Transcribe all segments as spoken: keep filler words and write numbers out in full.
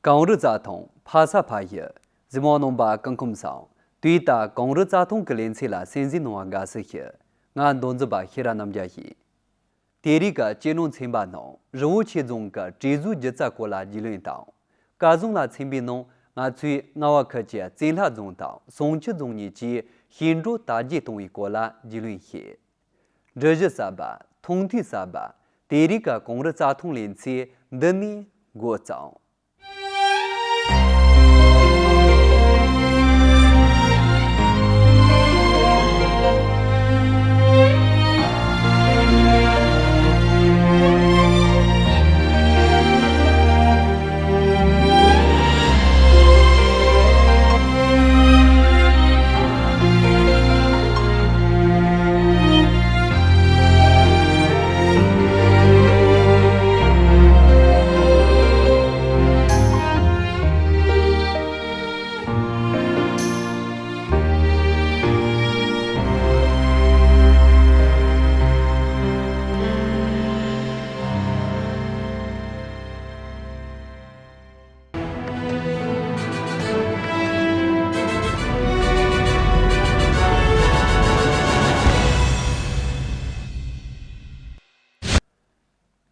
གངས་རི་རྩྭ་ཐང་ཕ་ས་ཕ་ཡུལ། གཟིགས་མོ་ནོམ་པ་སྐུ་ཁམས་བཟང་། དུས་ད་གངས་རི་རྩྭ་ཐང་གི་ལེ་ཚན་ལ་གསན་གཟིགས་གནང་བ་དགའ་བསུ་ཞུ། ང་མདོ་འཛིན་པ་ཤེས་རབ་རྣམ་རྒྱལ་ཡིན། དེ་རིང་གི་ཅེ་ནོ་ཚན་པ་ནང་རི་བོ་ཆེ་རྫོང་གི་བྲིས་གཟུགས་སྒྱུ་རྩལ་སྐོར་ལ་རྒྱུས་ལོན་དང་། སྐལ་བཟང་ལ་ཚན་པའི་ནང་ང་ཚོས་རྔ་བ་ཁུལ་གྱི་བཙན་ལྷ་རྫོང་དང་ཟོང་ཆུ་རྫོང་གཉིས་ཀྱི་ཞིང་འབྲོག་དར་རྒྱས་གཏོང་བའི་སྐོར་ལ་རྒྱུས་ལོན་བྱེད། འབྲི་གཞི་གསར་པ། མཐོང་ཐོས་གསར་པ། དེ་རིང་གི་གངས་རི་རྩྭ་ཐང་ལེ་ཚན་འདི་ནས་འགོ་བརྩམས།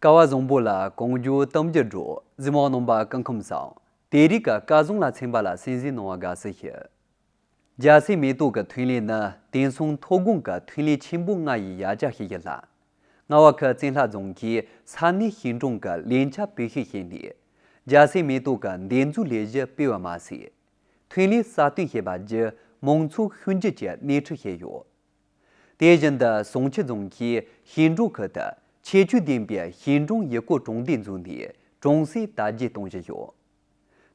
སྐལ་བ་བཟང་པོ་ལ་གངས་ལྗོངས་གཏམ་རྒྱུད་སྒྲོག་གཟིགས་མོ་ནོམ་པ་སྐུ་ཁམས་བཟང་། དེ་རིང་གི་སྐལ་བཟང་ལ་ཚན་པ་ལ་གསན་གཟིགས་གནང་བ་དགའ་བསུ་ཞུ། རྒྱ་སེ་མེ་ཏོག་གི་ཐོན་ལས་ནི་དེང་སང་མཐོ་སྒང་གི་ཐོན་ལས་ཆེན་པོ་ལྔ་ཡི་ཡ་གྱལ་ཞིག་ཡིན་ལ། རྔ་བ་ཁུལ་བཙན་ལྷ་རྫོང་གིས་ས་གནས་ཞིང་གྲོང་གི་ལས་འཆར་བེད་སྤྱོད་བྱས་ནས། རྒྱ་སེ་མེ་ཏོག་གི་འདེབས་འཛུགས་ལས་གཞི་སྤེལ་བ་མ་ཟད། ཐོན་ལས་གསར་གཏོད་བྱས་པ་བརྒྱུད་མང་ཚོགས་ཤུལ་འབྱེད་ཀྱི་སྣེ་ཁྲིད་བྱས་ཡོད། དེ་བཞིན་དུ་ཟོང་ཆུ་རྫོང་གིས་ཞིང་འབྲོག་ཁུལ་དུ་ཁྱད་ཆོས་ལྡན་པའི་ཞིང་གྲོང་ཡུལ་སྐོར་གྲོང་སྡེ་འཛུགས་ནས་གྲོང་གསེབ་དར་རྒྱས་གཏོང་བཞིན་ཡོད།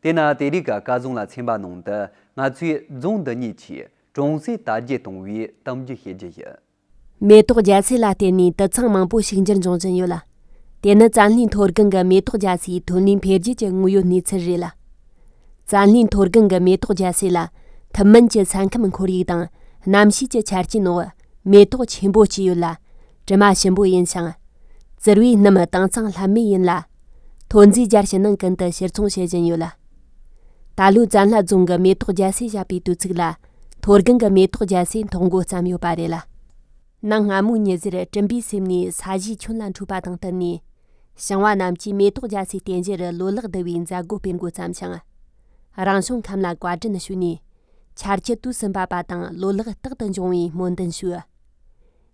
དེས་ན་དེ་རིང་གི་སྐལ་བཟང་ལ་ཚན་པ་ནང་དུ་ང་ཚོས་རྫོང་འདི་གཉིས་ཀྱིས་གྲོང་གསེབ་དར་རྒྱས་གཏོང་བའི་གཏམ་རྒྱུད་བཤད་རྒྱུ་ཡིན། མེ་ཏོག་རྒྱ་སེ་ལ་བརྟེན་ནས་དུད་ཚང་མང་པོ་ཕྱུག་འགྱུར་འབྱུང་བཞིན་ཡོད་ལ། དེ་ནི་བཙན་ལྷའི་མཐོ་སྒང་གི་མེ་ཏོག་རྒྱ་སེའི་ཐོན་ལས་འཕེལ་རྒྱས་ཀྱི་དངོས་ཡོད་གནས་ཚུལ་རེད་ལ། བཙན་ལྷའི་མཐོ་སྒང་གི་མེ་ཏོག་རྒྱ་སེ་ལ་ཐུན་མིན་གྱི་ས་ཁམས་ཁོར་ཡུག་དང་གནམ་གཤིས་ཀྱི་ཆ་རྐྱེན་འོག་མེ་ཏོག་ཆེན་པོ་སྐྱེས་ཡོད་ལ། དྲི་མ་ཞིམ་པོ་ཡིན་ཞིང་། བཙིར་བའི་སྣུམ་དྭངས་གཙང་ལྷམ་མེ་ཡིན་ལ། ཐོན་རྫས་སྦྱར་ཕྱི་ནང་ཀུན་ཏུ་ཕྱིར་ཚོང་བྱེད་བཞིན་ཡོད་ལ། ད་ལོའི་བཙན་ལྷ་རྫོང་གི་མེ་ཏོག་རྒྱ་སེ་བཞད་པའི་དུས་ཚིགས་ལ། མཐོ་སྒང་གི་མེ་ཏོག་རྒྱ་སེ་འཐོག་འགོ་བརྩམས་ཡོད་པ་རེད་ལ། ནངས་སྔ་མོའི་ཉི་ཟེར་སྤྲིན་པའི་ཟེར་ནས་ས་གཞིའི་ཁྱོན་ལ་འཕྲོས་པ་དང་བསྟུན་ནས། ཞིང་བ་རྣམས་ཀྱིས་མེ་ཏོག་རྒྱ་སེའི་རྟེན་གཞི་རུ་ལོ་ལེགས་བསྡུ་བའི་མཛད་སྒོ་སྤེལ་འགོ་བརྩམས་ཤིང་། རང་བྱུང་ཁམས་ལ་བཀའ་དྲིན་ཞུས་ནས། ཆར་ཆུ་དུས་སུ་འབབ་པ་དང་ལོ་ལེགས་རྟག་ཏུ་འབྱུང་བའི་སྨོན་འདུན་ཞུས།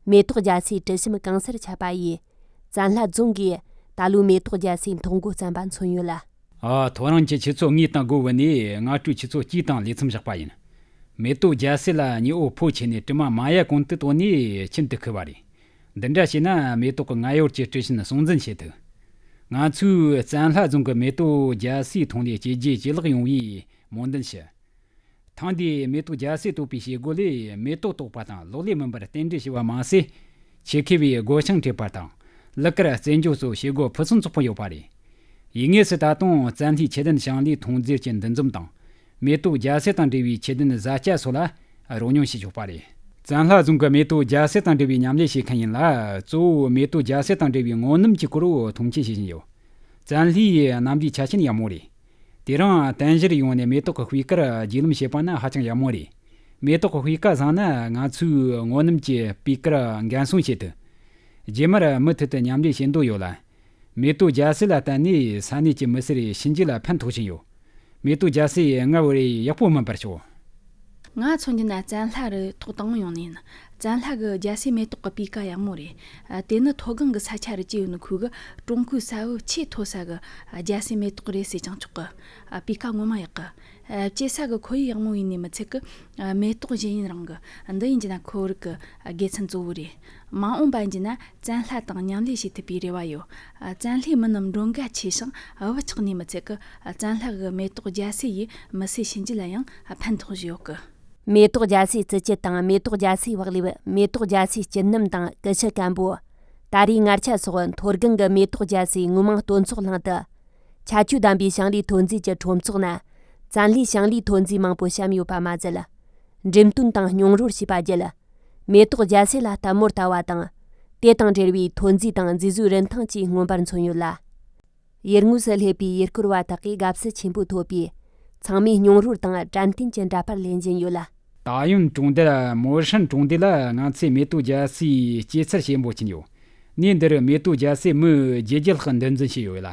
མེ་ཏོག་རྒྱ་སེའི་དྲི་ཞིམ་གང་སར་ཁྱབ་པ་ཡིས། བཙན་ལྷ་རྫོང་གིས་ད་ལོའི་མེ་ཏོག་རྒྱ་སེའི་འཐོག་འགོ་བརྩམས་པ་མཚོན་ཡོད་ལ། ཨ། ཐོ་རངས་ཀྱི་ཆུ་ཚོད་ལྔའི་སྟེང་སྒོ་བུད་ནས་སྔ་དྲོའི་ཆུ་ཚོད་གཅིག་དང་ལས་མཚམས་བཞག་པ་ཡིན། མེ་ཏོག་རྒྱ་སེ་ལ་ཉི་འོད་ཕོ་ཆེ་ནས་དྲི་མ་མ་ཡལ་གོང་དུ་དོད་ནས་ཁྱིམ་དུ་ཁུལ་བ་རེད། འདི་འདྲ་བྱས་ན་མེ་ཏོག་གི་ང་ཡོར་གྱི་དྲི་ཞིམ་སྲུང་འཛིན་བྱེད་ཐུབ། ང་ཚོས་བཙན་ལྷ་རྫོང་གི་མེ་ཏོག་རྒྱ་སེའི་ཐོན་ལས་ཇེ་རྒྱས་ཇེ་ལེགས་ཡོང་བའི་སྨོན་འདུན་ཞུ། ཐེངས་འདིའི་མེ་ཏོག་རྒྱ་སེ་བཏོག་པའི་བྱེད་སྒོ་ལས་མེ་ཏོག་བཏོག་པ་དང་གློག་ཀླད་མིན་པར་རྟེན་འབྲེལ་བྱས་པ་མ་ཟད། ཆེད་མཁས་པས་སྒོ་བྱང་བྲིས་པ་དང་། ལུག་དཀར་རྩེད་འཇོ་སོགས་བྱེད་སྒོ་ཕུན་སུམ་ཚོགས་པོ་ཡོད་པ་རེད། ཡིན་ངེས་སུ་ད་དུང་བཙན་ལྷའི་ཆུ་ལྡན་ཞིང་ལས་ཐོན་རྫས་ཀྱི་འདུ་འཛོམས་དང་། མེ་ཏོག་རྒྱ་སེ་དང་འབྲེལ་བའི་ཆུ་ལྡན་བཟའ་བཅའ་སོགས་ལ་རོལ་མྱོང་བྱས་ཆོག་པ་རེད། བཙན་ལྷ་རྫོང་གི་མེ་ཏོག་རྒྱ་སེ་དང་འབྲེལ་བའི་མཉམ་ལས་བྱེད་མཁན་ཡིན་ལ། གཙོ་བོ་མེ་ཏོག་རྒྱ་སེ་དང་འབྲེལ་བའི་ངོ་སྣུམ་གྱི་སྐོར་མཐོང་ཆེན་བྱེད་བཞིན་ཡོད། བཙན་ལྷའི་གནམ་ལོའི་ཆ་རྐྱེན་ཡག་མོ་རེད། དེ་རིང་དན་ཞིར་ཡོང་ནས་མེ་ཏོག་གི་སྤུས་ཀར་རྒྱུས་ལོན་བྱེད་པ་ནི་ཧ་ཅང་ཡག་མོ་རེད། མེ་ཏོག་གི་སྤུས་ཀ་བཟང་ན་ང་ཚོས་ངོ་སྣུམ་གྱི་སྤུས་ཀར་འགན་སྲུང་བྱེད་ཐུབ། རྗེས་མར་མུ་མཐུད་དུ་མཉམ་ལས་བྱེད་འདོད་ཡོད་ལ། མེ་ཏོག་རྒྱ་སེ་ལ་བརྟེན་ནས་ས་གནས་ཀྱི་མི་སེར་ཞིང་ཆུ་ལ་ཕན་ཐོགས་བཞིན་ཡོད། མེ་ཏོག་རྒྱ་སེ་སྔར་བས་ཡག་པོ་སྨིན་པར་ཤོག། ང་མཚོན་རྒྱུ་ན་བཙན་ལྷ་རུ་ཐོག་དང་པོ་ཡོང་ནས་ཡིན། བཙན་ལྷ་གི་རྒྱ་སེ་མེ་ཏོག་གི་སྤུས་ཀ་ཡག་མོ་རེད། ཨ། དེ་ནི་མཐོ་སྒང་གི་ས་ཆ་རུ་སྐྱེས་ཡོད་ནི་ཁུལ་གི་ཀྲུང་གོའི་ས་བབ་ཆེས་མཐོ་ས་གི་རྒྱ་སེ་མེ་ཏོག་རེད་ཟེར་ཀྱང་ཆོག་གི། ཨ། སྤུས་ཀ་ངོ་མ་ཡག་གི། ཨ། སྐྱེ་ས་གི་ཁོར་ཡུག་ཡག་མོ་ཡིན་ནི་མི་ཚད་གི། ཨ། མེ་ཏོག་བཞིན་ཡུན་རིང་གི། འདི་ཡིན་རྒྱུ་ན་ཁོར་ཡུག་གི་དགེ་མཚན་གཙོ་བོ་རེད། མ་འོངས་པ་ཡིན་རྒྱུ་ན་བཙན་ལྷ་དང་མཉམ་ལས་བྱེད་ཐུབ་པའི་རེ་བ་ཡོད། ཨ། བཙན་ལྷའི་མི་རྣམས་མགྲོན་དགའ་ཆེ་ཞིང་བབ་ཆགས་ནི་མི་ཚད་གི། ཨ། བཙན་ལྷ་གི་མེ་ཏོག་རྒྱ་སེ་ཡིས་མི་སེར་ཞིང་ཆུ་ལ་ཡང་ཕན་ཐོགས་བཞིན་ཡོད་གི། མེ་ཏོག་རྒྱ་སེའི་རྩི་བཅུད་དང་མེ་ཏོག་རྒྱ་སེའི་བག་ལེབ། མེ་ཏོག་རྒྱ་སེའི་སྐྱི་སྣུམ་དང་ཀུ་ཤུ་སྐམ་པོ། ད་རེས་ངར་ཆ་སོགས་མཐོ་སྒང་གི་མེ་ཏོག་རྒྱ་སེའི་དངོས་མིང་སྟོན་ཚོགས་གླིང་དུ། ཁྱད་ཆོས་ལྡན་པའི་ཞིང་ལས་ཐོན་རྫས་ཀྱི་ཁྲོམ་ཚོགས་ན། བཙན་ལྷའི་ཞིང་ལས་ཐོན་རྫས་མང་པོ་བཤམས་ཡོད་པ་མ་ཟད། འགྲེམས་སྟོན་དང་སྙོམས་རོལ་བྱས་པ་བརྒྱུད། མེ་ཏོག་རྒྱ་སེ་ལ་ལྟད་མོ་ལྟ་བ་དང་། དེ་དང་འབྲེལ་བའི་ཐོན་རྫས་དང་མཛེས་བཟོའི་རིན་ཐང་བཅས་མངོན་པར་མཚོན་ཡོད་ལ། ཡུལ་དངོས་སུ་སླེབས་པའི་ཡུལ་སྐོར་བ་དག་གིས་དགའ་བསུ་ཆེན་པོ་ཐོབ་པས། ཚང་མས་མྱོང་རོལ་དང་དྲན་རྟེན་གྱི་འདྲ་པར་ལེན་བཞིན་ཡོད་ལ། ཏཱ་ཡོན་གྲོང་རྡལ་མོ་ཧྲན་གྲོང་སྡེ་ལ་ང་ཚོས་མེ་ཏོག་རྒྱལ་སའི་སྐྱེད་ཚལ་ཆེན་པོ་ཅིག་ཡོད། གནས་འདིར་མེ་ཏོག་རྒྱལ་སའི་མི་བརྒྱད་བརྒྱ་ལྷག་འདུ་འཛོམས་བྱས་ཡོད་ལ།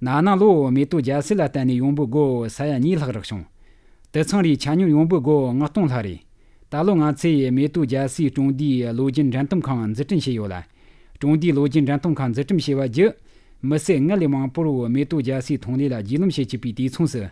ན་ནིང་ལོ་མེ་ཏོག་རྒྱལ་སའི་ལ་བརྟེན་ནས་ཡོང་འབབ་སྒོར་ས་ཡ་གཉིས་ལྷག་རག་བྱུང་། དེ་ཚང་རེའི་ཆ་སྙོམས་ཡོང་འབབ་སྒོར་ལྔ་སྟོང་ལྷག་རེད། ད་ལོ་ང་ཚོས་མེ་ཏོག་རྒྱལ་སའི་གྲོང་སྡེའི་ལོ་རྒྱུས་འགྲེམས་སྟོན་ཁང་འཛུགས་སྐྲུན་བྱས་ཡོད་ལ། གྲོང་སྡེའི་ལོ་རྒྱུས་འགྲེམས་སྟོན་ཁང་འཛུགས་སྐྲུན་བྱས་པ་བརྒྱུད། མི་སེར་སྔར་ལས་མང་པོར་མེ་ཏོག་རྒྱལ་སའི་ཐོན་ལས་ལ་རྒྱུས་ལོན་བྱེད་བཅུག་པའི་དུས་མཚུངས་སུ།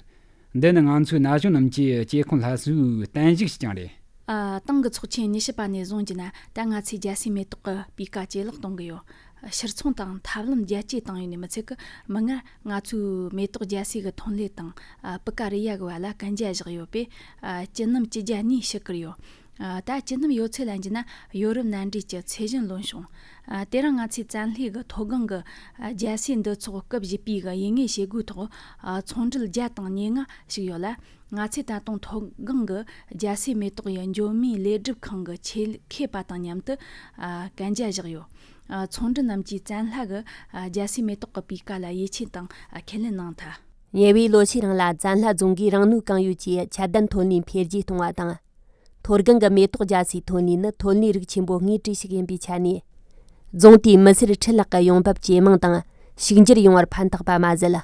འདི་ནི་ང་ཚོའི་ན་གཞོན་རྣམས་ཀྱི་སྐྱེ་ཁམས་སླར་གསོའི་བརྟན་གཞུག་ཞིག་ཀྱང་རེད། ཨ། ཏང་གི་ཚོགས་ཆེན་ཉི་ཤུ་པ་ནས་བཟུང་གྱི་ན་ད་ང་ཚོས་རྒྱལ་སའི་མེ་ཏོག་གི་སྤུས་ཀ་ཇེ་ལེགས་གཏོང་གི་ཡོད། ཕྱིར་ཚོང་དང་ཐབས་ལམ་རྒྱ་སྐྱེད་བཏང་ཡོད་ནི་མི་ཚད་ཀི། མིག་སྔར་ང་ཚོའི་མེ་ཏོག་རྒྱལ་སའི་གི་ཐོན་ལས་དང་། ཨ། སྤུས་ཀ་རེད་ཡ་གི་བ་ལ་གན་རྒྱ་བཞག་ཡོད་པས། ཨ། སྤྱི་རྣམ་བཅུ་གྱ་གཉིས་ཞུགས་ཀྱི་ཡོད། ཨ། ད་སྤྱི་རྣམ་ཡོད་ཚད་ལ་འཇུ་ན་ཡོ་རོབ་མནའ་འབྲེལ་གྱི་ཚད་གཞི་ལོན་བྱུང་། ཨ། དེ་རིང་ང་ཚོས་བཙན་ལྷོའི་གི་མཐོ་སྒང་གི། ཨ། རྒྱལ་སའི་འདུ་ཚོགས་སྐབས་བཞི་པའི་གི་ཡིན་ངེས་བྱེད་སྒོའི་ཐོག། ཨ། ཚོང་འབྲེལ་བརྒྱ་དང་ཉེར་ལྔ་ཞུགས་ཡོད་ལ། ང་ཚོས་ད་དུང་མཐོ་སྒང་གི་རྒྱལ་སའི་མེ་ཏོག་ཡི་འཇོན་མིའི་ལས་སྒྲུབ་ཁང་གི་ཆེད་མཁས་པ་དང་མཉམ་དུ། ཨ། གན་རྒྱ་བཞག་ཡོད། ཨ། ཚོང་འབྲེལ་རྣམས་ཀྱིས་བཙན་ལྷ་གི། ཨ། རྒྱལ་སའི་མེ་ཏོག་གི་སྤུས་ཀ་ལ་ཡིད་ཆེས་དང་། ཨ། ཁས་ལེན་གནང་ཐལ། ཉེ་བའི་ལོ་ཤས་རིང་ལ་བཙན་ལྷ་རྫོང་གིས་རང་ནུས་གང་ཡོད་ཀྱིས་ཁྱད་ལྡན་ཐོན་ལས་འཕེལ་རྒྱས་གཏོང་བ་དང་། མཐོ་སྒང་གི་མེ་ཏོག་རྒྱལ་སའི་ཐོན་ལས་ནི་ཐོན་ལས་རིགས་ཆེན་པོ་དངོས་གྲས་ཤིག་ཡིན་པའི་ཆ་ནས། རྫོང་དེའི་མི་སེར་ཁྲི་ལྷག་གི་ཡོང་འབབ་ཇེ་མང་དང་། ཕྱུག་འགྱུར་ཡོང་བར་ཕན་ཐོགས་པ་མ་ཟད།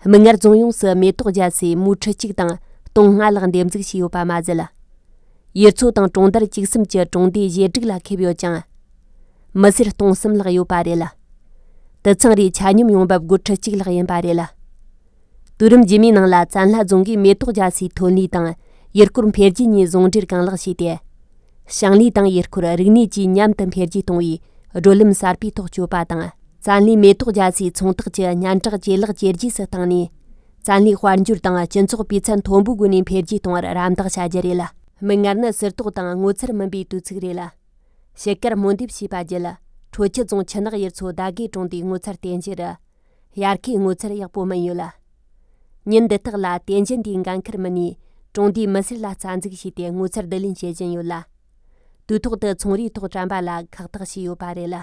མིག་སྔར་རྫོང་ཡོངས་སུ་མེ་ཏོག་རྒྱལ་སའི་མུའུ་ཁྲི་གཅིག་དང་སྟོང་ལྔ་ལྷག་འདེབས་འཛུགས་བྱས་ཡོད་པ་མ་ཟད། ཡུལ་ཚོ་དང་གྲོང་རྡལ་བཅུ་གསུམ་གྱི་གྲོང་སྡེ་བཞེ་སྒྲིག་ལ་ཁེབས་ཡོད་ཅིང་། མི་སེར་སྟོང་གསུམ་ལྷག་ཡོད་པ་རེད་ལ། དེ་ཚང་རེའི་ཆ་སྙོམས་ཡོང་འབབ་སྒོར་ཁྲི་གཅིག་ལྷག་ཡིན་པ་རེད་ལ། དུས་རིམ་རྗེས་མའི་ནང་ལ་བཙན་ལྷ་རྫོང་གིས་མེ་ཏོག་རྒྱལ་སའི་ཐོན་ལས་དང་ཡུལ་སྐོར་འཕེལ་རྒྱས་གཉིས་ཟུང་འབྲེལ་གང་ལེགས་བྱས་ཏེ། ཞིང་ལས་དང་ཡུལ་སྐོར་རིག་གནས་བཅས་མཉམ་དུ་འཕེལ་རྒྱས་གཏོང་བའི་བགྲོད་ལམ་གསར་པའི་ཐོག་བསྐྱོད་པ་དང་། བཙན་ལྷའི་མེ་ཏོག་རྒྱལ་སའི་ཚོང་རྟགས་ཀྱི་སྙན་གྲགས་ཇེ་ལེགས་ཇེ་རྒྱས་སུ་བཏང་ནས། བཙན་ལྷའི་དཔལ་འབྱོར་དང་སྤྱི་ཚོགས་སྤུས་ཚད་མཐོན་པོའི་སྒོ་ནས་འཕེལ་རྒྱས་གཏོང་བར་རམ་འདེགས་བྱ་རྒྱུ་རེད་ལ། མིག་སྔར་ནི་སིལ་ཏོག་དང་སྔོ་ཚལ་མིན་པའི་དུས་ཚིགས་རེད་ལ། ཕྱེད་ཀར་སྨོན་འདེབས་བྱས་པ་བརྒྱུད། ཁྲོ་ཆུ་རྫོང་ཆུ་ནག་ཡུལ་ཚོ་ཟླ་དགེ་གྲོང་སྡེའི་སྔོ་ཚལ་རྟེན་གཞི་རུ། དབྱར་ཁའི་སྔོ་ཚལ་ཡག་པོ་སྨིན་ཡོད་ལ། ཉིན་འདི་དག་ལ་རྟེན་གཞི་འདིའི་འགན་འཁུར་མི་སྣས་གྲོང་སྡེའི་མི་སེར་ལ་རྩ་འཛུགས་བྱས་ཏེ་སྔོ་ཚལ་བསྡུ་ལེན་བྱེད་བཞིན་ཡོད་ལ། དུས་ཐོག་ཏུ་ཚོང་རའི་ཐོག་དྲན་པ་ལ་ཁག་ཐེག་བྱས་ཡོད་པ་རེད་ལ།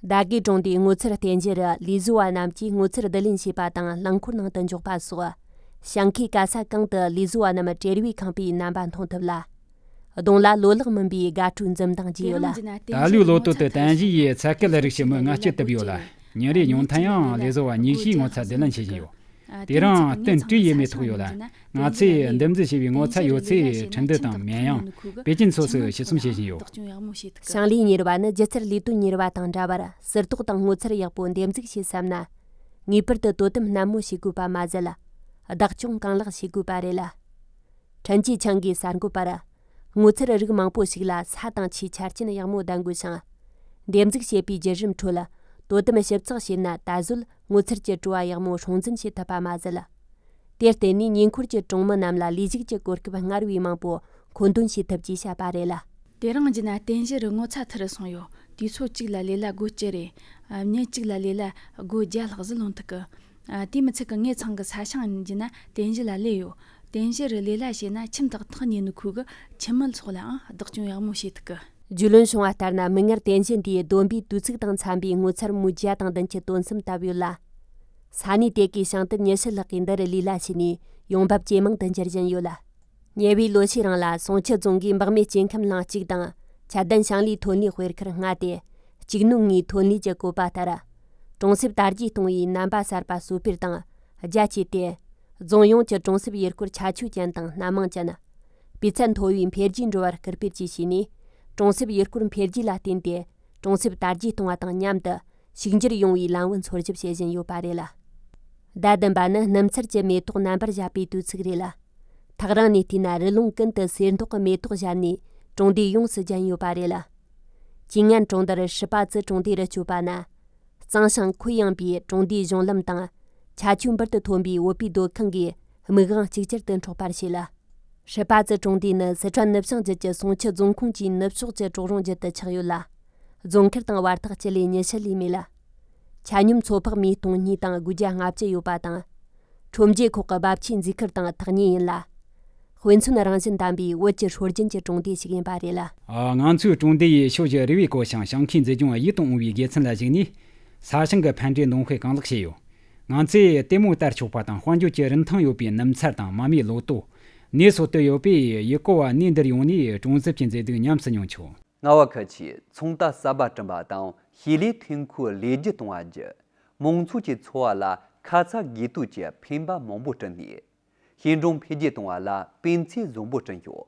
ཟླ་དགེ་གྲོང་སྡེའི་སྔོ་ཚལ་རྟེན་གཞི་རུ་ལས་བཟོ་བ་རྣམས་ཀྱིས་སྔོ་ཚལ་བསྡུ་ལེན་བྱས་པ་དང་རླངས་འཁོར་ནང་དུ་འཇོག་པ་སོགས། ཞིང་ཁའི་ག་ས་གང་དུ་ལས་བཟོ་བ་རྣམས་བྲེལ་བས་ཁེངས་པའི་རྣམ་པ་མཐོང་ཐུབ་ལ། གདོང་ལ་ལོ་ལེགས་སྨིན་པའི་དགའ་སྤྲོའི་འཛུམ་མདངས་རྒྱས་ཡོད་ལ། ད་ལོའི་ལོ་ཐོ་དུ་རྟེན་གཞི་ཡི་ཚ་སྐལ་རིགས་ཞིབ་མོས་ང་སྤྱི་བཏུབ་ཡོད་ལ། ཉིན་རེའི་ཉུང་མཐའ་ཡང་ལས་བཟོ་བ་ཉི་ཤུའི་ངོ་ཚ་བསྡུ་ལེན་བྱེད་བཞིན་ཡོད། དེ་རིང་སྟོན་སྤྲོད་ཡས་མས་ཐོག་ཡོད་ལ། ང་ཚོས་འདེམས་རྩིས་བྱས་པའི་ངོ་ཚ་ཡོད་ཚད་ཁྲིན་ཏུའུ་དང་མེན་ཡང་པེ་ཅིན་སོགས་སུ་ཕྱིར་ཚོང་བྱེད་བཞིན་ཡོད། ཞིང་ལས་གཉེར་བ་ནི་སྒྱུ་རྩལ་ལས་དོན་གཉེར་བ་དང་འདྲ་བར་སིལ་ཏོག་དང་སྔོ་ཚལ་ཡག་པོ་འདེམས་འཛུགས་བྱེད་བསམ་ན། ངེས་པར་དུ་དོ་དམ་ནན་མོ་བྱེད་དགོས་པ་མ་ཟད། བདག་སྐྱོང་གང་ལེགས་བྱེད་དགོས་པ་རེད་ལ། ཁྲིན་ཅི་ཆང་གིས་གསར་འགོད་པར། སྔོ་ཚལ་རིགས་མང་པོ་ཞིག་ལ་ས་དང་ཆུའི་ཆ་རྐྱེན་ཡག་མོ་ལྡན་དགོས་ཤིང་། འདེམས་འཛུགས་བྱེད་པའི་བརྒྱུད་རིམ་ཁྲོད། དོ་དམ་ཞིབ་ཚགས་བྱས་ན་ད་གཟོད་སྔོ་ཚལ་གྱི་བྲོ་བ་ཡག་མོ་སྲུང་འཛིན་བྱེད་ཐུབ་པ་མ་ཟད། དེར་བརྟེན་ནས་ཉེ་འཁོར་གྱི་གྲོང་མི་རྣམས་ལ་ལས་ཞུགས་ཀྱི་གོ་སྐབས་སྔར་བས་མང་པོ་མཁོ་འདོན་བྱེད་ཐུབ་ཅེས་བཤད་པ་རེད་ལ། དེ་རིང་གི་ན་རྟེན་གཞི་རུ་ངོ་ཚ་ཐུར་རུ་སོང་ཡོད། དུས་ཚོད་གཅིག་ལ་ལས་གླ་སྒོར་བཅུ་རེ། ཨ། ཉིན་གཅིག་ལ་ལས་གླ་སྒོར་བརྒྱ་ལྷག་ཙམ་ལོན་ཐུབ་གི། ཨ། དེ་མི་ཚད་ཀི་ངེད་ཚང་གི་ས་ཞིང་ཡིན་རྒྱུ་ན་རྟེན་གཞི་ལ་ལས་ཡོད། རྟེན་གཞི་རུ་ལས་གླ་བྱས་ན་ཁྱིམ་ཏག་ཏག་ཉོས་ནི་ཁུལ་གི་ཁྱིམ་མི་ཚོ་ལའང་བདག་སྐྱོང་ཡག་མོ་བྱེད་ཐུབ་གི། རྒྱུས་ལོན་བྱུང་བ་ལྟར་ན་མིག་སྔར་རྟེན་གཞི་འདིའི་བསྡོམས་པས་དུས་ཚིགས་དང་འཚམ་པའི་སྔོ་ཚལ་མུའུ་བརྒྱ་དང་བདུན་ཅུ་དོན་གསུམ་བཏབ་ཡོད་ལ། ས་གནས་དེ་གའི་ཞིང་དུད་ཉི་ཤུ་ལྷག་གིས་འདི་རུ་ལས་གླ་བྱས་ནས་ཡོང་འབབ་ཇེ་མང་དུ་འགྱུར་བཞིན་ཡོད་ལ། ཉེ་བའི་ལོ་ཤས་རིང་ལ་སུང་ཆུ་རྫོང་གིས་འབག་མེད་སྐྱེ་ཁམས་གླིང་གཅིག་དང་ཁྱད་ལྡན་ཞིང་ལས་ཐོན་ལས་སྤེལ་ཁུལ་ལྔ་སྟེ། གཅིག་སྣོད་ལྔའི་ཐོན་ལས་ཀྱི་བཀོད་པ་ལྟར། གྲོང་གསེབ་དར་རྒྱས་གཏོང་བའི་རྣམ་པ་གསར་པ་གསོ་སྤེལ་དང་རྒྱ་བསྐྱེད་དེ། རྫོང་ཡོངས་ཀྱི་གྲོང་གསེབ་ཡུལ་སྐོར་ཁྱད་ཆོས་ཅན་དང་སྣ་མང་ཅན། སྤུས་ཚད་མཐོ་བའི་འཕེལ་རྒྱས་འགྲོ་བར་སྐུལ་སྤེལ་བཅས་བྱས་ནས། གྲོང་གསེབ་ཡུལ་སྐོར་འཕེལ་རྒྱས་ལ་བརྟེན་ཏེ། གྲོང་གསེབ་དར་རྒྱས་གཏོང་བ་དང་མཉམ་དུ། ཕྱུག་འགྱུར་ཡོང་བའི་ལམ་བུ་འཚོལ་ཞིབ་བྱེད་བཞིན་ཡོད་པ་རེད་ལ། ཟླ་བདུན་པ་ནི་སྣུམ་ཚལ་གྱི་མེ་ཏོག་རྣམ་པར་བཞད་པའི་དུས་ཚིགས་རེད་ལ། ཐག་རིང་ནས་བལྟས་ན་རི་ལུང་ཀུན་ཏུ་སེར་མདོག་གི་མེ་ཏོག་བཞད་ནས་གྲོང་སྡེ་ཡོངས་སུ་བརྒྱན་ཡོད་པ་རེད་ལ། ཅིང་ཡན་གྲོང་རྡལ་ཧྲི་པ་ཙི་གྲོང་སྡེ་རུ་བསྐྱོད་པ་ན། གཙང་ཞིང་ཁོད་ཡངས་པའི་གྲོང་སྡེའི་གཞུང་ལམ་དང་། ཁྱད་ཆོས་འབུར་དུ་ཐོན་པའི་བོད་པའི་སྡོད་ཁང་གིས་མིག་དབང་གཅིག་གྱུར་དུ་འཕྲོག་པར་བྱེད་ལ། ཧྲི་པ་ཙི་གྲོང་སྡེ་ནི་སི་ཁྲོན་ནུབ་བྱང་རྒྱུད་ཀྱི་སུང་ཆུ་རྫོང་ཁོངས་ཀྱི་ནུབ་ཕྱོགས་ཀྱི་གྲོག་རོང་རྒྱུད་དུ་ཆགས་ཡོད་ལ། རྫོང་ཁུལ་དང་བར་ཐག་སྤྱི་ལེ་ཉི་ཤུ་ལས་མེད་ལ། ཆ་སྙོམས་ཚོ་ཕག་མི་སྟོང་གཉིས་དང་དགུ་བརྒྱ་ལྔ་བཅུ་ཡོད་པ་དང་། ཁྲོམ་རྒྱལ་ཁོག་གི་རྦབ་ཆུའི་འཛུལ་ཁུལ་དང་ཐག་ཉེ་ཡིན་ལ། དཔེ་མཚོན་རང་བཞིན་ལྡན་པའི་བོད་ཀྱི་སྲོལ་རྒྱུན་གྱི་གྲོང་སྡེ་ཞིག་ཡིན་པ་རེད་ལ། ཨ། ང་ཚོའི་གྲོང་སྡེ་ཡི་ཕྱོགས་བཞི་རི་བོའི་སྐོར་ཞིང་ཞིང་ཁའི་མཛེས་ལྗོངས་ཡིད་དུ་འོང་བའི་དགེ་མཚན་ལ་གཞིགས་ནས། ས་ཞིང་གི་ཕན་འབྲས་འདོན་སྤེལ་གང་ལེགས་བྱས་ཡོད། ང་ཚོས་ལྟད་མོ་ལྟར་ཆོག་པ་དང་དཔལ་འབྱོར་གྱི་རིན་ཐང་ཡོད་པའི་ནུབ་ཚལ་དང་མ་རྨོས་ལོ་ཏོག། གནས་སུ་གཏོད་ཡོད་པས་ཡུལ་སྐོར་བ་གནས་འདིར་ཡོང་ནས་གྲོང་གསེབ་ཀྱི་མཛེས་སྡུག་ཉམས་སུ་མྱོང་ཆོག། རྔ་བ་ཁུལ་གྱིས་ཚོང་རྟགས་གསར་པ་བསྐྲུན་པ་དང་ཞིང་ལས་ཐོན་ཁུངས་ལེགས་བསྒྱུར་གཏོང་བ་བརྒྱུད། མང་ཚོགས་ཀྱི་འཚོ་བ་ལ་ཁ་ཚ་དགོས་གཏུགས་ཀྱི་ཕན་པ་མང་པོ་བསྐྲུན་ནས། ཞིང་འབྲོག་འཕེལ་རྒྱས་གཏོང་བ་ལ་སྤུས་ཚད་བཟང་པོ་བསྐྲུན་ཡོད།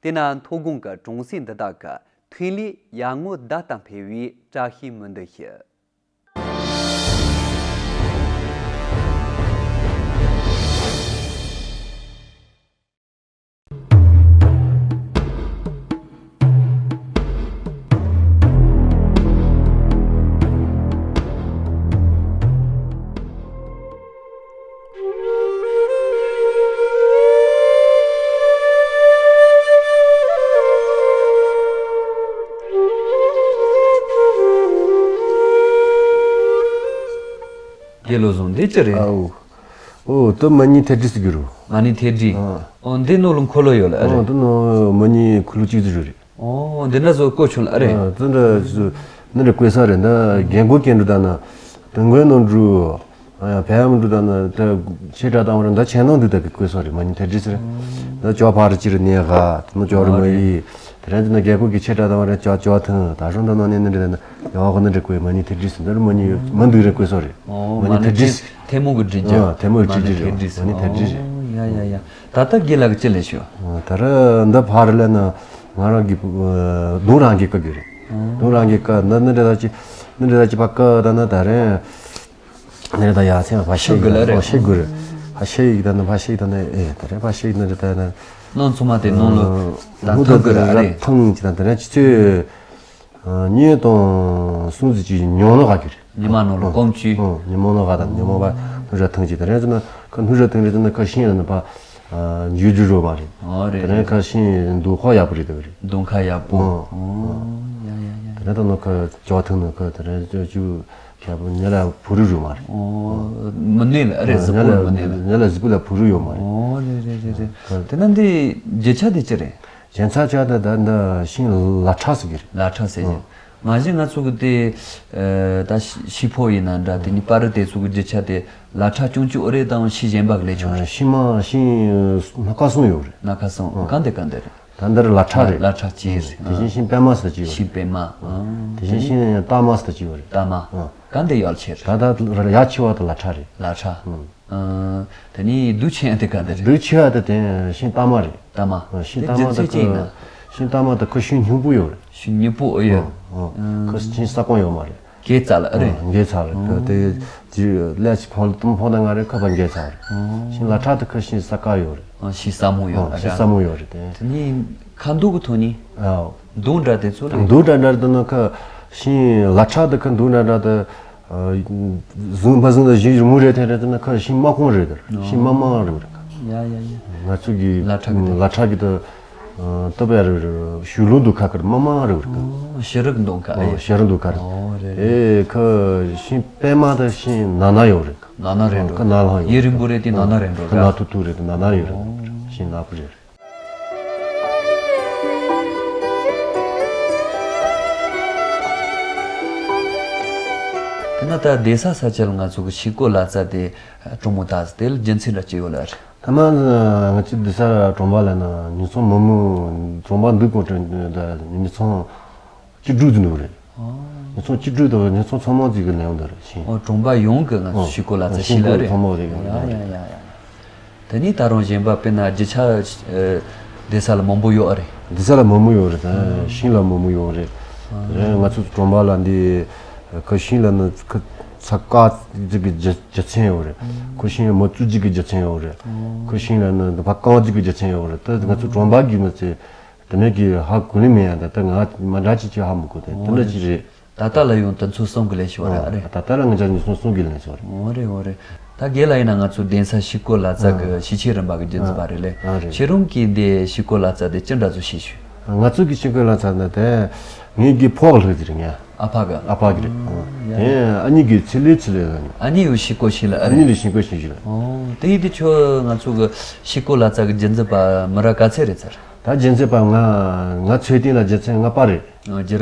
དེས་ན་མཐོ་སྒང་གི་གྲོང་གསེབ་འདི་དག་གི་ཐོན་ལས་ཡར་ངོའི་ཟླ་ལྟར་འཕེལ་བའི་བཀྲ་ཤིས་སྨོན་འདུན་ཞུ། དགེ་སློང་བཟང་འདི་ཅི་རེད། ཨའུ། ཨོ་ད་མ་ཎི་ཐལ་བྲིས་ཟེར་གྱི་རེད། མ་ཎི་ཐལ་བྲིས། ཨ། ཨོ་འདི་ནང་ལ་འཁོར་ལོ་ཡོད་ལ་ཨ་ཨོ་རེད། ད་ནང་མ་ཎི་འཁོར་ལོ་གཅིག་ཙམ་ཡོད་རེད། ཨོ་འདི་འདྲ་བཟོ་བཀོད་ཆོག་ལ་ཨ་རེད། ཨ་ད་འདྲ་བཟོ་འདི་འདྲ་བཀོད་ས་རེད། འདི་རྒན་རྒོན་སྐྱེ་འགྲོ་ད་ན་དུང་དཀར་ནང་འགྲོ། ཨ་ཡང་བལ་ཡམ་འགྲོ་ད་ན་ད་ཆེ་དྲག་བཏང་བ་རེད། འདི་ཆེ་ནང་འདུག་ད་གི་བཀོད་ས་རེད། མ་ཎི་ཐལ་བྲིས་ཟེར། འདི་ཇོ་བོ་རི་ཅི་རེད་ནས་ག་ད་ནི་ཇོ་བོ་རི་མ་ཡིན། དེ་རིང་འདི་ན་རྒན་རྒོན་གྱི་ཆེ་དྲག་བཏང་བ་རེད། ཇོ་ཇོ་ཐང་ད་རུང་འདི་ནང་ནས་འདི་འདྲ་ན་ཡང་ག་འདི་འདྲ་བཀོད་མ་ཎི་ཐལ་བྲིས་ཟེར། འདི་རུ་མ་ཎི་ཡོད་མ་འདུག་རེད་བཀོད་ས་རེད། མ་ཎི་ཐལ་བྲིས། ཐལ་མོ་གི་བྲིས་རྒྱུ། ཨ་ཐལ་མོ་གི་བྲིས་རྒྱུ་རེད། མ་ཎི་ཐལ་བྲིས་རེད། ཨོ་ཡ་ཡ་ཡ། ད་ལྟ་དགེ་ལགས་ཀྱིས་ཅི་ལས་ཞུ། ཨ་ད་ར་འདི་ཕར་ལ་ན་ང་རང་གི་ཨ་གདོང་རང་གི་བཀའ་བརྒྱུད་རེད། གདོང་རང་གི་བཀའ་འདི་ནི་རེ་ད་ཅི་ནི་རེ་ད་ཅི་བཀའ་ད་ན་ད་རེད། ནི་རེ་ད་ཡ་ཚན་ཕ་ཤེས་ཤེས་དགོས་ལ་རེད། ཕ་ཤེས་དགོས་རེད། ཕ་ཤེས་ཡིག་ད་ན་ཕ་ཤེས་ཡིག་ད་ན་ཨེ་ད་རེད། ཕ་ཤེས་ཡིག་ནི་རེ་ད་ན་ནང་ཚང་མ་དེ་ནང་ལོ་ད་ཐང་དགོས་ར་རེད། ཐང་ཅི་ད་ད་རེད་ཅི་ཚོད། ཨ་གཉིས་དང་གསུམ་ཙམ་ཅིག་ཉོ་ནོ་ག་གི་རེད། ཉི་མ་ནོ་ལོ་ཨ་ཀོང་ཅུ། ཨ་ཉི་མ་ནོ་ག་དང་ཉི་མ་བ་སྣུར་ར་ཐང་ཅིག་དང་རེད་ཟེར་ན་ཁ་སྣུར་ར་ཐང་རེད་ཟེར་ན་ཁ་ཤིང་ལ་ནི་པ་ཨ་འཇུ་འཇུ་རོ་མ་རེད། ཨོ་རེད་དེ་རེད། རིང་ཁ་ཤིང་འདུག་ཁ་ཡག་པོ་རེད་དེ་རེད། གདོང་ཁ་ཡག་པོ། ཨ་ཨོ་ཡ་ཡ་ཡ། དེ་རིང་ད་ནོ་ཁ་ཇོ་ཐང་ནོ་ཁ་དེ་རིང་ཅུ་ཁ་པོ་ཉ་ལ་བུ་རུ་རུ་མ་རེད། ཨོ་མི་ནུས་ལ་རེད། གཟི་པོ་ལ་མི་ནུས་ལ། ཉ་ལ་གཟི་པོ་ལ་བུ་རུ་ཡོད་མ་རེད། ཨོ་རེད་རེད་རེད་རེད། དེ་ན་འདི་རྒྱུ་ཆ་དེ་ཅི་རེད། གཞན་ཚ་ཆ་ད་ད་འདི་ཤིང་ལ་ཁྲག་ཟེར་གི་རེད། ལ་ཁྲག་ཟེར་གི། ཨ། མ་གཞི་ང་ཚོ་གི་དེ་ཨ་ད་ཤི་ཤི་ཕོ་ཡིན་ན་འདྲ་དེ་ནི་པ་རི་དེ་ཚོ་གི་རྒྱུ་ཆ་དེ་ལ་ཁྲག་ཅུང་ཅུ་ཨོ་རེད་དང་ཤི་གཞན་པ་གི་ལས་ཆུང་རེད། ཤིང་མ་ཤིང་སྣ་ཁ་གསུམ་ཡོད་རེད། སྣ་ཁ་གསུམ་ཨ། གང་དེ་གང་དེ་རེད། ད་འདི་རུ་ལ་ཁྲག་རེད། ལ་ཁྲག་གཅིག་རེད། དེ་བཞིན་ཤིང་པད་མ་ཟེར་གཅིག་ཡོད་རེད། ཤིང་པད་མ་ཨ། དེ་བཞིན་ཤིང་སྟག་མ་ཟེར་གཅིག་ཡོད་རེད། སྟག་མ་ཨ། གང་དེ་ཡག་ཆེ་རེད། ད་ད་ཡག་ཆེ་བ་དེ་ལ་ཁྲག་རེད། ལ་ཁྲག་ཨ། ཨ། དེ་ནི་སྡུག་ཆེ་ཡ་དེ་ག་དེ་རེད། སྡུག་ཆེ་བ་དེ་དེ་ཤིང་སྟག་མ་རེད། སྟག་མ། ཨ། ཤིང་སྟག་མ་དེ་རྒྱུ་མཚན་ཅི་ཡིན་ན། ཁ་ཤིང་སྟག་མ་དེ་ཁ་ཤིང་སྙིང་པོ་ཡོད་རེད། ཤིང་སྙིང་པོ་ཨེ་ཡོད། ཨ། ཨ། ཁ་ཤིང་ས་ཁོངས་ཡོད་མ་རེད། གས་ཙ་ལ་ཨ་རེད། ཨ། གས་ཙ་ལ་ཨ། དེ་དེ་ལས་ཕོ་ཕོ་དང་ང་རེ་ཁ་པ་གས་ཙ་རེད། ཨ། ཤིང་ལ་ཁྲག་དེ་ཁ་ཤིང་ས་ཀ་ཡོད་རེད། ཨ། ཤིང་ས་མོ་ཡོད་ཨ། ཤིང་ས་མོ་ཡོད་རེད་དེ། དེ་ནི་ཁ་མདོག་གི་ཐོག་ནི། ཨ། མདོག་འདྲ་དེ་ཚོ་ལ། མདོག་འདྲ་འདྲ་དེ་ན་ཁ་ཤིང་ལ་ཁྲག་དེ་ཁ་མདོག་འདྲ་འདྲ་དེ། ཨ། བཟུང་མ་བཟུང་ལ་ཞིང་རི་མོ་རེ་ཐེ་རེ་ཐེ་ན་ཁ་ཤིང་མ་ཁོང་རེ་དར་ཤིང་མ་མང་རེ་བར་ཡ་ཡ་ཡ། ང་ཚོ་གི་ལ་ཁྲག་གི་དེ། ལ་ཁྲག་གི་དེ། ཨ། ཏོ་པའི་རི་ཞུ་ལུང་དུ་ཁ་ཁར་མ་མང་རེ་བར་ཁ། ཨོ་ཤེ་རུག་འདོང་ཁ་ཨོ་ཨེ། ཤེ་རུག་འདོང་ཁ་རེ། ཨོ་རེ་རེ། ཨེ་ཁ་ཤིང་པད་མ་དང་ཤིང་ན་ན་ཡོད་རེ། ན་ན་རེ་འགྲོ། ཁ་ན་ལྷང་ཡོད་ཡེ་རིང་པོ་རེ་དེ་ན་ན་རེ་འགྲོ་ཁ་ན་ཐུ་ཐུ་རེ་དེ་ན་ན་ཡོད་རེ། ཨོ། ཤིང་ན་པུ་རེ། དེ་ན་ད་བསྡད་ས་ས་ཆ་ལ་ང་ཚོ་གི་ཤིང་བརྐོས་ལག་རྩལ་དེ་གྲོང་མོ་དག་དེ་ལ་རྒྱུ་མཚན་འདྲ་ཅིག་ཡོད་ལ་རེད། ཐ་མ་ང་ཚོ་བསྡད་ས་གྲོང་པ་ལ་ན་ཉིས་སྟོང་མི་མི་གྲོང་པ་འདུག་གོ་གྲོང་ཉིས་སྟོང་བཅུ་དྲུག་ཙམ་འདུག་རེད། ཨོ། ཉིས་སྟོང་བཅུ་དྲུག་དང་ཉིས་སྟོང་ཚང་མ་ཅིག་གི་ལེའུ་འདི་རེད་ཤིང་། ཨོ་གྲོང་པ་ཡོངས་ཀྱི་ང་ཚོ་ཨོ་ཤིང་བརྐོས་ལག་རྩལ་ཤིང་ལ་རེད། ཤིང་བརྐོས་ཚང་མ་རེད། ཡ་ཡ་ཡ་ཡ། དེ་ནས་ད་རུང་གཞན་པ་དཔེར་ན་རྒྱུ་ཆ་ཨ་བསྡད་ས་ལ་མང་པོ་ཡོད་ཨ་རེད། བསྡད་ས་ལ་མང་པོ་ཡོད་རེད་ད་ཤིང་ལ་མང་པོ་ཡོད་རེད། དེ་ང་ཚོ་གྲོང་པ་ལ་འདི་ཁ་ཤིང་ལ་ནི་ཁ་ཚ་དཀར་ཅིག་གི་རྒྱུ་རྒྱུ་མཚན་ཡོད་རེད། ཁ་ཤིང་ལ་མ་བཙུགས་ཅིག་གི་རྒྱུ་མཚན་ཡོད་རེད། ཁ་ཤིང་ལ་ནི་འདི་ཕ་རྐང་ཅིག་གི་རྒྱུ་མཚན་ཡོད་རེད་ད་ང་ཚོ་གྲོང་པ་གི་མི་ཚེ། དེ་ནས་ཀྱི་ཧ་གོ་ལེ་མེད་ཡ་ད་ལྟ་ང་མ་འདྲ་ཅིག་ཅིག་ཧ་མི་གོ་དེ་དེ་འདྲ་ཅིག་རེད། ད་ལྟ་ལ་ཡོང་དུས་ཚོད་གསུམ་གི་ལས་ཤོར་རེད་ཨ་རེད། ད་ལྟ་ལ་ང་ཅག་ཉིས་སྟོང་གསུམ་གི་ལས་ཤོར་རེད། འོ་རེད་འོ་རེད། ད་རྒན་ལགས་ཡིན་ན་ང་ཚོ་གདན་ས་ཤིང་བརྐོས་ལག་རྩལ་གི་ཨ་ཤེས་བྱའི་རིམ་པ་གི་རྒྱུན་འཛིན་པ་རེད་ལེ། ཨ་རེད། ཁྱེད་རང་གིས་འདི་ཤིང་བརྐོས་ལག་རྩལ་དེ་ཅི་འདྲ་ཚོ་ཤེས་ཤོད། ང་ཚོ་གི་ཤིང་བརྐོས་ལག་རྩལ་ནི་དེ་ངའི་གི་ཕོག་ལྷག་ཟེར་ངས། ཨ་ཕ་གི་ཨ་ཕ་གི་རེད། ཨ་ཡ་དེ་ཨ་ནི་གི་ཚེ་ལས་ཚེ་ལས་ལ་ནི། ཨ་ནི་ཡོད་ཤིང་བརྐོས་ཤིང་ལ་ཨ་ཨ་ནི་རེད། ལས་ཤིང་བརྐོས་ཤིང་ཞིག་ལ། ཨོ་དེ་ཡིན་དུས་ཁྱོད་ང་ཚོ་གི་ཤིང་བརྐོས་ལག་རྩལ་གི་རྒྱུན་འཛིན་པ་མི་རབས་ག་ཚད་རེད་ཚར། ད་རྒྱུན་འཛིན་པ་ང་ང་ཚོའི་སྟེང་ལ་རྒྱུན་འཛིན་ལྔ་པ་རེད། ཨ་རྒྱུན་ར་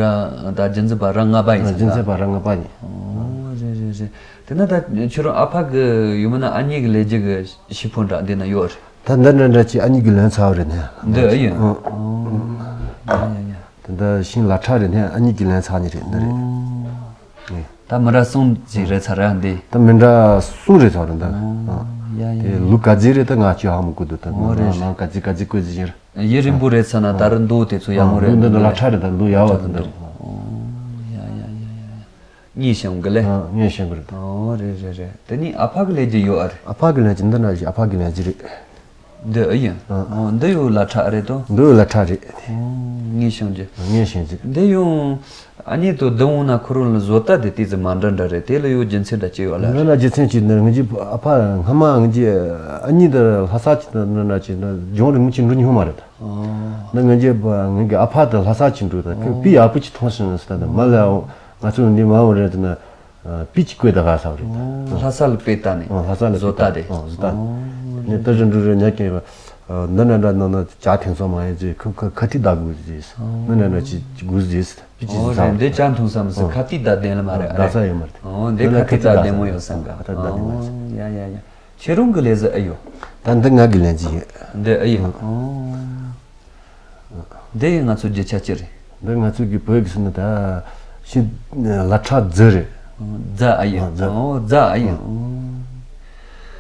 ད་རྒྱུན་འཛིན་པ་རབས་ལྔ་པ་ཡིན་ཟེར་ད། རྒྱུན་འཛིན་པ་རབས་ལྔ་པ་ཡིན། ཨོ་རེད་རེད་རེད། དེ་ན་ད་ཁྱོད་རང་ཨ་ཕ་གི་ཡུལ་མིན་ན་ཨ་མྱེས་གི་ལས་རྒྱུ་གི་ཤི་ཕོ་འདྲ་འདི་ན་ཡོད་རེད། ད་འདི་འདྲ་འདྲ་ཅིག་ཨ་མྱེས་གི་ལན་ཚ་བ་རེད་ནས། འདི་ཨེ་ཡིན། ཨང་། ཨོ། ཡ་ཡ་ཡ། དེ་འདྲ་ཤིང་ལ་ཁྲ་རེད་ནས་ཨ་མྱེས་གི་ལན་ཚ་ནི་རེད་འདི་རེད། ཨོ། ད་མི་འདྲ་གསུམ་ཅིག་རེད་ཚ་ར་འདི། ད་མི་འདྲ་གསུམ་རེད་ཚ་ར་འདི། ཨོ། ཡ་ཡ་དེ་ཡ། ལུག་ག་ཚོད་རེད་ད་ང་ཅི་ཧ་མི་གོ་འདུག་ད་ཨོ་རེད་ང་རེད། ག་ཚོད་ག་ཚོད་བཀོད་ཟིན་ཡིན། ཡུན་རིང་པོ་རེད་ཚ་ན་ད་རུ་མདོ་དེ་ཚོ་ཡག་མོ་རེད། ལུག་འདི་འདི་ལ་ཁྲ་རེད་ད་ལུག་ཡག་བ་དེ་འདི་རེད། ཨོ། ཡ་ཡ་ཡ་ཡ། ངས་བྱུང་གི་ལེ། ཨ། ངས་བྱུང་གི་རེད། ཨོ་རེད་རེད་རེད། དེ་ནི་ཨ་ཕ་གི་ལས་ཀྱི་ཡོད་ཨ་རེད། ཨ་ཕ་གི་ལས་ཀྱི་འདི་ན་ཞིག་ཨ་ཕ་གི་ལས་ཀྱི་རེད། འདི་ཨེ་ཡིན། ཨ། ཨོ་འདི་ཡོད་ལ་ཁྲ་རེད་དོ། འདི་ཡོད་ལ་ཁྲ་རེད། ཨོ་ངས་བྱུང་གི། ངས་བྱུང་གི། འདི་ཡོང་ཨ་མྱེས་དོ་འདི་འོང་ན་ཁོ་རང་ལ་བཟོ་ལྟ་དེ་ཏི་ཙི་མ་འདྲ་འདྲ་རེད། དེ་ལ་ཡོད་རྒྱུ་མཚན་འདྲ་ཅི་ཡོད་ལ་རེད། འདི་ན་རྒྱུ་མཚན་ཅི་འདི་ངེད་ཀྱི་ཨ་ཕ་སྔ་མ་ངེད་ཀྱི་ཨ་མྱེས་འདི་ལྷ་ས་ཅི་འདི་ན་ཅི་འདི་ལྗོངས་རིང་མོ་ཅི་འགྲོ་མྱོང་མ་རེད། ཨོ། ན་ངེད་ཀྱི་ངེད་ཀྱི་ཨ་ཕ་དང་ལྷ་ས་ཅིག་འགྲོ་དང་ཁོས་པི་ཡག་པོ་ཅིག་མཐོང་སོང་ཟེར་ད་མ་ལ་ང་ཚོ་འདི་མ་འོང་རེད་ན་པི་ཅིག་བཀོད་ད་ག་ས་རེད། ལྷ་ས་ལ་པེ་ད་ནི་ལྷ་ས་ལ་བཟོ་ལྟ་དེ། བཟོ་ལྟ་ནི་ད་རིན་འགྲོ་རེད་ཉག་གི་འདི་ན་འདྲ་ནང་ན་ཇ་ཐེངས་སོང་མ་ཡིན་ཅེས་ཁོ་ཁ་ཁ་ཐི་ད་དགོས་ཟེར། འདི་ན་འདྲ་ཅིག་དགོས་ཟེར། པི་ཅིག་ཨོ་ཟེར་རེད། འདི་ཅ་འཐུང་བསམ་སི་ཨོ། ཁ་ཏི་ད་ལྡན་ལ་མ་རེད། ཨ་ད་རེད། ས་ཡོད་མ་རེད། ཨོ་འདི་ཁ་ཏི་ད་ལྡན་མོ་ཡོད་བསམ་ག་ཁ་ཏི་ད་ལྡན་མོ་ཡོད་བསམ། ཨོ་ཡ་ཡ་ཡ། ཁྱེད་རང་གི་ལས་ཟི་ཨེ་ཡོད། ད་འདི་ང་གི་ལན་ཅི་ཡོད། འདི་ཨེ་ཡོད། ཨོ། འདི་ང་ཚོ་རྒྱུ་ཆ་ཅི་རེད། འདི་ང་ཚོ་གི་བོད་ཀྱི་སུ་ནི་ད་ཤི་ལ་ཁྲ་རྫི་རེད། རྫ་ཨེ་ཡོད། ཨོ་རྫ། ཨོ་རྫ་ཨེ་ཡོད། ཨོ།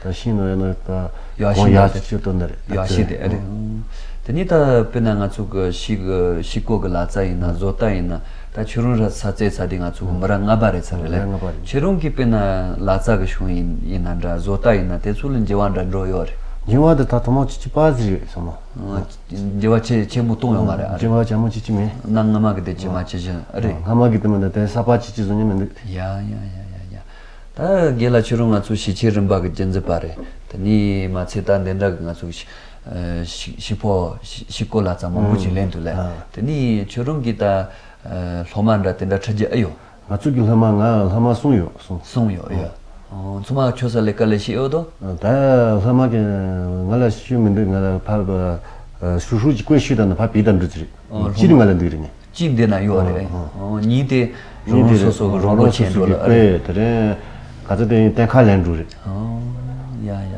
ད་ཤིང་ནང་ཡང་ན་ད་ཡ་གོང་ཤིང་ཡ་ནང་ཅིག་ཅིག་ཏུ་ནི་རེད། ཡ་ད་ཤིང་དེ་ཨེ་རེད། ཨང་། དེ་ནི་ད་དཔེར་ན་ང་ཚོ་གི་ཤིང་གི་ཤིང་བརྐོས་གི་ལག་རྩལ་ཡིན་ན་བཟོ་ལྟ་ཡིན་ན་ད་ཁྱོད་རང་ར་ས་རྩེ་ས་དེ་ང་ཚོ་གི་མི་ར་ལྔ་པ་རེད་ས་རེད་ལེ། ལྔ་པ་རེད། ཁྱོད་རང་གི་དཔེར་ན་ལག་རྩལ་གི་ཤུང་ཡིན་ཡིན་ན་འདྲ་བཟོ་ལྟ་ཡིན་ན་དེ་ཚོ་ལ་འགྱུར་བ་འདྲ་འགྲོ་ཡོད་རེད། འགྱུར་བ་དེ་ད་ཐུན་མོང་ཅིག་ཅིག་པ་ཟིག་རེད་སོང་མ། འགྱུར་བ་ཆེ་ཆེན་པོ་གཏོང་ཡོད་མ་རེད། ཨ་རེད། འགྱུར་བ་ཆེན་མོ་ཅིག་ཅིག་མེད། གནའ་སྔ་མ་གི་དེ་ཇི་མ་ཇི་བཞིན་ཨ་རེད། སྔ་མ་གི་དེ་མིན་ན་དེ་གསར་པ་ཅིག་ཅིག་བཟོ་ཉན་མི་འདུག་ཡ་ཡ་ཡ་ཡ་ཡ། ད་རྒན་ལགས་ཁྱོད་རང་ང་ཚོ་ཞི་ཆེན་རིམ་པ་གི་རྒྱུན་འཛིན་པ་རེད། དེ་ནས་མ་ཚད་ད་འདི་འདྲ་གི་ང་ཚོ་ཤི་ཤི་ཤི་ཕོ་ཤི་ཤི་ཀོ་ལ་ཙམ་མང་པོ་ཅིག་ལེན་འདུག་ལེ། ཨ། དེ་ནས་ཁྱོད་རང་གིས་ད་སློབ་མ་འདྲ་དེ་འདྲ་ཁྲིད་རྒྱུ་ཨེ་ཡོད། ང་ཚོ་གི་སློབ་མ་ང་སློབ་མ་གསུམ་ཡོད་གསུམ། གསུམ་ཡོད་ཨེ་ཡོད། ཨོ་ཚང་མ་ཁྱོད་ས་ལས་ཀ་ལས་ཤེས་ཡོད་དོ། ད་སློབ་མ་གི་ང་ལ་ཤེས་མི་འདུག་ང་ལ་ཕར་ཧྲུ་ཧྲུ་ཅིག་བཀོད་ཤེས་དང་ནི་ཕར་བིས་དང་འགྲོ་ཅི་རེད། ཨོ་སྤྱིར་ང་ལ་འདུག་རེད་ནི། གཅིག་འདི་ན་ཡོད་རེད། ཨོ། ཨོ་གཉིས་དེ་རང་རང་སོ་སོ་གི་རོགས་རོགས་ཆེན་འགྲོ་ལ་ཨ་རེད། དེ་རིང་ག་ཚོད་དེ་ཡིན་གཏན་ཁ་ལེན་འགྲོ་རེད། ཨོ་ཡ་ཡ་ཡ་ཡ།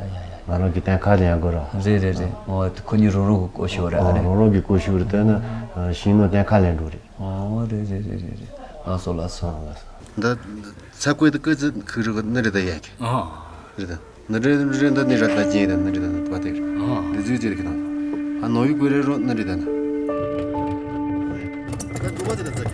ང་རང་གི་གཏན་ཁ་ལེན་དགོས་ར། རེད་རེད་རེད། ཨོ་ཁོ་གཉིས་རང་རང་གི་བཀོད་ཤོག་རེད་ཨ་རེད། རང་རང་གི་བཀོད་ཤོག་རེད་དེ་ན་ཤིང་ནོ་གཏན་ཁ་ལེན་འགྲོ་རེད། ཨོ་རེད་རེད་རེད་རེད་རེད། ལགས་སོ་ལགས་སོ། ལགས་སོ། འདི་ཚ་བཀོད་དུ་བཀོད་ཚུལ་ཁུག་རེད་ནི་རེད་ད་ཡ་གི། ཨོ། རེད་ད། ནི་རེད་རེད་འདི་ནི་ར་ད་ཅན་རེད་ནི་རེད་ད་ནི་པ་དེ་རེད། ཨོ། འདི་ཚོའི་ཅི་རེད་གི་དང་། ཨ་ནོ་ཡུ་གོ་རེ་རོ་ནི་རེད་ད་ན། ད་དུ་བ་ཟེར་ད་ཟེར།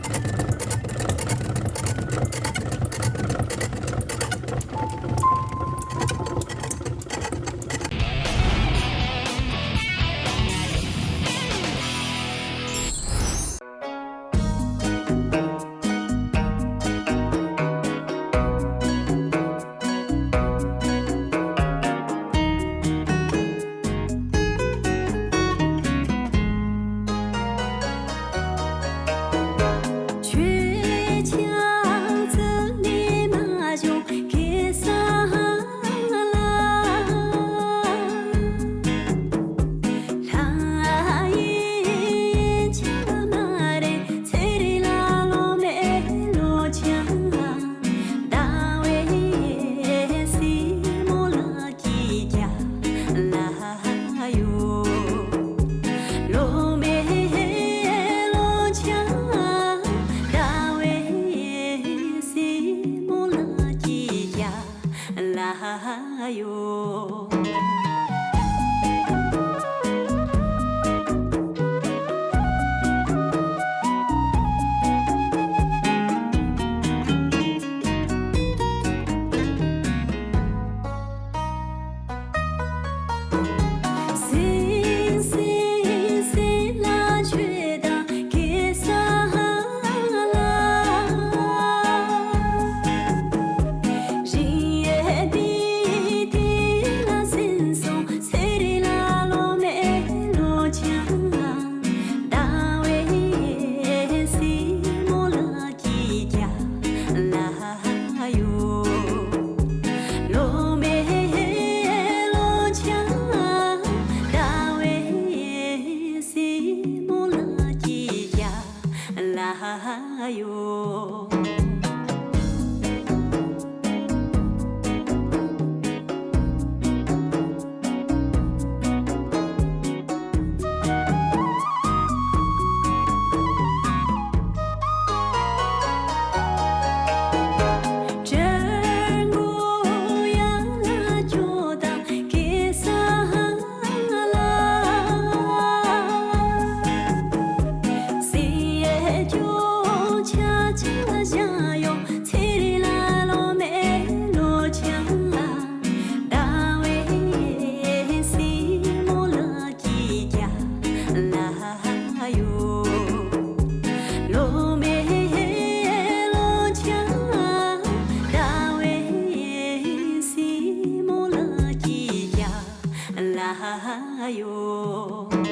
ཡོད།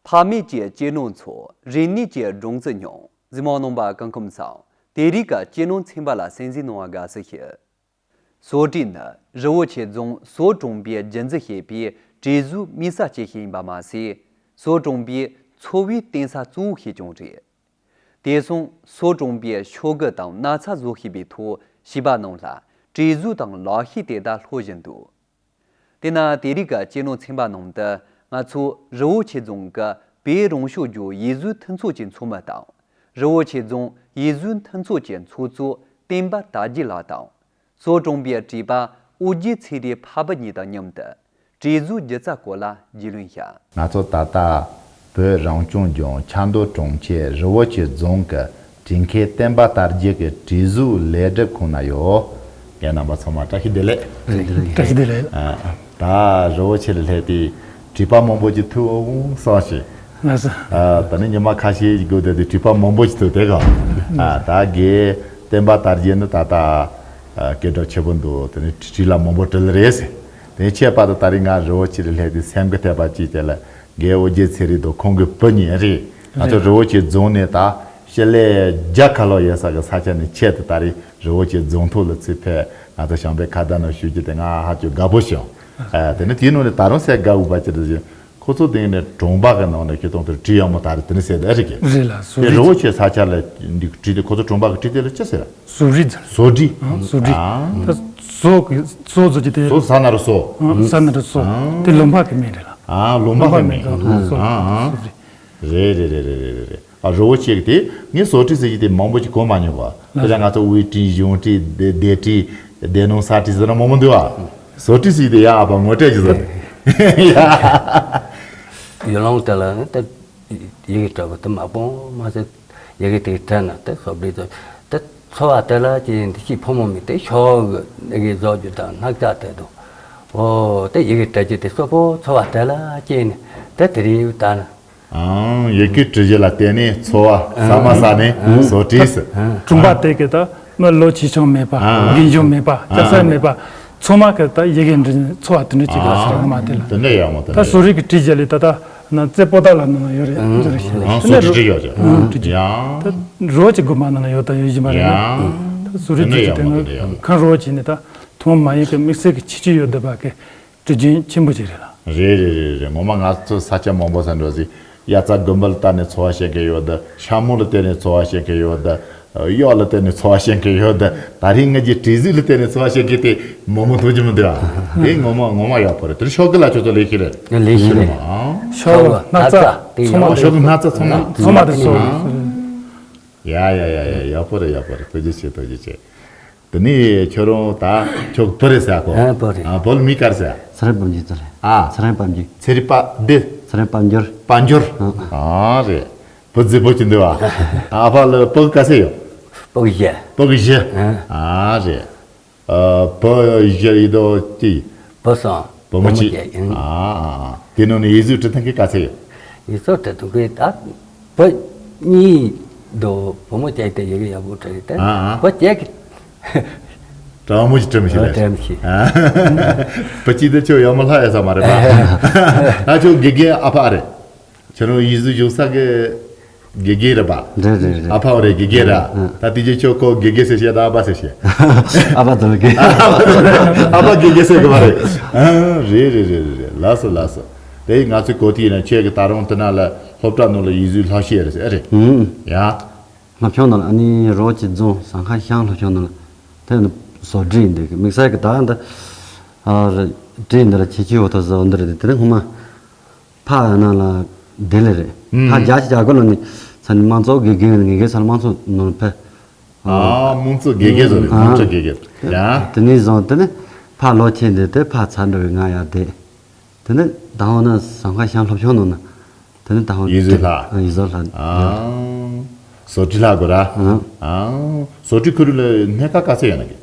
ཕ་མེས་ཀྱི་གཅེས་ནོར་འཚོ། རིག་གནས་ཀྱི་སྦྲང་རྩི་མྱོང་། གཟིགས་མོ་རྣམ་པ་སྐུ་ཁམས་བཟང་། དེ་རིང་གི་གཅེས་ནོར་ཚན་པ་ལ་གསན་གཟིགས་གནང་བར་དགའ་བསུ་ཞུ། བསོད་བདེ་ནི་རི་བོ་ཆེ་རྫོང་བསོད་གྲོང་པས་རྒྱུན་འཛིན་བྱེད་པའི་བྲེ་གཟུགས་དམིགས་བསལ་གྱི་ཞིང་ཡིན་པ་མ་ཟད། བསོད་གྲོང་པའི་འཚོ་བའི་རྟེན་ས་གཙོ་བོ་ཞིག་ཀྱང་རེད། དེང་སང་བསོད་གྲོང་པས་ཤོག་གུ་དང་ན་ཚ་བཟོ་ཤེས་པའི་ཐོག་བྱིས་པ་རྣམས་ལ་བྲེ་གཟུགས་དང་ལག་ཤེས་དེ་དག་སློབ་བཞིན་འདུག། དེས་ན་དེ་རིང་གི་གཅེས་ནོར་ཚན་པ་ནང་དུ་ང་ཚོ་རི་བོ་ཆེ་རྫོང་གི་བོད་རང་སྐྱོང་ལྗོངས་ཡིག་གཟུགས་མཐུན་ཚོགས་ཀྱི་ཚོགས་མི་དང་། རི་བོ་ཆེ་རྫོང་ཡིག་གཟུགས་མཐུན་ཚོགས་ཀྱི་ཚོགས་གཙོ་བསྟན་པ་དར་རྒྱས་ལགས་དང་། བསོད་གྲོང་པའི་བྲེ་པ་ཨོ་རྒྱན་ཚེ་རིང་ཕ་བུ་གཉིས་དང་མཉམ་དུ་བྲེ་གཟུགས་སྒྱུ་རྩལ་སྐོར་ལ་རྒྱུས་ལོན་བྱ། ང་ཚོ་ད་ལྟ་བོད་རང་སྐྱོང་ལྗོངས་ཆབ་མདོ་གྲོང་ཁྱེར་རི་བོ་ཆེ་རྫོང་གི་བྲེ་མཁན་བསྟན་པ་དར་རྒྱས་ཀྱི་བྲེ་གཟུགས་ལས་སྒྲུབ་ཁང་ན་ཡོད། རྒན་རྣམ་པ་ཚང་མ་བཀྲ་ཤིས་བདེ་ལེགས། བཀྲ་ཤིས་བདེ་ལེགས། ཨ། ད་རི་བོ་ཆེ་ལ་སླེབས་དུས་བྲེ་པ་མང་པོ་ཅིག་ཐུག་སོང་ཞིག། ལགས་སོ། ཨ། ད་ནི་ཉི་མ་ཁ་ཤས་ཀྱི་སྒོ་དེ་དུས་བྲེ་པ་མང་པོ་ཅིག་ཐུག་དེ་ག་ཨ། ད་རྒན་བསྟན་པ་དར་རྒྱས་ནི་ད་ལྟ་ཨ། སྐད་གྲགས་ཆེ་པོ་འདུག། དེ་ནི་བྲེ་ལ་མང་པོ་བྲེལ་རེད་ཟེར། དེ་ནི་ཆེད་དུ་ད་རིང་ང་རི་བོ་ཆེ་ལ་སླེབས་དུས་སེམས་ཀྱི་དད་པ་ཅིག་དེ་ལ་རྒན་ཨོ་རྒྱན་ཚེ་རིང་དང་ཁོང་གི་བུ་གཉིས་རེད། ང་ཚོ་རི་བོ་ཆེ་རྫོང་ནས་ད་སྤྱི་ལེ་བརྒྱ་ཁ་ལོ་ཡོད་ས་གི་ས་ཆ་ནས་ཆེད་དུ་ད་རིང་རི་བོ་ཆེ་རྫོང་ཐོག་ལ་ཚུར་ཕེབས། ང་ཚོ་བྱམས་པའི་ཁ་བརྡ་ནང་ཞུགས་རྒྱུ་དེ་ང་ཧ་ཅང་དགའ་པོ་བྱུང་། ཨ། དེ་ནི་དེའི་ནང་ནས་ད་རུང་གསལ་དགའ་འོས་པ་ཅིག་རེད་ཟེར། ཁོ་ཚོ་དེ་ནས་གྲོང་པ་གི་ནང་ནས་ཁྱེད་རང་ཚོར་བྲེ་ཡག་མོ་དར་དེ་ནི་ཟེར་དེ་རེད་ཀྱི། རེད་ལ། བཟོ་དེ་རི་རིགས། བོ་ཆེ་ས་ཆ་ལ་འདི་བྲེ་དེ་ཁོ་ཚོ་གྲོང་པ་གི་བྲེ་དེ་ལ་ཅི་ཟེར། བཟོ་རིགས་ཟེར། བཟོ་རིགས། ཨ། བཟོ་རིགས། ཨ། ད་བཟོ་གི་བཟོ་བཟོ་རྒྱུ་དེ། བཟོ་ས་ན་རུ་བཟོ། ཨ། ས་ན་རུ་བཟོ། ཨ། དེ་ལུང་པ་གི་མིང་རེད་ལ། ཨ། ལུང་པ་གི་མིང་། ལུང་པ་གི་མིང་། ཨ། བཟོ་ཨ། བཟོ་རིགས། རེད་རེད། ཨ། རི་བོ་ཆེ་གི་དེ་ངས་བཟོ་རིགས་ཟེར་གྱི་དེ་མང་པོ་ཅིག་གོ་མ་མྱོང་བ། དེ་ལ་ང་ཚོ་དབུས་བྲེ་གཞུང་བྲེ་སྡེ་སྡེ་བྲེ་སྡེ་ནང་ས་བྲེ་ཟེར་ན་མང་པོ་འདུག་བ། བཟོ་རིགས་ཟེར་གྱི་དེ་ཡ་ཨ་ཕ་ངོ་སྤྲོད་ཅིག་བཟོ་ནས་ཡ། ཡུལ་ལུང་དེ་ལ་ནི་ད་ཡི་གེ་བྲི་བ་དེ་མ་སྤོང་མ་ཟད་ཡི་གེ་དེ་བྲིས་ན་དེ་བཟོ་རིགས་ཚོ་དེ་འཚོ་བ་དེ་ལ་ཅི་ཡིན་དེ་ཅི་ཕོ་མོ་མི་དེ་ཤོག་གི་ཡི་གེ་བཟོ་རྒྱུ་དང་སྣག་ཚ་དེ་འདུག། འོ་དེ་ཡི་གེ་བྲི་རྒྱུ་དེ་གཙོ་བོ་འཚོ་བ་དེ་ལ་ཅི་ཡིན་དེ་དེ་རིགས་ད་ནི། ཨང་། ཡི་གེ་བྲི་རྒྱུ་ལ་བརྟེན་ནས་འཚོ་བ་ཟ་མ་ཟ་ནས་བཟོ་བྲིས་སུ། གྲོང་པ་དེ་གི་ད་མི་ལོ་ཆེ་ཆུང་མེད་པ། ཨང་། རྒན་གཞོན་མེད་པ། ཨང་། སྐྱ་སེར་མེད་པ། ཚང་མ་གི་ད་ཡི་གེ་འབྲི་འཚོ་བ་དེ་འདྲ་ཅིག་ལ་ཟེར་ཨང་། ང་མ་དེ་ལ། དེ་འདྲ་ཡག་མོ་དེ་ད་འདྲ་བཟོ་རིགས་ཀྱི་བྲིས་རྒྱུ་ལས་ད་ད་ན་རྩེ་པོ་ཏ་ལ་ནང་ན་ཡོད་རེད། ཨང་། འདི་རེད་ཤེས་ལ། ཨང་། བཟོ་རིགས་བྲིས་ཡོད་ཅེ། ཨང་། བྲིས་རྒྱུ། ཡང་། ད་རོ་ཅིག་དགོན་པ་ནང་ན་ཡོད་ད་ཡོད་བཞིན་པ་རེད་ཡ། ཡང་། ད་བཟོ་རིགས་དེ་འདྲ་བྲིས་ཡག་རྒྱུ་དེ་མོ་དེ་འདྲ་ཡག་མོ། ཁམས་རོ་ཅིག་ནས་ད་ཐོག་མ་ཡིན་པའི་དམིགས་བསལ་གྱི་ཁྱད་ཆོས་ཡོད་བསྡད་པ་གི་བྲིས་རྒྱུན་ཆེན་པོ་ཅིག་རེད་ལ། རེད་རེད་རེད་རེད། ངོ་མ་ང་ཚོ་ས་ཆ་མང་པོ་ས་འགྲོ་ཟིག། དབྱར་རྩྭ་དགུན་འབུ་ལ་བལྟས་ནས་འཚོ་བ་བྱེད་མཁན་ཡོད་དེ། ཤ་མོ་ལ་བལྟས་ནས་འཚོ་བ་བྱེད་མཁན་ཡོད་དེ། གཡོག་ལ་བལྟས་ནས་འཚོ་བ་བྱེད་མཁན་ཡོད་དེ། ད་རིང་ངེད་ཀྱི་བྲེ་གཟུགས་ལ་བལྟས་ནས་འཚོ་བ་བྱེད་མཁན་དེ་མང་པོ་ཐུག་རྒྱུ་མི་འདུག་ཨ། དེ་ངོ་མ་ངོ་མ་ཡག་པོ་རེད། དེར་ཤོག་གུ་ལ་ཁྱོད་ཚོ་ལས་ཤེས་རེད། ལས་ཤེས་རེད། ཤོག་གུ། སྣག་ཚ། ཚང་མ། ཤོག་གུ། སྣག་ཚ། ཚང་མ། ཚང་མ་དེ་ཚོ། ཡ་ཡ་ཡ་ཡ། ཡག་པོ་རེད། ཡག་པོ་རེད། ཐུགས་རྗེ་ཆེ། ཐུགས་རྗེ་ཆེ། དེ་ནས་ཁྱོད་རང་ད་ཁྱོད་བུ་རེད་ཟེར་གོ། ཨ། བུ་རེད། ཨ། བུ་ལ་མིང་ག་རེ་ཟེར། ཚེ་རིང་དཔལ་འབྱོར་ཟེར་རེད། ཨ། ཚེ་རིང་དཔལ་འབྱོར། ཚེ་རིང་པ་འདི། ཚེ་རིང་དཔལ་འབྱོར། དཔལ་འབྱོར། ཨ། ཨ་རེད། བུ་རྫིག་པོ་ཅིག་འདུག་བ། ཨ་ཕ་ལ་སྤུ་གུ་ག་ཚད་ཡོད། སྤུ་གུ་བཞི། སྤུ་གུ་བཞི། ཨ། ཨ་རེད། ཨ། བུ་བཞི་ཡིན་དོ་ཅི། བུ་གསུམ། བུ་མོ་གཅིག། བུ་མོ་གཅིག། ཨ། ཨ། ཨ། དེ་ནང་ནས་ཡིག་གཟུགས་འབྲི་མཁན་གྱི་ག་ཚད་ཡོད། ཡིག་གཟུགས་འབྲི་མཁན་གྱི་ད་བུ་གཉིས་འདུག། བུ་མོ་གཅིག་དེ་ཡི་གེ་ཡག་པོ་འབྲི་ཡོད་དེ། ཨ། ཨ། བུ་གཅིག་གིས་དྲང་མོ་ཞིག་འབྲི་མི་ཤེས་ལ། འབྲི་མི་ཤེས། ཨ། བུ་གཅིག་དེ་ཁྱོད་ཡག་མོ་ལྷག་ཡོད་ས་མ་རེད་པ། ད་ཁྱོད་དགེ་རྒན་ཨ་ཕ་རེད། ཁྱོད་རང་ཡིག་གཟུགས་སྦྱོང་ས་གི་དགེ་རྒན་རེད་པ། རེད་རེད་རེད། ཨ་ཕ་བ་རེད། དགེ་རྒན་རེད། ཨ། ད་དེ་རྗེས་ཁྱོད་ཁོ་དགེ་རྒན་ཟེར་བཤད་ད་ཨ་ཕ་ཟེར་བཤད། ཨ་ཕ་དང་དགེ། ཨ་ཕ་དང་དགེ། ཨ་ཕ་དགེ་རྒན་ཟེར་གི་མ་རེད། ཨ། རེད་རེད་རེད་རེད་རེད། ལགས་སོ་ལགས་སོ། དེ་ང་ཚོའི་གོ་ཐོས་ཡིན་ན་ཁྱེད་ཀྱི་ད་རུང་དེ་ན་ལ་སློབ་གྲྭ་ནང་ལ་ཡིག་གཟུགས་བསླབ་བྱ་རེད་ཟེར། ཨེ་རེད། ཨུམ། ཡ། སློབ་ཆུང་ནང་ལ་ཨ་ནི་རི་བོ་ཆེ་རྫོང་ཟམ་ཁ་ཤང་སློབ་ཆུང་ནང་ལ་དེ་ནི་བཟོ་བྲིས་འདི་གི་དམིགས་བསལ་གྱི་ད་འདི་ཨ་རེད། བྲིས་འདི་ལ་ཁྱད་ཆོས་འོ་ཐོ་བཟོ་འདི་རེད། དེ་ནི་སྔོན་མ། ཕ་ཡ་ན་ལ་དེ་ལས་རེད། ཨུམ། ཕ་རྒྱ་ཆེ་རྒྱ་གོ་ལོ་ནི་ས་ནི་དམངས་གཙོ་དགེ་རྒན་ངེད་ཀྱི་ས་ལ་དམངས་གཙོ་ནོར་ཕེ། ཨ། དམངས་གཙོ་དགེ་རྒན་ཟེར་རེད། ཨ། དམངས་གཙོ་དགེ་རྒན། ཡ། དེ་ནས་བཟུང་དེ་ནི་ཕ་ལོ་ཆེན་དེ་དེ་ཕ་ཚ་འགྲོ་བའི་ང་ཡ་དེ། དེ་ནི་ད་ཧོ་ན་ཟམ་ཁ་ཤང་སློབ་ཆུང་ནང་ན། དེ་ནི་ད་ཧོ་ཡིག་གཟུགས་ལྷ། ཨ། ཡིག་གཟུགས་ལྷ། ཨ། བཟོ་བྲིས་ལྷ་དགོས་ར། ཨ། ཨ། བཟོ་བྲིས་ཁུལ་ལ་སྣེ་ཁ་ག་ཚད་ཡོད་ན་གི།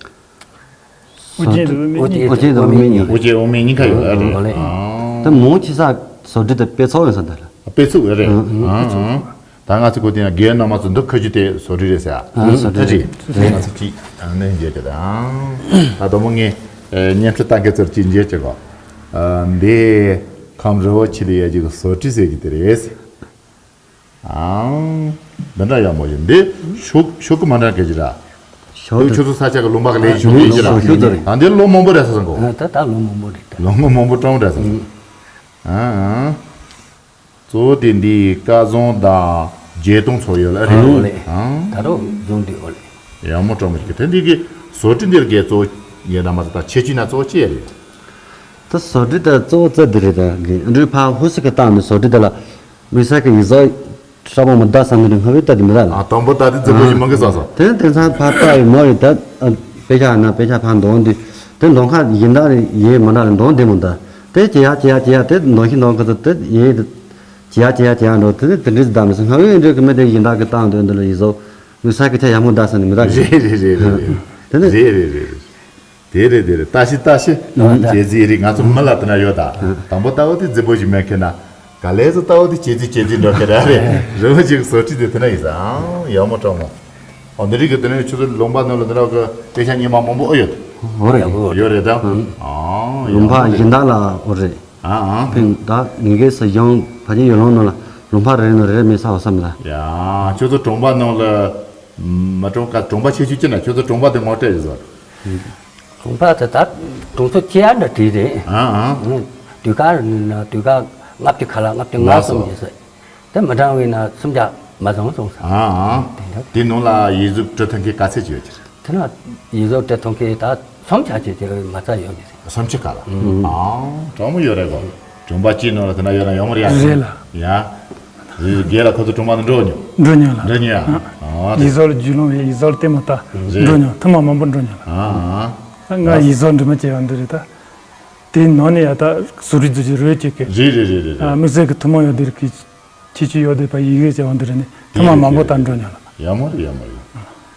ཨོ་རྒྱན་དང་དབུ་མའི་གཉིས། ཨོ་རྒྱན་དང་དབུ་མའི་གཉིས། ཨོ་རྒྱན་དབུ་མའི་གཉིས་ཀ་ཡོད་རེད། ཨོ་ལེ། ཨ། ད་མང་ཆེ་ས་བཟོ་བྲིས་དེ་དཔེ་ཚོགས་ཡོད་ས་འདི་ལ། དཔེ་ཚོགས་ཡོད་རེད། ཨ། ཨ། ད་ང་ཚོ་གོ་དེ་ན་རྒན་རྣམ་པ་ཚོ་འདི་ཁ་རྒྱུ་དེ་བཟོ་བྲིས་རེད་ཟེར། ཨ། བཟོ་བྲིས་རེད། ང་ཚོ་ཅིག་ཨ་ནི་མཇལ་གྱི་དང་། ད་དུང་མོ་ངས་བརྙན་འཕྲིན་ལྟ་མཁན་ཚོར་ཅིག་མཇལ་གྱི་གོ། འདི་ཁམས་རི་བོ་ཆེ་ལ་ཡོད་ཀྱི་བཟོ་བྲིས་ཟེར་གྱི་དེ་རེད། ཨང་། འདི་འདྲ་ཡག་མོ་ཡིན། འདི་ཤོག་ཤོག་གུ་མ་འདྲ་ག་ཅི་ར། ཤོག་འདི་ཁྱོད་ཚོ་ས་ཆ་གི་ལུང་པ་གི་ལས་ཤོག་གུ་ཡིན་ཅི་ར། ཤོག་གུ་རེད། ད་འདི་ལོ་མང་པོ་རེད་ས་སང་གོ། ད་ད་ལོ་མང་པོ་རེད་ད། ལོ་ངོ་མང་པོ་གྲོང་རེད་ས་སང་། ཨང་ཨང་། གཙོ་བོ་དེ་འདི་སྐལ་བཟང་དང་བརྒྱད་སྟོང་ཚོ་ཡོད་ལ་རེད། ཨོ་ལེ། ཨང་། ད་རུང་བཟུང་དུས་ཨོ་ལེ། ཡག་མོ་གྲོང་མོ་ཞིག་གི་དེ་འདི་གི་བཟོ་སྐྲུན་འདིར་གི་གཙོ་བོ་ཡིན་ན་མ་ད་ད་ཁྱད་ཆོས་ན་གཙོ་བོ་ཅི་ཡ་རེད། ད་བཟོ་སྐྲུན་ད་གཙོ་བོ་རྩ་འདི་རེད། ད་གི་འདྲུད་ཕ་ཧུ་སི་གི་སྟངས་ནི་བཟོ་སྐྲུན་ད་ལ་མི་ས་གི་ཡི་ཟོ་ཧྲ་པོ་མི་ད་ས་འདི་རེད། སྔ་བའི་ད་འདི་མི་ད་ལ། ཨ་དང་པོ་ད་འདི་རྫི་པོ་ཞིག་མང་གི་ས་ས། དེ་དེང་སང་ཕ་ད་ཡི་མོ་ཡི་ད་དཔེ་ཆ་ན་དཔེ་ཆ་ཕ་འདོང་འདི་དེ་འདོང་ཁ་ཡིན་ད་ཡེ་མི་ད་ལ་འདོང་འདི་མི་ད། དེ་ཇེ་ཡག་ཇེ་ཡག་ཇེ་ཡག་དེ་འདོན་ཤི་འདོན་གི་ཚོ་དེ་ཡིན། ཇེ་ཡག་ཇེ་ཡག་ཇེ་ཡག་འགྲོ་དེ་དེ་འདྲི་ཟི་ད་མི་སི་སྔ་བའི་འདྲི་གི་མི་དེ་ཡིན་ད་གི་སྟངས་དོན་དུ་ལ་ཡི་ཟོ་མི་ས་གི་ཆ་ཡག་མོ་ད་ས་ནི་མི་ད་གི། རེད་རེད་རེད་རེད། དེ་ནི་རེད་རེད་རེད་རེད། དེ་རེད་དེ་རེད། ལྟ་ཤི་ལྟ་ཤི། ལྟ་ཤི། ཇེ་ཟི་རིག་ང་ཚོ་མི་ལ་དེ་ན་ཡོད་ད། དང་པོ་ལྟ་བ་དེ་རྫི་པོ་ཞིག་མེད་མཁན་ན། ག་ལེ་ཚོ་ལྟ་བ་དེ་ཇེ་ཟི་ཇེ་ཟི་འགྲོ་མཁན་ར་རེད། རི་བོ་ཅིག་བཟོ་ཁྲི་དེ་དེ་ན་ཡིན་ས་ཨང་ཡག་མོ་གྲོང་མོ། ཨོ་འདི་རིག་གི་དེ་ནས་ཆུ་ཚོད་ལུང་པ་ནང་ལ་འདི་རག་གི་དེ་ཤ་ཉི་མ་མང་པོ་ཨོ་ཡོད། ཨོ་རེད། ཡོད་རེད་ད། ཨང་། ལུང་པ་ཡིན་ད་ལ་ཨོ་རེད། ཨ་ཨ། ཕིན་ད་ངེད་ཀའི་ས་ཡང་ཕ་ཆེན་ཡོད་ལོང་ནང་ལ་ལུང་པ་རེ་རེ་ནང་རེ་རེ་མེད་ས་བ་བསམ་ལ། ཡ། ཁྱོད་ཚོ་གྲོང་པ་ནང་ལ་མ་གྲོང་ཀ་གྲོང་པ་ཆེ་ཆུ་ཅི་ན་ཁྱོད་ཚོ་གྲོང་པ་དེ་ངོ་སྤྲད་ཡོད་ཟོ། གྲོང་པ་དེ་ད་གྲོང་ཚོ་ཆེ་ཡ་འདྲ་བྲིས་རེད། ཨ་ཨ། དུས་ཀ་དུས་ཀ་ལྔ་བཅུ་ཁ་ལ་ལྔ་བཅུ་ང་གསུམ་ཡོད་ཟེར། དེ་མི་གྲངས་བས་ན་སུམ་བརྒྱ་མ་བཟང་སོང་ས། ཨ་ཨ། དེ་འདྲ། དེ་ནང་ལ་ཡིག་གཟུགས་འབྲི་ཐུབ་མཁན་ག་ཚད་ཅིག་ཡོད་ཀྱི་རེད། དེ་ན་ཡིག་གཟུགས་འབྲི་ཐུབ་མཁན་ད་སུམ་བརྒྱ་ཅིག་ཅིག་མ་རྩ་ཡོད་ཀྱི་རེད། སུམ་ཅུ་ག་ལ། ཨ་ཨ། གྲོང་མོ་ཡོད་རེད་གོ། གྲོང་པ་གཅིག་ནང་ལ་དེ་ན་ཡོད་ན་ཡོད་མ་རེད་ཡ། རེད་ལ། ཡ། རེད་རྒན་ལ་ཁོ་ཚོ་གྲོང་པ་ནང་འགྲོ་མྱོང་། འགྲོ་མྱོང་ལ། འགྲོ་མྱོང་ཡ། ཨ་ཨ། ཡིག་གཟུགས་ལ་རྒྱུས་ལོན་ཡིག་གཟུགས་ལ་ལྟད་མོ་ལྟ། རེད། འགྲོ་མྱོང་ཐུན་མོང་མང་པོ་འགྲོ་མྱོང་ལ། ཨ་ཨ། ང་ཡིག་གཟུགས་འབྲི་མ་བྱས་པ་འདི་རེད་ད། དེའི་ནང་ནས་ཡ་ད་གཟུགས་རིས་འཛུགས་ཀྱི་རོལ་ཅིག་གི། རེད་རེད་རེད་རེད། དམིགས་བསལ་གྱི་ཐུན་མོང་ཡོད་དེ་རིགས་ཀྱི་ཁྱད་ཆོས་ཡོད་དེ་པ་ཡི་གེ་བྱ་བ་འདི་རེད་ནི་ཐུན་མོང་མང་པོ་ལྟར་འགྲོ་མྱོང་ལ། ཡག་མོ་རེད་ཡག་མོ་རེད།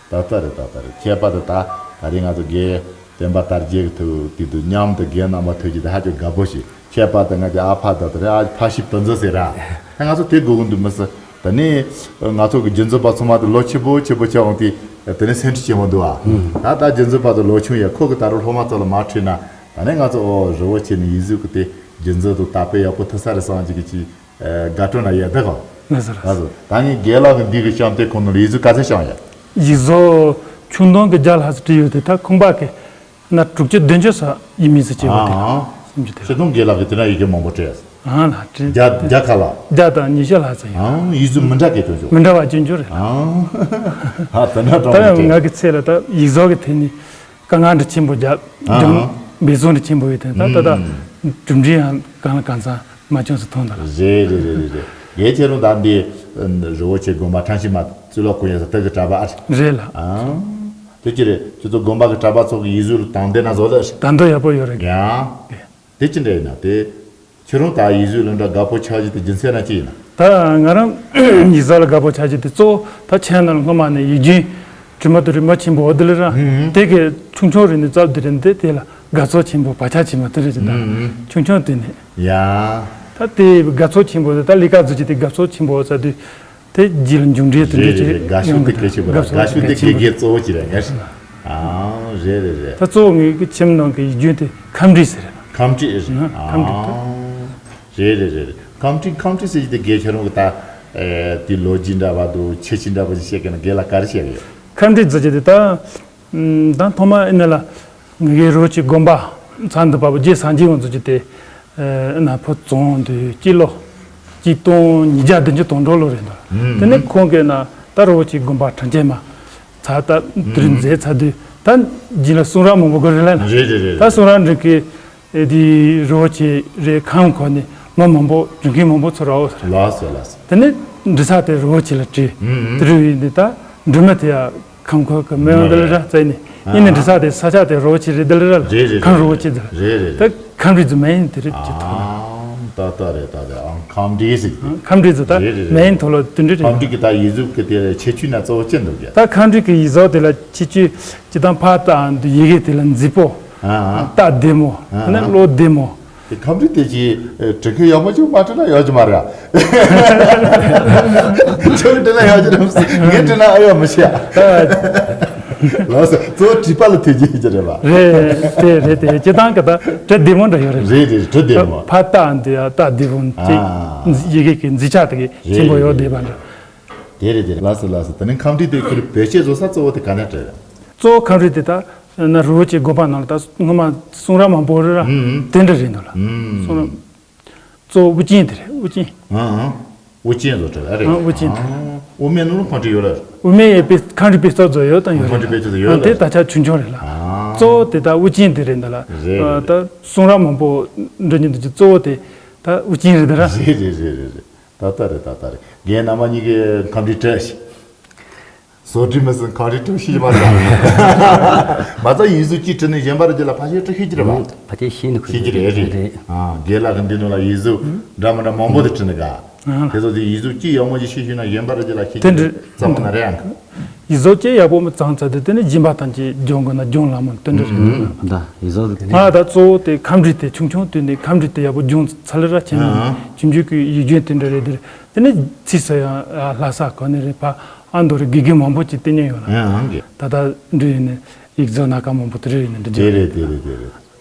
ད་ལྟ་རེད་ད་ལྟ་རེད། ཁྱད་པར་དུ་ད་ད་རེས་ང་ཚོ་རྒན་བསྟན་པ་དར་རྒྱས་ཀྱི་ཐུགས་དེ་དུ་མཉམ་དུ་རྒན་རྣམ་པ་ཐུགས་ཀྱི་དེ་ཧ་ཅང་དགའ་པོ་ཞིག་ཁྱད་པར་དུ་ང་ཚོ་ཨ་ཕ་ད་ད་རེད། ཨ་ཕ་ཞིག་ཏུ་འཛོལ་ཟེར་ར། ད་ང་ཚོ་དེ་དགོས་ཀྱི་འདུག་མི་སྲིད། ད་ནི་ང་ཚོ་གི་རྒྱུན་འཛིན་པ་ཚང་མ་དུ་ལོ་ཆེ་པོ་ཆེ་པོ་ཆེ་འོང་དུས་དེ་ནི་སེམས་ཁྲལ་ཆེན་པོ་འདུག་ཨ། ད་ད་རྒྱུན་འཛིན་པ་དུ་ལོ་ཆུང་ཡ་ཁོ་གི་ད་རུང་སློབ་མ་ཚོ་ལ་མ་ཁྲིད་ན་ད་ནི་ང་ཚོ་ཨོ་རི་བོ་ཆེ་ནི་ཡིག་གཟུགས་ཀྱི་དེ་རྒྱུན་འཛིན་དུ་དར་སྤེལ་ཡག་པོ་ཐུབ་ས་རེད་བསམ་གྱི་གི་ཅི། དགའ་སྤྲོ་ན་ཡ་ད་གོ། ལགས་སོ་ལགས་སོ། ད་ངས་རྒན་ལགས་ཀྱི་འདི་གི་བཤམས་སྟེ་ཁོང་ནང་ལ་ཡིག་གཟུགས་ག་ཚད་བཤམས་ཡ། ཡིག་གཟུགས་ཆུང་དོན་གྱི་བརྒྱ་ལྷག་ཙམ་བྲིས་ཡོད་དེ་ད་ཁང་པ་གི་ན་དྲུག་ཅུ་བདུན་ཅུ་ས་ཡིན་མིན་ཟེར་བྱས་པ་དེ་ཨ་ཨ། སུམ་ཅུ་དེ་ཕྱི་དོན་རྒན་ལགས་ཀྱི་དེ་ན་ཡི་གེ་མང་པོ་བྲིས། ཨ་ལ་བྲིས། བརྒྱ་བརྒྱ་ཁ་ལ། བརྒྱ་དང་ཉི་ཤུ་ལྷག་ཙམ་ཡོད། ཨ་ཡིག་གཟུགས་མི་འདྲ་གི་ཅོ་ཅོ། མི་འདྲ་བ་ཅུང་ཅུང་རེད། ཨ་ཨ་དེ་འདྲ་ད་གྲོང་ཡང་ང་གི་ཚེ་ལ་ད་ཡིག་གཟུགས་ཀྱི་ཐད་ནས། དཀའ་ངལ་འདྲ་ཆེན་པོ་རྒྱབ། ཨ་ཨ། འབད་བརྩོན་འདྲ་ཆེན་པོ་ཡོད་དེ་ད་ད་ད། ཨུམ། གྲུབ་འབྲས་ཡང་གང་ལ་གང་འཚམ་མ་བྱུང་ཟེར་མཐོང་ད་ལ། རེད་རེད་རེད་རེད་རེད། ངས་ཁྱེད་རང་ད་འདི་རི་བོ་ཆེ་དགོན་པ་ཁྲམ་ཤིང་མ་གཙུག་ལག་ཁང་ཡོད་ས་དེ་གི་གྲྭ་པ་ཨ་རེད། རེད་ལ། ཨ་དེ་ཅི་རེད། ཁྱོད་ཚོ་དགོན་པ་གི་གྲྭ་པ་ཚོ་གི་ཡིག་གཟུགས་ལ་དང་ལྡན་ན་བཟོ་ལ་ཨ་རེད། ད་འདོད་ཡག་པོ་ཡོད་རེད། ཡ། དེ་ཅི་འདྲ་ཡིན་ན་དེ། ཁྱེད་རང་ད་ཡིག་གཟུགས་ལ་འདྲ་དགའ་པོ་ཆགས་རྒྱུ་དེ་རྒྱུ་མཚན་ན་ཅི་ཡིན་ན། ད་ང་རང་ཡིག་གཟུགས་ལ་དགའ་པོ་ཆགས་རྒྱུ་དེ་གཙོ་བོ་ད་ཁྱེད་རང་སྔོན་མ་ནས་ཡིག་རྒྱུན་དྲི་མ་དུ་རི་མ་ཆེན་པོ་འོ་དེ་ལ་ར་དེ་གི་ཆུང་ཆུང་རེ་ནས་རྩབ་དེ་རེ་འདི་དེ་ལ་དགའ་ཚོར་ཆེན་པོ་བག་ཆགས་ཆེན་པོ་དེ་རེ་ཅི་ད་ཆུང་ཆུང་དེ་ནས་ཡ། ད་དེ་དགའ་ཚོར་ཆེན་པོ་དེ་ད་ལས་ཀ་བཟོ་རྒྱུ་དེ་དགའ་ཚོར་ཆེན་པོ་ཟེར་དུས། དེ་རྗེས་ལ་མཇུག་འབྲས་དེ་འདྲ་རེད་རེད་ཅིག་རེད། དགའ་ཤོས་དེ་གལ་ཆེ་བ་རེད། དགའ་ཤོས་དེ་དགེ་རྒན་གཙོ་བོ་ཅིག་རེད་ངས། ཨང་། རེད་རེད་རེད། ད་གཙོ་བོ་ངའི་གི་ཁྱིམ་ནང་གི་ཡིག་རྒྱུན་དེ་ཁམས་བྲིས་ཟེར། ཁམས་བྲིས་རེད། ཨང་། ཁམས་བྲིས་དེ། རེད་རེད་རེད་རེད། ཁམས་བྲིས་ཁམས་བྲིས་ཟེར་གྱི་དེ་དགེ་ཁྱེད་རང་གི་ད། དེ་ལོ་རྒྱུས་འདྲ་བ་འདུག་ཁྱད་ཆོས་འདྲ་བ་ཞིག་བཤད་གི་ན་དགེ་ལ་ག་རེ་བཤད་གི་ཡོད། ཁམས་བྲིས་ཟེར་གྱི་དེ་ད། ད་ཐོག་མ་ཨེ་ནི་ལ། ངེད་ཀྱི་རི་བོ་ཆེ་དགོན་པ་ཚང་འདི་བ་བུ་རྗེ་སངས་རྒྱས་ངོ་ཚོ་ཅི་སྟེ། ཨ་ན་ཕོ་བཙོང་དུས་སྤྱི་ལོ། གཅིག་སྟོང་ཉིས་བརྒྱ་བདུན་ཅུ་དོན་དྲུག་ལོ་རེད་འདུག་དེ་ནས་ཁོང་གིས་ན་ད་རི་བོ་ཆེ་དགོན་པ་གྲངས་ཅན་མ། ཚ་ད་དུ་རིམ་མཛད་ཚ་དུས་ད་རྗེས་ལ་གསུང་རབ་མང་པོ་དགོས་རེད་ལ་ན། རེད་རེད་རེད། ད་གསུང་རབ་འབྲི་གི་དེ་རི་བོ་ཆེ་རེད་ཁམས་ཁོ་ནས་མི་མང་པོ་འབྲི་མཁན་མང་པོ་ཚོ་ར་འོ་ཟེར། ལགས་སོ་ལགས་སོ། དེ་ནས་འབྲི་ས་དེ་རི་བོ་ཆེ་ལ་བྲིས། དེ་རིང་ཡིན་དུས་ད་འབྲི་མི་དེ་ཡ། ཁམས་ཁོག་གི་མི་ཡོང་འདི་ལ་ར་བཙལ་ནས་ཡིན་ནི་འདྲི་ས་དེ་ས་ཆ་དེ་རི་བོ་ཆེ་རེད་འདི་ལ་ར་ལ་རེད་རེད་ཁམས་རི་བོ་ཆེ་འདི་ལ་རེད་རེད་ད་ཁམས་རི་ཚོ་མ་ཡིན་དེ་རེད་ཅི་ཐོག་ལ། ཨང་། ད་ལྟ་རེད་ད་ལྟ་ཨང་ཁམས་རི་ཟིག་ཨང་ཁམས་རི་ཚོ་ད་རེད་རེད་མ་ཡིན་རེད། ཐོག་ལ་དེ་འདྲ་རེད། ཁམས་རི་གི་ད་ཡིག་གཟུགས་གི་དེ་ཁྱད་ཆོས་ན་གཙོ་བོ་ཅི་འདུག་གི་ད་ཁམས་རི་གི་ཡིག་གཟུགས་དེ་ལ་ཁྱད་ཆོས་ཅི་དང་ཕ་ད་འདི་ཡི་གེ་དེ་ལ་མཛེས་པོ་ཨ་ཨ་ད་བདེ་མོ་ཨ་ནི་ཨ་བློ་བདེ་མོ། དེ་ཁམས་བྲིས་དེ་ཅི་དྲི་མཁན་ཡག་མོ་ཅིག་མ་བྲིས་ན་ཡག་གི་མ་རེད། ཁྱོད་བྲིས་ན་ཡག་གི་རེད། ངས་བྲིས་ན་ཨ་ཡག་མི་ཤེས། ལགས་སོ་གཙོ་བོ་བྲིས་པ་ལ་ཐུགས་རྗེ་ཆེ་རེད་པ། རེད་དེ་རེད་དེ་སྤྱི་བཏང་གི་ད་བྲིས་བདེ་མོ་འདྲ་ཡོད་རེད། རེད་རེད་བྲིས་བདེ་མོ། ཕ་ཏ་འདི་ཡ་ཏ་བདེ་མོ་ཅིག་ཨ་ཡི་གེ་གི་མཛེས་ཆ་དེ་གི་ཆེན་པོ་ཡོད་བསྡད་པ་འདྲ། དེ་རེད་དེ་རེད། ལགས་སོ་ལགས་སོ། དེ་ནས་ཁམས་འབྲི་དེ་ཁྱོད་བེད་སྤྱོད་བཟོ་ས་གཙོ་བོ་དེ་ག་ནས་བྲལ་རེད། གཙོ་བོ་ཁམས་འབྲི་དེ་ད་ན་རི་བོ་ཆེ་དགོན་པ་ནང་ལ་ད་སྔོན་མ་གསུང་རབ་མང་པོ་རེད་ར། ཨུམ། དེ་འདྲ་རེད་འདུག་ལ། ཨུམ། གསུང་རབ་གཙོ་བོ་དབུ་ཅན་དེ་རེད། དབུ་ཅན། ཨང་ཨང་། དབུ་ཅན་བཟོ་གྲྭ་ལ་རེད། ཨང་། དབུ་ཅན་དེ། ཨང་། དབུ་མའི་ནང་ལ་ཁམས་འབྲི་ཡོད་ལ། དབུ་མའི་ཡས་པའི་ཁམས་འབྲི་དཔེ་སྟོན་བཟོ་ཡོད་དང་ཡོད་ཁམས་འབྲི་རེད། དཔེ་སྟོན་བཟོ་ཡོད་ཨང་། ལ། དེ་ད་ཆ་ཆུང་ཆུང་རེད་ལ། ཨང་། གཙོ་བོ་དེ་ད་དབུ་ཅན་དེ་རེད་འདུག་ལ། རེད་རེད། ད་གསུང་རབ་མང་པོ་འབྲི་མཁན་དེ་གཙོ་བོ་དེ་ད་དབུ་ཅན་རེད་འདུག་ར། རེད་རེད་རེད་རེད་རེད། ད་ལྟ་རེད། ད་ལྟ་རེད། རྒན་རྣམ་པ་གཉིས་ཀྱིས་ཁམས་འབྲི་བྲིས་ཤིག་བཟོ་འབྲི་མི་སྲིད་ཁམས་འབྲི་བྲིས་ཤིག་མ་ཟ། མ་ཚད་ཡིག་གཟུགས་གཅིག་བྲིས་ནས་གཞན་པ་རེ་རྒྱུད་ལ་ཕལ་ཆེར་བྲིས་ཤེས་ཀྱི་རེད་པ། ཕལ་ཆེར་ཤེས་ནི་ཁུལ་ཤེས་ཀྱི་རེད། རེད། རེད། ཨ། རྒན་ལགས་ཀྱིས་འདི་ནང་ལ་ཡིག་གཟུགས་འདྲ་མི་འདྲ་མང་པོ་དེ་བྲིས་ནས་ག་ཨ། དེ་ཚོ་དེ་ཡིག་གཟུགས་གཅིག་ཡག་མོ་ཅིག་ཤེས་ཤེས་ན་གཞན་པ་རེ་རྒྱུད་ལ་ཤེས་དེ་ཀྱི་འདྲ་རེད། ཙམ་མ་ན་རེད་ཨང་། ཡིག་གཟུགས་གཅིག་ཡག་པོ་མི་ཚང་ཚར་དུས་དེ་ནི་སྦྱིན་པ་ཐམས་ཅད་སྦྱོང་དགོས་ན་སྦྱོང་ལ་མོ་དེ་འདྲ་རེད། ད་ཡིག་གཟུགས་དེ་ང་ད་གཙོ་བོ་དེ་ཁམས་འབྲི་དེ་ཆུང་ཆུང་དུས་ནས་ཁམས་འབྲི་དེ་ཡག་པོ་སྦྱོང་ཚར་ལ་ར་ཁྱེད་ཨ། ནི་ཁྱིམ་རྒྱུད་ཀྱི་ཡིག་རྒྱུན་དེ་འདྲ་རེད། དེ་དེ་ནི་ཚིག་སོགས་ཡང་ལྷ་ས་གོ་ནས་རེད་པ། ཨ་མདོ་རེད། དགེ་རྒན་མང་པོ་ཅིག་བསྟེན་མྱོང་ཡོད་ལ། ཨང་གི། ད་ལྟ་འབྲི་ཡིན་ནས་ཡིག་གཟུགས་སྣ་ཁ་མང་པོ་དེ་རེད་ཡིན་ནས་འབྲི་རྒྱུ་དེ་རེད། དེ་རེད། དེ་རེད།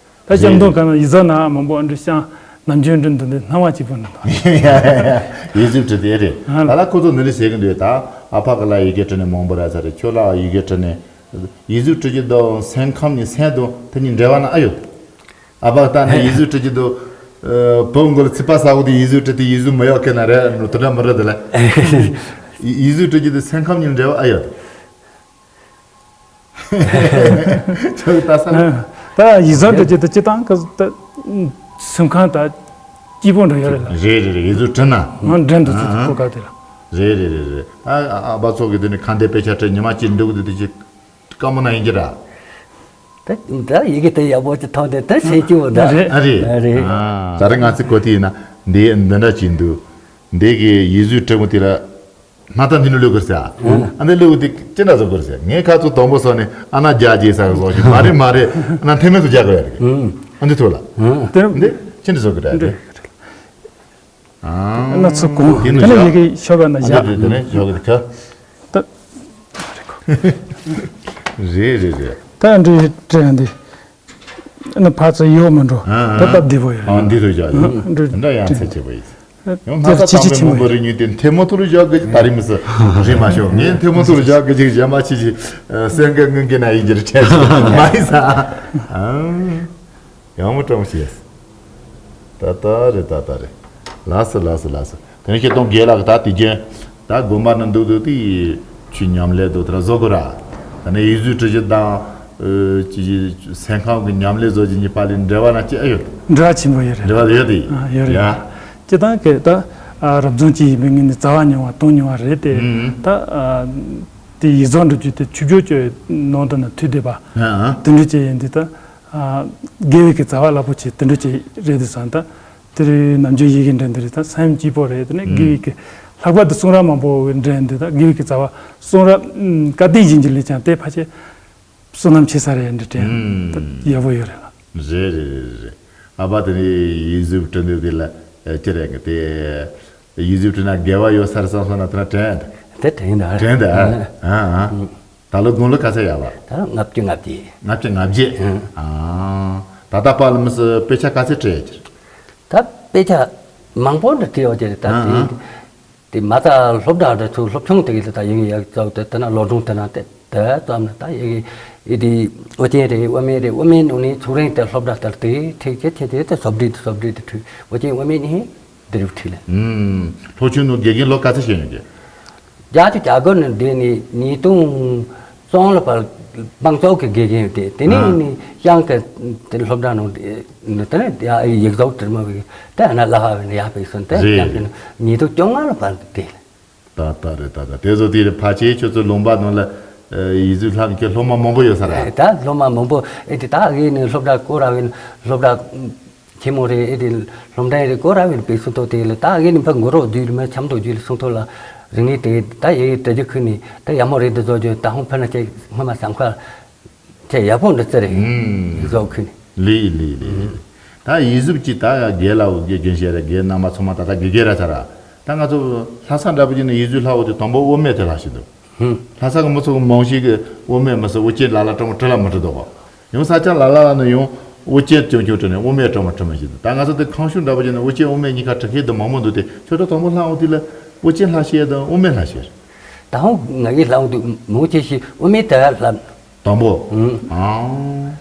ད་ཞབས་འདོན་གང་ན་ཡིག་གཟུགས་སྣ་མང་པོ་འབྲི་ཤང་ནམ་རྒྱུན་འབྲི་འདི་འདི་སྣང་བ་གཅིག་པུ་འདི་དང་། ཡིག་གཟུགས་བྲིས་དེ་རེད། ཨ། ད་ལ་ཁོ་ཚོ་འདི་འདྲ་ཟེར་གི་འདུག་ད་ཨ་ཕ་གི་ལ་ཡི་གེ་བྲིས་ནས་མང་པོ་ར་ཚ་རེད། ཁྱོད་ལ་ཡི་གེ་བྲིས་ནས་ཡིག་གཟུགས་བྲིས་ཀྱི་འདུག་སེམས་ཁམས་ནི་སེམས་དང་དེ་གཉིས་འབྲེལ་བ་ན་ཨ་ཡོད། ཨ་ཕ་ལྟ་ནས་ཡིག་གཟུགས་བྲིས་ཀྱི་འདུག་ཨ། བུ་མགོ་ལ་ཚིག་པ་ཟ་འོ་དེ་ཡིག་གཟུགས་བྲིས་ཏེ་ཡིག་གཟུགས་མི་ཡག་གི་ན་རེད་ནོ་དེ་འདྲ་མི་རེད་དེ་ལ། ཡིག་གཟུགས་བྲིས་ཀྱི་འདུག་སེམས་ཁམས་གཉིས་འབྲེལ་བ་ཨ་ཡོད། ཁྱོད་ལྟ་ས། ད་ཡིག་གཟུགས་འབྲི་རྒྱུ་དེ་སྤྱི་བཏང་གི་ད་སེམས་ཁམས་ད་སྐྱིད་པོ་འདྲ་ཡོད་རེད་ལ། རེད་རེད་རེད། ཡིག་གཟུགས་བྲིས་ན། ང་འདྲེན་དུ་ཚུད་ཨ་ཨ། གོ་སྐབས་དེ་ལ། རེད་རེད་རེད་རེད། ཨ་ཨ་ཨ་ཕ་ཚོ་གི་དེ་ནི་ཁ་འདས་དཔེ་ཆ་བྲིས་ཉི་མ་གཅིག་འདུག་དེ་དེ་ཅིག་དཀའ་མོ་ན་ཡིན་གྱི་ར། ད་ད་ཡི་གེ་དེ་ཡག་པོ་ཅིག་མཐོང་དེ་ད་ཤེས་ཀྱི་འོ་ད། རེད། ཨ་རེད། ཨ་རེད། ཨ། ད་རེས་ང་ཚོ་གོ་དེ་ཡིན་ན་འདི་འདི་འདྲ་ཅིག་འདུག་འདི་གི་ཡིག་གཟུགས་བྲིས་མོ་དེ་ལ། སྣ་ཐང་འདི་ནི་ལུག་གི་ཟེར། ཨ་འདི་ལུག་འདི་ཅི་འདྲ་བཟོ་དགོས་ཟེར། ངས་ཁ་ཚོ་དང་པོ་སོང་ནས་ཨ་ན་རྒྱ་རྗེས་ཟེར་བཟོ་ཞིག་མ་རེད་མ་རེད། ཨ་ན་ཐེ་མེ་ཚོ་རྒྱག་དགོས་ཡ་རེད། ཨ་འདི་ཐུག་ལ། དེ་འདི་ཅི་འདྲ་བཟོ་དགོས་རེད། ཨ་ན་ཚུགས་གོང་དེ་ནི་ནས་ཡི་གེ་ཤོག་ག་ན་ཨ་བཞག་འདི་དེ་ནས་ཤོག་གི་ཁ། ད་རེད་རེད་རེད། ད་འདི་བྲིས་ཡ་འདི། ཨ་ནི་ཕར་ཚུར་ཡོད་མི་འགྲོ། ཨ་ད་ད་བདེ་པོ་ཡོད། ཨ་འདི་ཚོ་བཞག་ཡོད། འདི་འདྲ་ཡང་ཚེ་ཆེ་བ་ཡིན། ཡང་ལྷ་ས་དང་པོའི་མང་པོ་རེ་ཉུལ་ཏེ་ཐལ་མོ་ཐུར་བཞག་གི་ད་རིང་མི་སྲིད་རེད་མ་ཤོག་ངས་ཐལ་མོ་ཐུར་བཞག་གི་ཅིག་གཞན་མ་ཅི་ཅི་སེང་གེ་དངུལ་གྱི་ན་ཡིན་གྱི་རེད་དྲན་མ་ཡིན་ས། ཨ་ཡང་མོ་སྤྲང་ཤེས། ད་ད་རེད། ད་ད་རེད། ལགས་སོ་ལགས་སོ་ལགས་སོ། དེ་ནས་ཁྱེད་གཏོང་རྒན་ལགས་ད་དེ་རྒྱུན་ད་དགོན་པ་ནང་འདུག་འདུག་དེ་ཆུ་ཉམས་ལེན་འདུག་དེ་ལ་བཟོ་དགོས་ར། ད་ནས་ཡིག་གཟུགས་འབྲི་རྒྱུ་དང་ཨ་ཅི་སེམས་ཁམས་ཀྱི་ཉམས་ལེན་བཟོ་རྒྱུ་གཉིས་བར་ལ་འབྲེལ་བ་ན་ཅི་ཨེ་ཡོད། འབྲེལ་བ་ཆེན་པོ་ཡོད་རེད། འབྲེལ་བ་ཡོད་དེ། ཨ་ཡོད་རེད། ཡ། སྤྱི་བཏང་གི་ད་ཨ་རབ་བྱུང་ཅིག་ཡིན་པའི་ངོས་ནས་རྩ་བ་ཉུང་བ་གཏོང་མྱོང་བ་རེད་དེ། ཨུམ། ད་ཨ་དེ་ཡིག་གཟུགས་འབྲི་རྒྱུ་དེ་ཆུ་སྦྱོར་གྱི་ནང་དུ་ན་ཐུག་བསྡད་པ། ཨ་ཨ། དེ་འདྲ་ཅིག་ཡིན་དུས་ད་ཨ་དགེ་བའི་གི་རྩ་བ་རླབས་པོ་ཆེ་དེ་འདྲ་ཅིག་རེད་དེ་བསམ་ད། དེ་རིང་ནམ་རྒྱུན་ཡི་གེ་འབྲི་འདི་རེད་ད་སེམས་སྐྱིད་པོ་རེད། དེ་ནས་དགེ་བའི་གི་ལྷག་པར་དུ་གསུང་རབ་མང་པོ་འབྲི་འདི་ད་དགེ་བའི་གི་རྩ་བ་གསུང་རབ་བཀའ་བསྟན་བཞིན་གྱི་ལས་ཀྱང་དེ་ཕལ་ཆེར་བསོད་ནམས་ཆེ་ས་རེད་འདི་དྲན་ད་ཡག་པོ་ཡོད་རེད་ལ། རེད་རེད་རེད་རེད། ཨ་ཕ་དེ་ནས་ཡིག་གཟུགས་འབྲི་འདི་དེ་ལ་ཅི་རེད་གི་དེ་ཡིག་གཟུགས་བྲིས་ན་དགེ་བ་ཡོད་ས་རེད་བསམ་སོང་ན་དེ་ན་དྲན་དེ་དྲན་ད་དྲན་ད་ཨ་ཨ། ད་ལོ་དགུང་ལོ་ག་ཚད་ཡག་པ། ད་ལོ་ལྔ་བཅུ་ང་བརྒྱད། ལྔ་བཅུ་ང་བརྒྱད། ཨང་། ཨ། ད་ལྟ་པཱ་ལགས་མི་སི་དཔེ་ཆ་ག་ཚད་བྲིས་ཡོད་ཀྱི་རེད། ད་དཔེ་ཆ་མང་པོ་འདྲ་བྲིས་ཡོད་ཀྱི་རེད་ད། ཨང་ཨང་། དེ་དེ་མ་ད་སློབ་གྲྭ་འདྲ་ཚོ་སློབ་ཆུང་དེ་གི་ད་ཡིན་ཡག་ཚོ་དེ་དེ་ན་སློབ་སྦྱོང་དེ་ན་དེ་དེ་ཙམ་ན་ད་ཡི་གེ་ཨེ་དེ་ཨོ་ཅན་རེད་དབུ་མེད་རེད། དབུ་མེད་ནང་ནས་ཚུགས་རིང་དེ་སློབ་གྲྭ་དེར་དེ་ཁྲིད་ཀྱི་ཁྲིད་དེ་དེ་སོབ་སྒྲིག་དེ་སོབ་སྒྲིག་དེ་ཁྲིད་ཨོ་ཅན་དབུ་མེད་ནས། འདི་རུ་ཁྲིད་ལ། ཨུམ། སློབ་ཆུང་ནང་དགེ་རྒན་ལོ་ག་ཚོད་བྱས་ཡོད་ཀྱི། བརྒྱ་ཆ་བརྒྱ་དགོན་ནས་འདི་ནས་ཉིས་སྟོང་གསུམ་ལ་བར་དམངས་གཙོ་གི་དགེ་རྒན་ཡོད་དེ་དེ་ནས་ཨ་ནི་ཤང་གི་དེ་སློབ་གྲྭ་ནང་དེ་ནས་དེ་ཡིག་གཟུགས་དྲི་མ་བའི་དེ་ན་ལ་ཧ་བའི་ཡག་པའི་སོན་དེ་རེད་ཡང་གི་ཉིས་སྟོང་བཅོ་ལྔ་ལ་བར་དེ་ལ། ད་ལྟ་རེད་ད་ལྟ་དེ་ཚོ་དེ་རེད་ཕལ་ཆེར་ཁྱོད་ཚོ་ལུང་པ་ནང་ལ་ཡིག་གཟུགས་ལྷག་གི་སློབ་མ་མང་པོ་ཡོད་ས་རེད། ད་སློབ་མ་མང་པོ་ཨེ་དེ་ད་ཨེ་ནས་སློབ་གྲྭ་བསྐོར་ར་བའི་སློབ་གྲྭ། ཆེན་མོ་རེད་ཨེ་དེ་སློབ་འབྲིང་རེད་སྐོར་ར་བའི་པའི་སུ་ཐོག་དེ་ལ་ད་ཨེ་ནི་ཕ་མགོ་རོགས་བསྡུས་ལ་མ་ཆམ་དུ་བརྒྱུད་ལ་སུ་ཐོག་ལ་རིང་ནི་དེ་ད་ཨེ་དྲ་རྒྱུ་ཁུ་ནི་ད་ཡ་མོ་རེད་འདི་བཟོ་རྒྱུ་ད་ཧོང་ཕ་ན་ཅེ་སྔ་མ་སམ་ཁ་ཅེ་ཡ་ཕོ་འདི་ཙི་རེད་ཨུམ། བཟོ་ཁུ་ནི། ལི་ལི་ལི་ལི། ད་ཡིག་གཟུགས་ཀྱི་ད་རྒན་ལགས་རྒན་རྒན་ཞེས་རེད་རྒན་རྣམ་པ་ཚང་མ་ད་ད་དགེ་རྒན་ར་ཚ་ར་ད་ང་ཚོ་ལྷ་ས་འདྲ་པོ་ཅིག་ནས་ཡིག་གཟུགས་ལྷག་འོ་དེ་དང་པོ་དབུ་མེད་དེ་ལྷག་བཞིན་འདུག་ལྷ་ས་གི་མི་ཚོ་གི་མང་ཤོས་ཀྱི་དབུ་མེད་མི་སྲིད་དབུ་ཅན་ལ་ལ་སྤྲང་བོ་བྲི་ལ་མི་བྲི་འདུག་གོ། ཡང་ས་ཆ་ལ་ལ་ལ་ནི་ཡང་དབུ་ཅན་ཅུང་ཅུང་བྲི་ནས་དབུ་མེད་སྤྲང་བོ་བྲི་མི་ཤེས་འདུག་ད་ང་ཚོ་དེ་ཁང་ཤུགས་འདྲ་པོ་བྱས་ནས་དབུ་ཅན་དབུ་མེད་གཉིས་ཀ་བྲི་མཁན་དུ་མང་པོ་འདུག་སྟེ་ཁྱོད་ཚོ་དང་པོ་ལྷག་འོང་དུས་ལ་དབུ་ཅན་ལྷག་ཤེས་དང་དབུ་མེད་ལྷག་ཤེས། ད་ཧོང་ང་གི་ལྷ་འོང་དུ་མོ་ཆེ་ཤི་དབུ་མའི་ད་ལྷ། དང་པོ། ཨང་།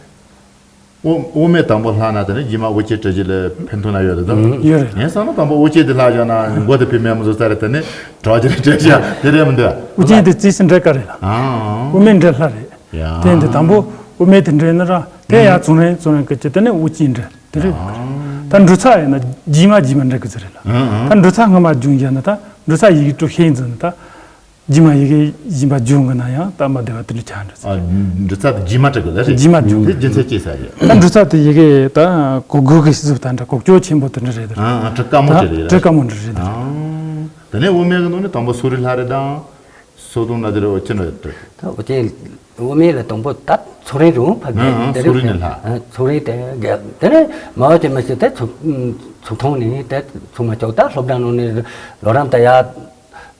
དབུ་དབུ་མའི་དང་པོ་ལྷག་ན་དེ་ནི་རྗེས་མ་དབུ་སྐྱེས་སྤྲུལ་སྐྱེས་ལ་ཕན་ཐོགས་ན་ཡོད་རེད་ད། ཡོད་རེད། ངས་བསམ་ན་དང་པོ་དབུ་སྐྱེས་དེ་ལྷག་བཞག་ན་མགོ་དེ་བུད་མེད་མོ་བཟོ་ས་རེད། དེ་ནི་གྲོགས་ཀྱི་རེད་སྤྲད་བཞག་དེ་རེད་མི་འདུག་དབུ་སྐྱེས་དེ་རྩིས་སུ་འདྲ་དཀའ་རེད་ལ། ཨང་། དབུ་མའི་འདྲ་ལྷ་རེད། ཡ། དེ་འདི་དང་པོ་དབུ་མའི་དེ་འདྲ་ཡིན་ན་ར་དེ་ཡང་ཚོང་རེད་ཚོང་རེད་སྐད་ཀྱི་དེ་ནི་དབུ་སྐྱེས་འདྲ་དེ་རེད། ད་འབྲུ་ཚ་ཡིན་ན་རྗེས་མ་རྗེས་མ་འདྲ་གི་ཚོད་རེད་ལ། ད་འབྲུ་ཚ་སྔ་མ་བྱུང་བཞག་ན་ད་འབྲུ་ཚ་ཡི་གེ་དྲུག་ཤེས་ཡིན་ཚོད་ན་ད། རྗེས་མ་ཡི་གེ་གཞན་པ་སྦྱོང་གི་ན་ཡང་སྟབས་མ་བདེ་བ་དེ་འདྲ་ཆགས་འདྲ། ཨ། འབྲུ་ཚ་དེ་རྗེས་མ་འགྲིག་གི་ལ་རེད། རྗེས་མ་སྦྱོང་དེ་གི་རྒྱུ་མཚན་ཅི་ཟེར་རེད། ད་འབྲུ་ཚ་དེ་ཡི་གེ་ད་གོ་དགུ་གི་གཟུགས་དང་འདྲ་གོ་ཅོ་ཆེན་པོ་དེ་འདྲ་རེད་དེ། ཨ་ཨ། གྲི་དཀར་མོ་དེ་རེད་ལ། གྲི་དཀར་མོ་འདྲ་རེད་དེ། ཨ། དེ་ནས་དབུ་མའི་གི་ནང་ནས་དང་པོ་སོ་རི་ལྷ་རེད་དང་། སོ་དུང་ན་དེ་རེད། འོ་ཅི་འདྲ་རེད། ད་འོ་ཅི་དབུ་མའི་ལ་དང་པོ་ད་ཚོ་རེ་རུ་ཕ་གི་ཨ་ཨ། དེ་སོ་རི་ནས་ལྷ། ཨ། ཚོ་རེ་དེ་ག་དེ་ནས་མ་བ་ཅི་མ་ཤི་དེ་ཚུགས་ཚུགས་ཐོང་ནས་དེ་ཚུགས་མ་ཅོག་ད་སློབ་གྲྭ་ནང་ནས་ལོ་རམ་ད་ཡ།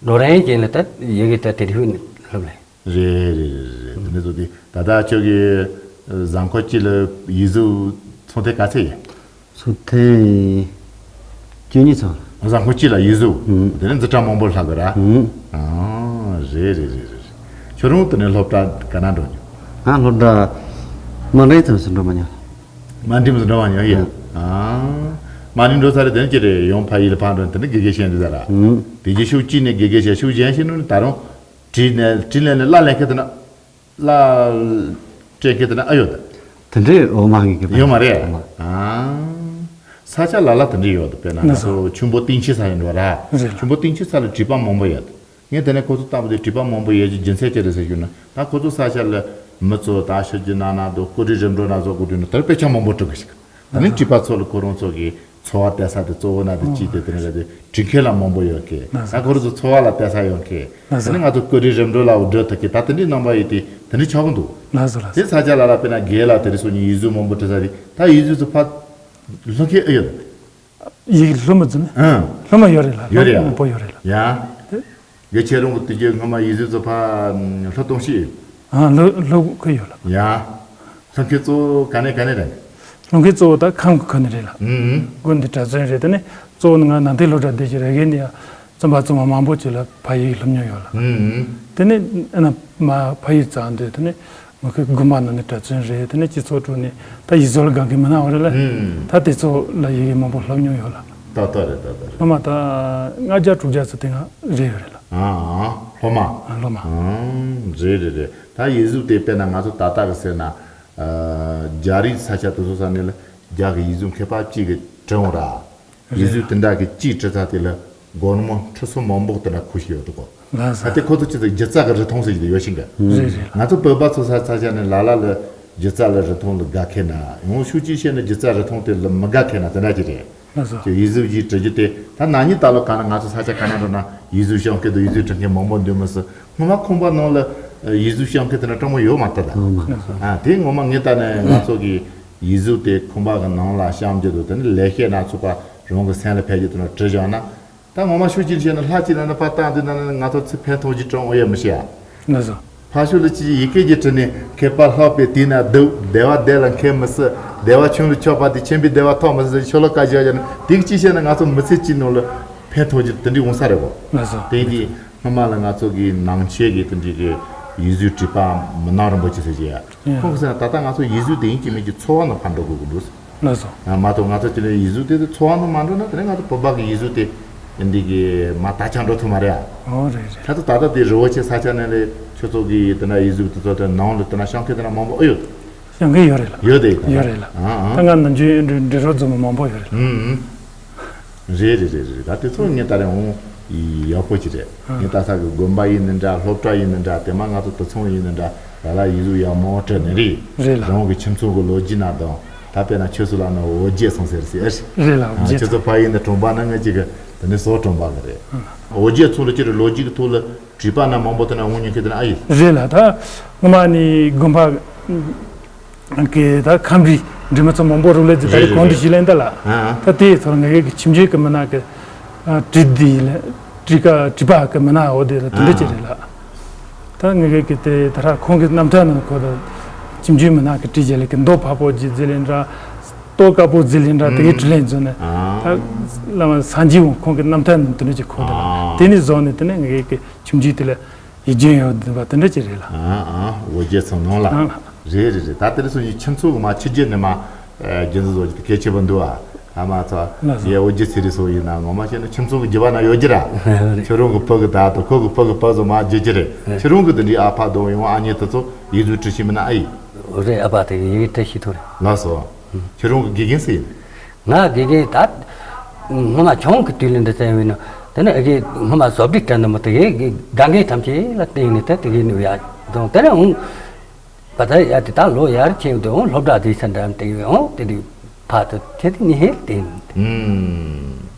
ལོ་རེ་རྗེས་ལ་ད་ཡི་གེ་ད་དེ་རིགས་སློབ་ལས། རེད་རེད་རེད་རེད། དེ་འདྲ་ཚོ་དེ་ད་ལྟ་ཁྱོད་ཀྱི་གཟའ་འཁོར་གཅིག་ལ་ཡིག་གཟུགས་ཚོང་ཐེངས་ག་ཚད་ཡིན། ཚོང་ཐེངས་བཅུ་གཉིས་ཚོང་། གཟའ་འཁོར་གཅིག་ལ་ཡིག་གཟུགས། ཨུམ། དེ་ནས་འཛིན་གྲྭ་མང་པོ་ལྷག་གི་ར། ཨུམ། ཨ། རེད་རེད་རེད་རེད། ཁྱོད་རང་དེ་ནས་སློབ་གྲྭ་ག་ན་འགྲོ་མྱོང་། ང་སློབ་གྲྭ་དམའ་འབྲིང་ཙམ་ཞིག་འགྲོ་མ་མྱོང་། དམའ་འབྲིང་ཙམ་འགྲོ་མ་མྱོང་ཡ། ཨུམ། ཨ། དམའ་འབྲིང་འགྲོ་ས་རེད། དེ་ནས་ཅི་རེད། ཡང་ཕ་ཡུལ་ལ་ཕར་འགྲོ་དེ་ནས་དགེ་རྒན་བྱས་འདི་ཟེར་ར། ཨུམ། དེ་རྗེས་ཤུགས་གཅིག་ནས་དགེ་རྒན་བྱས་ཤུགས་གཞན་ཞིག་ནང་ནས་ད་རུང་། དྲིན་ལན་དྲིན་ལན་ནས་གླ་ལེན་མཁན་དེ་ན། གླ་སྤྲད་མཁན་དེ་ན་ཨ་ཡོད་ད། དེ་འདྲའི་འོ་མ་ངེས་ཀྱི་ཡོད་མ་རེད། ཨ། ས་ཆ་ལ་ལ་དེ་འདྲའི་ཡོད་ད། དཔེར་ན་ང་ཚོ་ཆུ་འབོ་སྟེང་ཆེ་ས་ཡིན་འགྲོ་ར། རེད་ལ། ཆུ་འབོ་སྟེང་ཆེ་ས་ལ་བྲིས་པ་མང་པོ་ཡོད་ད། ངས་དེ་ནས་ཁོ་ཚོ་ལྟ་བུ་དེ་བྲིས་པ་མང་པོ་ཡོད་ཀྱི་རྒྱུ་མཚན་ཅི་རེད་ཟེར་ཞུ་ན། ད་ཁོ་ཚོ་ས་ཆ་ལ་མི་ཚོ་ད་ཤོད་ཀྱི་ན་ན་དུ་ཀོ་སྒྲིག་རིམ་གྲོ་ན་བཟོ་དགོས་དུས་ན་དེར་དཔེ་ཆ་མང་པོ་སྤྲོད་གི་ཞིག་ད་ནི་བྲིས་པ་ཚོ་ལ་ཁོ་རང་ཚོ་གི་འཚོ་བ་བསྡད་ས་དེ་གཙོ་བོ་ན་དེ་ཅི་དེ་དེ་ནི་ག་དེ་བྲིས་མཁན་ལ་མང་པོ་ཡོད་ཀི། ད་ཁོ་རང་ཚོ་འཚོ་བ་ལ་བསྡད་ས་ཡོད་ཀི། ད་ནི་ང་ཚོ་ཀོ་སྒྲིག་རིམ་གྲོ་ལ་འགྲོ་ཐུབ་ཀི། ད་དེ་འདྲའི་རྣམ་པ་ཡོད་དེ་དེ་འདྲའི་ཆགས་ཀྱི་འདུག་དེ་ས་ཆ་ལ་ལ་དཔེར་ན་དགེ་ལ་དེ་རིགས་སོ་གཉིས་ཡིག་གཟུགས་མང་པོ་བྲིས་ས་དེ་ད་ཡིག་གཟུགས་ཚོ་ཕ་ལྷུ་མཁན་ཨེ་ཡོད། ཡིག་ལྷུ་མ་ཙམ། ཨང་། ལྷུ་མ་ཡོད་རེད་ལ། ཡོད་རེད་ཡ། མང་པོ་ཡོད་རེད་ལ། ཡ། དེ། དགེ་ཆེ་རུང་གི་དུས་རྒྱུན་སྔོན་མ་ཡིག་གཟུགས་ཚོ་ཕ་ལྷུ་གཏོང་ཤེས། ཨང་། ལྷུ་ལྷུ་ཁུ་ཡོད་ལ། ཡ། ལྷུ་མཁན་གཙོ་བོ་ག་ནས་ག་ནས་རེད། ལྷུ་མཁན་གཙོ་བོ་ད་ཁམས་ཀྱི་ཁུལ་ནས་རེད་ལ། ཨུམ། དགོན་འདི་གྲྭ་བཙུན་རེད། དེ་ནས་གཙོ་བོ་ནི་ང་ནང་བསྟན་སློབ་གྲྭ་བསྡད་ཀྱི་རེ་གེ་ནས་ཡ། རྩོམ་པ་རྩོམ་པ་མང་པོ་ཅིག་ལ་ཕ་ཡིག་ལྷུ་མྱོང་ཡོད་ལ། ཨུམ། དེ་ནས་ཨ་ན་མ་ཕ་ཡིག་བཙལ་འདོད་དེ་ནས་མ་ཁུ་དགོན་པ་ནང་ནས་གྲྭ་བཙུན་རེད། དེ་ནས་སྤྱི་ཚོགས་ཁྲོད་ནས་ད་ཡིག་གཟུགས་ལ་དགའ་མཁན་མི་སྣ་བ་རེད་ལ། ཨུམ། ད་དེ་ཚོ་ལ་ཡི་གེ་མང་པོ་ལྷུ་མྱོང་ཡོད་ལ། ཏག་ཏག་རེད། ཏག་ཏག་རེད། སློབ་མ་ད་ལྔ་བརྒྱ་དྲུག་བརྒྱ་ཚོ་དེ་སྔ་རེད་ཡོད་རེད་ལ། ཨ་ཨ། སློབ་མ། ཨ། སློབ་མ། ཨང་། རེད་རེད་རེད། ད་ཡིག་གཟུགས་དེ་དཔེར་ན་ང་ཚོ་ད་ལྟ་གི་ཟེར་ན། ཨ། རྒྱ་རིགས་ས་ཆ་དེ་ཚོ་ས་ནས་ལ་རྒྱ་གི་ཡིག་གཟུགས་མཁས་པ་གཅིག་གིས་བྲིས་འོང་ར། ཡིག་གཟུགས་དེ་འདྲ་གི་གཅིག་བྲིས་ཚར་དེ་ལ་སྒོར་མོ་ཁྲི་ཚོ་མང་པོ་དེ་འདྲ་ཁུར་ཞིག་ཡོད་དོ་གོ། ལགས་སོ། ད་དེ་ཁོ་ཚོ་ཅི་ཚོ་སྒྱུ་རྩལ་གི་རིན་ཐང་ཟེར་གྱི་ཡོད་ཤིང་གི། རེད་རེད། ང་ཚོ་བོད་པ་ཚོ་ས་ས་ཆ་ནས་ལ་ལ་ལ་སྒྱུ་རྩལ་ལ་རིན་ཐང་ལ་དགའ་མཁན་ན་ཡང་ཤུགས་ཀྱིས་བཤད་ན་སྒྱུ་རྩལ་རིན་ཐང་དེ་ལ་མི་དགའ་མཁན་ན་དེ་འདྲ་ཅིག་རེད། ལགས་སོ། ཀྱི་ཡིག་གཟུགས་ཀྱི་བྲི་རྒྱུ་དེ་ད་ན་ནིང་ད་ལོ་ག་ན་ང་ཚོ་ས་ཆ་ག་ན་འགྲོ་ན་ཡིག་གཟུགས་བཤམས་མཁན་དང་ཡིག་གཟུགས་བྲི་མཁན་མང་པོ་འདུག་མི་སྲིད། སྔོན་མ་ཁང་པ་ནང་ལ་ཡིག་གཟུགས་བཤམས་མཁན་དེ་འདྲ་སྤྲང་མོ་ཡོད་མ་རེད་ད། ཨོ་མ། ཨ། དེ་ངོ་མ་ངས་ལྟ་ནས་ང་ཚོ་གི་ཡིག་གཟུགས་དེ་ཁང་པ་གི་ནང་ལ་བཤམས་རྒྱུ་དང་དེ་ནི་ལེགས་བཤད་སྣ་ཚོགས་པ་རང་གི་སེམས་ལ་ཕན་རྒྱུ་དེ་འདྲ་བྲིས་བཞག་ན། ད་ངོ་མ་ཤུགས་ཀྱིས་བཤད་ན་ལྷ་གཅིག་ལ་ནི་ཕར་བཏང་དུས་ན་ནི་ང་ཚོ་ཚེ་ཕན་ཐོགས་ཀྱི་སྤྲང་མོ་ཡོད་མི་ཤེས་ཨ། ལགས་སོ། ཕ་ཤུལ་ལ་ཅི་ཡི་གེ་གྱི་བྲིས་ནས་མཁས་པ་ལྷག་པའི་དུས་ན་སྡུག་བདེ་བ་བདེ་ལ་མཁས་མི་སྲིད། བདེ་བ་ཆུང་ལ་ཆོག་པ་དེ་ཆེན་པོའི་བདེ་བ་ཐོབ་མི་སྲིད་ཟེར་ཤོ་ལོ་ཀ་བཞག་བཞག་ན་དེ་གི་ཅི་བཤད་ན་ང་ཚོ་མི་ཚེ་གཅིག་ནང་ལ་ཕན་ཐོགས་ཀྱི་དེ་འདྲའི་འོང་ས་རེད་གོ། ལགས་སོ། དེ་འདི་སྔོན་མ་ལ་ང་ཚོ་གི་ནང་ཆོས་ཀྱི་དེ་འདྲའི་གི་ཡིག་གཟུགས་བྲིས་པ་མི་ནག་རིན་པོ་ཆེ་ཟེར་གྱི་ཡ། ཡ། ཁོང་གིས་ཟེར་ན་ད་ལྟ་ང་ཚོ་ཡིག་གཟུགས་དེ་ཡིན་གཅིག་མིན་གཅིག་འཚོ་བ་ནང་ཕར་འགྲོ་དགོས་ཀྱི་འདུག། ལགས་སོ། ཨ། མ་གཏོགས་ང་ཚོ་དེ་ནས་ཡིག་གཟུགས་དེ་འཚོ་བ་ནང་མ་འགྲོ་ན་དེ་ནས་ང་ཚོ་བོད་པ་གི་ཡིག་གཟུགས་དེ་འདི་གི་མ་དར་ཁྱབ་འགྲོ་ཐུབ་མ་རེད་ཨ། ཨོ་རེད་རེད། ད་ལྟ་ད་ལྟ་དེ་རི་བོ་ཆེ་ས་ཆ་ནས་ལས་ཁྱོད་ཚོ་གི་དེ་འདྲ་ཡིག་གཟུགས་དེ་ཚོ་དེ་ནང་ལ་དེ་འདྲ་བཤམས་མཁན་དེ་འདྲ་མང་པོ་ཨེ་ཡོད། བཤམས་མཁན་ཡོད་རེད་ལ། ཡོད་དེ། ཡོད་རེད་ལ། ཨ་ཨ། ད་ང་ནམ་རྒྱུན་འབྲི་འབྲི་རོགས་རྫོང་མ་མང་པོ་ཡོད་རེད་ལ། ཨུམ་ཨུམ། རེད་རེད་རེད་རེད། ད་དེ་ཚོ་ངས་ད་རེས་འོང་ཡག་པོ་ཅིག་རེད། ཨ། ངས་ལྟ་ས་གི་དགོན་པ་ཡིན་ནི་འདྲ། སློབ་གྲྭ་ཡིན་ནི་འདྲ། དེ་མ་ང་ཚོ་དུད་ཚང་ཡིན་ནི་འདྲ། ལ་ལ་ཡིག་གཟུགས་ཡག་མོ་བྲིས་ནི་རེད། རེད་ལ། རང་གི་ཁྱིམ་ཚང་གི་ལོ་རྒྱུས་ན་དང་། ད་དཔེར་ན་ཁྱོད་ཚོ་ལ་ནི་འོ་བརྒྱལ་སོང་ཟེར་ཟེར། རེད་ལ། འོ་བརྒྱལ་ཁྱོད་ཚོ་ཕ་ཡུལ་ནས་གྲོང་པ་ན་ང་ཅིག་གི་དེ་ནས་བཟོ་གྲོང་པ་གི་རེད། ཨ། འོ་བརྒྱལ་སོང་ལ་ཅི་རེད། ལོ་རྒྱུས་ཀྱི་ཐོག་ལ་བྲིས་པ་ན་མང་པོ་དེ་ན་འོང་མྱོང་མཁན་དེ་ན་ཨ་ཡིན། རེད་ལ། ད་སྔོན་མ་ནི་དགོན་པ་གི་ད་ཁམས་རིགས་འབྲི་མི་ཚོ་མང་པོ་རུ་ལས་ཀྱི་ད་རེས་རེད་གོང་དུ་རེད་ཞུས་ལེན་ད་ལ། ཨ་ཨ། ད་དེའི་ཐོག་ལ་ངེད་ཀྱི་ཁྱིམ་རྒྱུད་ཀྱི་མི་སྣ་གི་ཨ་བྲིས་དེ་ལ་བྲིས་ཀ་བྲིས་པ་གི་མི་སྣ་འོ་དེ་ལ་དེ་འདྲ་ཅིག་རེད་ལ། ད་ངེད་ཀྱི་དེ་ད་ར་ཁོང་གི་རྣམ་ཐར་ནང་ཁོ་ལ་ཁྱིམ་རྒྱུད་མི་སྣ་གི་བྲིས་རྒྱུ་ལས་ཀྱི་མདོ་འཕགས་པོ་རྗེ་ཟེར་ལེན་འདྲ། རྟོགས་དཀར་པོ་ཟེར་ལེན་འདྲ། དེ་གའི་བྲིས་ལེན་བཟོ་ནས། ཨ། ད་བླ་མ་སངས་རྒྱས་འོང་ཁོང་གི་རྣམ་ཐར་ནང་དེ་འདྲ་ཅིག་ཁོ་དེ་ལ། ཨ། དེ་ནས་བཟུང་ནས་དེ་ནས་ངེད་ཀྱི་ཁྱིམ་རྒྱུད་དེ་ལ། ཡིད་རྒྱུན་ཡོད་བསྡད་པ་དེ་འདྲ་ཅིག་རེད་ལ། ཨ་ཨ། འོ་བརྒྱད་ཚང་ནང་ལ། ནང་ལ། རེད་རེད་རེད། ད་དེ་རིང་སང་ཉིན་ཁྱིམ་ཚང་གི་མ་ཕྱི་རྒྱལ་ནས་མ་རྒྱུན་འཛིན་བཟོ་རྒྱུ་དེ་གལ་ཆེ་པོ་འདུག་ཨ། ཨ་མ་ཚ། ལགས་སོ། ཡ་འོ་བརྒྱད་ཚེ་རིང་སོགས་ཡིན་ན་ངོ་མ་བཤད་ན་ཁྱིམ་ཚང་གི་རྒྱུད་པ་ན་ཡོད་རྒྱུ་ར། རེད། ཁྱེད་རང་གི་ཕ་གི་ད་དང་ཁོ་གི་ཕ་གི་ཕ་ཚོ་མ་རྒྱུད་རྒྱུ་རེད། རེད། ཁྱེད་རང་གི་དེ་འདྲའི་ཨ་ཕ་དང་ཡང་ཨ་མྱེས་དེ་ཚོ་ཡིག་གཟུགས་འབྲི་ཤེས་མིན་ན་ཨེ་ཡིན། རེད། ཨ་ཕ་དེ་ཡི་གེ་འབྲི་ཤེས་ཐུབ་རེད། ལགས་སོ། ཁྱེད་རང་གི་དགེ་རྒན་སུ་ཡིན། ང་དགེ་རྒན་ད། སྔོན་མ་ཆུང་གི་དུས་ལ་འདི་བཙལ་བས་ན། དེ་ནས་ཨ་གི་སྔོན་མ་བཟོ་སྒྲིག་དྲན་ནི་མི་དེ་གི་དགའ་མཁན་ཐམས་ཅད་ལ་བསྟན་ནས་ད་དེ་གི་ནུ་ཡ་རྫོང་དེ་ནས་འོང་། བ་ད་ཡ་དེ་ད་ལོ་ཡར་ཆེན་དུ་འོང་སློབ་གྲྭ་དེ་ས་འགྲམ་དེ་གི་འོང་དེ་དུས་ཕ་དུ་ཁྱེད་དེ་ནི་ཧེ་བསྟན། ཨུམ།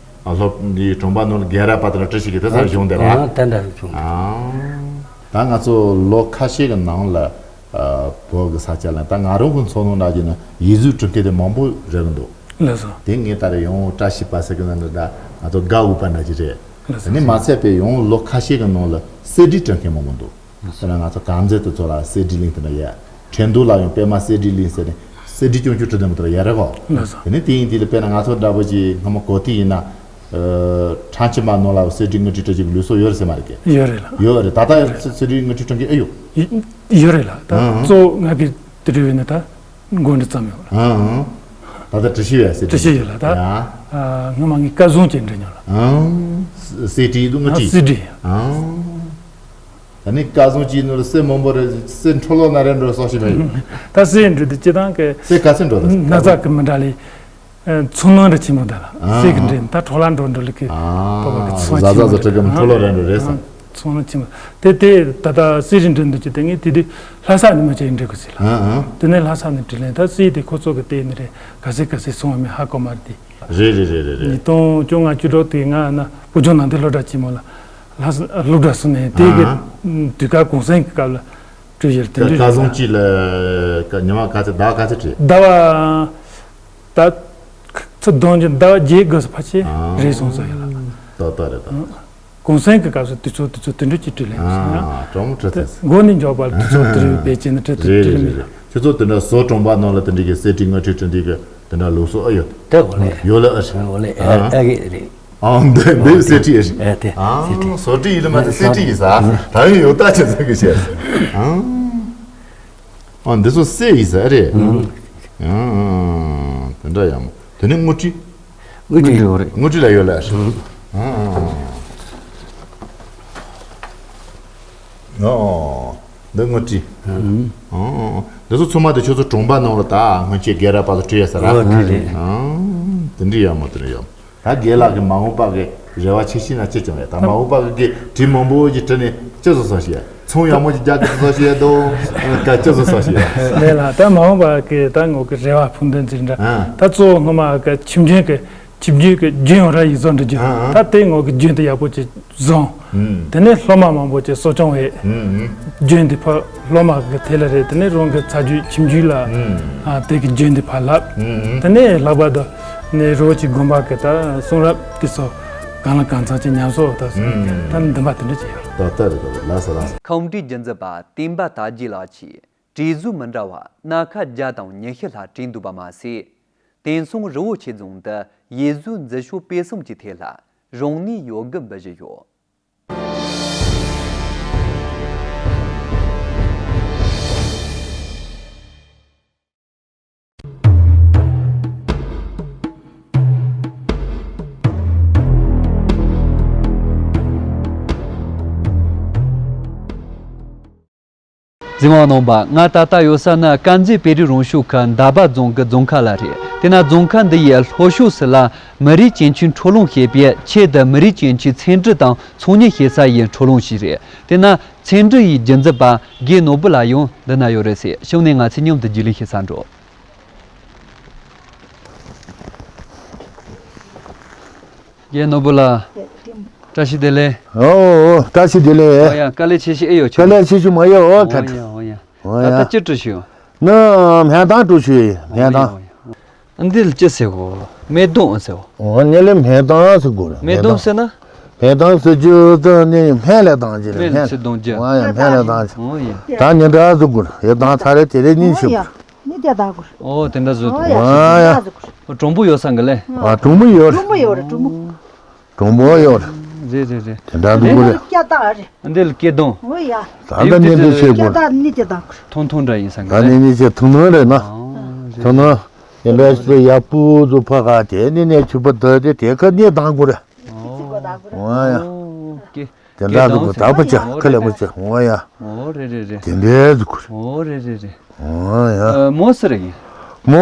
ཨ་སློབ་འདིའི་གྲོང་པ་ནང་ལ་རྒན་རབས་པ་དེ་ལ་བཀྲ་ཤིས་ཀྱི་དེ་ཚར་བྱུང་དེ་ར། ཨ་དེ་འདྲ་བྱུང་། ཨ། ད་ང་ཚོ་ལོ་ཁ་ཤས་ཀྱི་ནང་ལ་ཨ་བོད་ཀྱི་ས་ཆ་ལ་ད་ང་རང་གི་མཚོ་ནང་ལ་ཡིན་ན་ཡིག་གཟུགས་འབྲི་མཁན་དེ་མང་པོ་རེད་གི་འདུག་ལགས་སོ། དེ་ངས་ད་རེས་ཡང་བཀྲ་ཤིས་པ་ཟེར་གི་ན་འདི་ད་ང་ཚོ་དགའ་འོས་པ་འདྲ་ཅིག་རེད། ལགས་སོ། དེ་ནས་མ་ཚད་པའི་ཡང་ལོ་ཁ་ཤས་ཀྱི་ནང་ལ་གསེར་བྲིས་འབྲི་མཁན་མང་པོ་འདུག་དཔེར་ན་ང་ཚོ་གངས་འཛིན་དེ་ཚོ་ལ་གསེར་བྲིས་གླིང་དེ་འདྲ་ཡོད། ཁྲེང་ཏུའུ་ལ་ཡང་པད་མ་གསེར་བྲིས་གླིང་ཟེར་ནས་གསེར་བྲིས་སྐྱོན་བརྗོད་བྲིས་དེ་མོ་དེ་འདྲ་ཡོད་རེད་གོ། ལགས་སོ། དེ་ནས་དེ་ཡིན་དུས་ལ་དཔེར་ན་ང་ཚོ་འདྲ་པོ་ཅིག་སྔ་མ་གོ་ཐོས་ཡིན་ན། ཁྲང་ཆེན་པ་ནང་ལ་གསེར་བྲིས་དངུལ་བྲིས་བྲིས་ཀྱི་ལུགས་སྲོལ་ཡོད་རེད་ཟེར་མ་རེད་གི། ཡོད་རེད་ལ། ཡོད་རེད། ད་ལྟ་ཡང་གསེར་བྲིས་དངུལ་བྲིས་བྲིས་མཁན་ཨེ་ཡོད། ཡོད་རེད་ལ། ད་ཨང་། གཙོ་བོ་ང་གི་དེ་འདྲ་ཡོད་ན་ད་མགོ་འདྲ་ཙམ་ཡོད་ལ། ཨང་། ད་ལྟ་བྲིས་ཤེས་ཡོད་གསེར་བྲིས། བྲིས་ཤེས་ཡོད་ལ་ད། ཡ། སྔོན་མ་ངས་སྐལ་བཟང་ཅན་འདྲ་མྱོང་ལ། ཨང་། གསེར་བྲིས་དུ་དངུལ་བྲིས། གསེར་བྲིས། ཨང་། ད་ནི་སྐལ་བཟང་ཅན་ནོར་གསེར་མང་པོ་རེད། གསེར་འཕྲོ་ལོ་ན་རེ་འགྲོ་སོགས་ཤིག་མེད། ད་གསེར་འདྲ་དེ་སྤྱི་བཏང་གི་གསེར་ག་ཚོད་འགྲོ་ད། ན་ཚ་གི་མི་འདྲ་ལས། ཚོང་ནང་རེ་ཆེན་མོ་ད་ལ། ཨ་གསེར་གི་འདྲེན་ད་འཕྲོ་ལ་འགྲོ་འགྲོ་ལི་གི་ཨ་པ་པ་གི་ཚོང་ཆེན་མོ་ཟ་ཟ་ཟ་ཁྲི་གི་འཕྲོ་ལོ་རེ་འགྲོ་རེད་ས། ཚོང་ལ་ཆེན་མོ་དེ་དེ་ད་ད་གསེར་རི་འདྲེན་འདུག་ཅི་དེ་ངས་དེ་དུས་ལྷ་ས་ནས་མ་ཆེ་འདྲེ་གི་ཟེར་ལ། ཨ་ཨ། དེ་ནས་ལྷ་ས་ནས་དྲི་ལན་ད་གསེར་དེ་ཁོ་ཚོ་གི་བལྟས་ནི་རེད། ག་ཚོད་ག་ཚོད་སོང་བ་མིན་ཧ་གོ་མ་རེད་དེ། རེད་རེད་རེད་རེད་རེད། ཉིས་སྟོང་བཅོ་ལྔ་བཅུ་དྲུག་དེ་ང་ན་བུ་ཆུང་ནང་དེ་སློབ་གྲྭ་ཆེན་མོ་ལ་ལྷ་ས་སློབ་གྲྭ་སོང་ནས་དེ་གི་ཨ་དུས་སྐབས་གུང་སེང་གི་སྐབས་ལ་བྲོས་ཡོད་དེ་འདྲ་ཀ་ཀ་རེད་ཟུང་ལ། གཅིག་ལ་ཉི་མ་ག་ཚོད་ཟླ་བ་ག་ཚོད་བྲིས། ཟླ་བ། ད། ཚོ་གདོང་གི་ཟླ་བ་བརྒྱད་དགོས་སུ་ཕལ་ཆེར་ཨ་རེད་སོང་ས་ཡོད་ལ། ཏག་ཏག་རེད་ད། གུང་སེང་གི་སྐབས་སུ་དུས་ཚོད་དུས་ཚོད་དུས་འགྲོ་གཅིག་བྲིས་ལེན་ཨ་སོང་ཡ། གྲོགས་མོ་ཁྲི་ཐེ། མགོ་ནས་མགྱོགས་པར་དུས་ཚོད་དུས་རེད་པས་ཅན་ཁྲི་ཐེ་རེད་བྲིས་རེད་མི་རེད། ཁྱོད་ཚོ་དེ་འདྲ་བཟོ་གྲོང་པ་ནང་ལ་དེ་འདྲ་གི་གསེར་བྲིས་དངུལ་བྲིས་བྲིས་འདི་གི་དེ་འདྲ་ལུགས་སྲོལ་ཨ་ཡོད། དེ་འོ་ལེ། ཡོད་ལ་ཨ་རེད། འོ་ལེ་ཨ་ཨ་གི་རེད། ཨང་འདི་འདི་གསེར་བྲིས་ཨེ་རེད། ཨེ་དེ་ཨང་གསེར་བྲིས། བཟོ་གྲྭ་ཡིན་ལ་མ་དེ་གསེར་བྲིས་ཡིན་ས། ད་ཡོད་ཡོད་ད་ཆ་ཚང་གི་བཤད་ཨང་། ཨང་འདི་ཚོ་གསེར་ཡིན་ས་ཨེ་རེད། ཨང་དེ་འདྲ་ཡང་མོ་དེ་ནི་དངུལ་བྲིས། དངུལ་བྲིས་ཡོད་རེད། དངུལ་བྲིས་ལ་ཡོད་ལ་ཨེ་རེད། ཨང་ཨང་འདི་དངུལ་བྲིས། ཨང་འདི་ཚོ་ཚང་མ་དེ་ཁྱོད་ཚོ་གྲོང་པ་ནང་ལ་ད་སྔོན་ཆད་རྒན་རབས་པ་ཚོ་བྲིས་ཡོད་ས་ར། ཨོ་དེ་རེད། ཨང་དེ་འདྲ་ཡང་མོ་དེ་འདྲ་ཡང་མོ། ད་རྒན་ལགས་ཀྱི་མ་འོངས་པ་གི་རེ་བ་ཆེ་ཤོས་ན་ཅི་བྱུང་ཡ། ད་མ་འོངས་པ་གི་གི་བྲིས་མང་པོ་ཅིག་བྲིས་ནས་ཅི་བཟོ་བཟོ་ཤེས། ཚོང་ཡག་མོ་ཅིག་རྒྱག་གི་བཟོ་ཤེས་དོ། ག་ཅི་བཟོ་བཟོ་ཤེས། ལས་ལ་ད་མ་འོངས་པ་གི་ད་ངོ་གི་རེ་བ་ཕུགས་འདུན་ཅིག་འདྲ། ཨ་ད་གཙོ་བོ་སྔོན་མ་གི་ཁྱིམ་རྒྱུན་གི་ཁྱིམ་རྒྱུད་གི་རྒྱུན་ཡོང་ར་ཡིག་གཟུགས་འབྲི་རྒྱུ། ཨ་ཨ་ད་དེ་ངོ་གི་རྒྱུན་དེ་ཡག་པོ་ཅིག་བཟུང་། ཨུམ། དེ་ནས་སློབ་མ་མང་པོ་ཅིག་གསོ་སྐྱོང་བྱས། ཨུམ་ཨུམ། རྒྱུན་དེ་ཕར་སློབ་མ་གི་དེ་ལ་རེད། དེ་ནས་རང་གི་ཚ་རྒྱུད་ཁྱིམ་རྒྱུད་ལ། ཨུམ། ཨ་དེ་གི་རྒྱུན་དེ་ཕར་བསླབ། ཨུམ་ཨུམ། དེ་ནས་ལྷག་པར་དུ་ནས་རི་བོ་ཆེ་དགོན་པ་གི་ད་གསུང་རབ་དེ་ཚོ་གང་ལ་གང་འཚམ་ཅིག་ཉམས་གསོ་ད་སོང་། ཨུམ། ད་འདུན་པ་དེ་འདྲ་ཅིག་ཡོད། ད་ལྟ་རེད་ད་ལགས་སོ་ལགས་སོ། ཁམས་བྲིས་རྒྱུན་འཛིན་པ་བསྟན་པ་དར་རྒྱས་ལགས་ཀྱིས་བྲིས་གཟུགས་མི་འདྲ་བ་སྣ་ཁ་བརྒྱ་དང་ཉི་ཤུ་ལྷག་བྲིས་འདུག་པ་མ་ཟད། དེང་སང་རི་བོ་ཆེ་རྫོང་དུ་ཡིག་གཟུགས་འཛུལ་ཞུགས་སྤེལ་གསུམ་གྱི་ཐད་ལ་རང་ནུས་ཡོད་རྒུ་འབུལ་བཞིན་ཡོད། གཟིགས་མོ་རྣམ་པ། ང་ད་ལྟ་ཡོད་ས་ནི་དཀར་མཛེས་བོད་རིགས་རང་སྐྱོང་ཁུལ་མདའ་བ་རྫོང་གི་རྫོང་ཁག་ལ་རེད། དེ་ན་རྫོང་ཁག་འདི་ཡི་ལྷོ་ཕྱོགས་སུ་ལ་མི་རིགས་གཅེས་འཆོས་འཕྲོ་ལུང་ཞེས་པའི་ཆེད་དུ་མི་རིགས་གཅེས་འཆོས་ཚན་རིག་དང་ཚོང་གཉེར་བྱེད་ས་ཡི་འཕྲོ་ལུང་ཞིག་རེད། དེ་ན་ཚན་རིག་ཡི་རྒྱུན་འཛིན་པ་རྒན་ནོར་བུ་ལགས་ཡང་འདི་ན་ཡོད་རེད་ཟེར། ཕྱོགས་ནས་ང་ཚོས་མཉམ་དུ་རྒྱུས་ལོན་བྱེད་ས་འགྲོ། རྒན་ནོར་བུ་ལགས། བཀྲ་ཤིས་བདེ་ལེགས། ཨོ་ཨོ། བཀྲ་ཤིས་བདེ་ལེགས། ཨོ་ཡ། དཀའ་ལས་ཆེ་ཤོས་ཨེ་ཡོད་ཁྱོད། དཀའ་ལས་ཆེ་ཤོས་མ་ཡོད། ཨོ་ཨོ་ད་ཡ་ད་ཨོ་ཡ། ཨོ་ད་ཡ། ད་ཅི་བྲིས་ཤིག་ཡོད། ནི་སྨན་ཐང་བྲིས་ཤིག་ཡོད། སྨན་ཐང་། ཨོ་ཡ་ཨོ་ཡ། འདི་ལ་ཅི་ཟེར་གོ། སྨན་དོང་ཟེར་གོ། ཨོ་ནི་ལ་སྨན་ཐང་ཟེར་གོ། སྨན་དོང་ཟེར་ན། སྨན་ཐང་ཟེར་རྒྱུ་དེ་ནི་སྨན་ལ་བཏང་རྒྱུ་རེད། སྨན་ལ་ཚིག་བཏང་རྒྱུ། ཨོ་ཡ་སྨན་ལ་བཏང་རྒྱུ། ཨོ་ཡ། ད་ཉིན་གྲངས་ཟེར་གོ། ཡ་ད་ཚར་རེ་དེ་རེ་གཉིས་ཤོག། ཨོ་ཡ། མི་དེ་ད་གོ། ཨོ་དེ་འདྲ་བཟོས་འདུག། ཨོ་ཡ། ཨོ་ཡ། ཨོ་གྲོང་པོ་ཡོད་ས་གི་ལེ། ཨ་གྲོང་པོ་ཡོད། གྲོང་པོ་ཡོད་རེད་གྲོང་པོ། གྲོང་པོ་ཡོད་རེད། རེད་རེད་རེད། དེ་འདྲ་འདུག་གོ་རེད། སྐྱ་དག་རེད། འདི་ལ་སྐྱེ་གདོང་། འོ་ཡ། ད་ལྟ་ནི་འདི་བྱེད་དགོས། སྐྱ་དག་ནི་དེ་དག་ཐུང་ཐུང་འདྲ་ཡིན་ས་ད་ནི་ནི་བྱེད་ཐུང་ཐུང་རེད་ན། ཨོ་རེད། ཐུང་ཐུང་ཡིན་པའི་ཚེ་ཡ་སྤུ་ཚུ་ཕ་ག་དེ་ནི་ནས་ཆུ་པ་དོ་དེ་དེ་ཁ་ནི་དང་གོ་རེད། ཨོ་ཡ། དེ་འདྲ་འདུག་གོ་ད་པ་ཅག་ཁ་ལས་པ་ཅག་འོ་ཡ། ཨོ་རེད་རེད་རེད། དེ་འདྲ་འདུག་གོ་རེད། ཨོ་རེད་རེད་རེད། ཨོ་ཡ། མོ་སུ་རེད། མོ་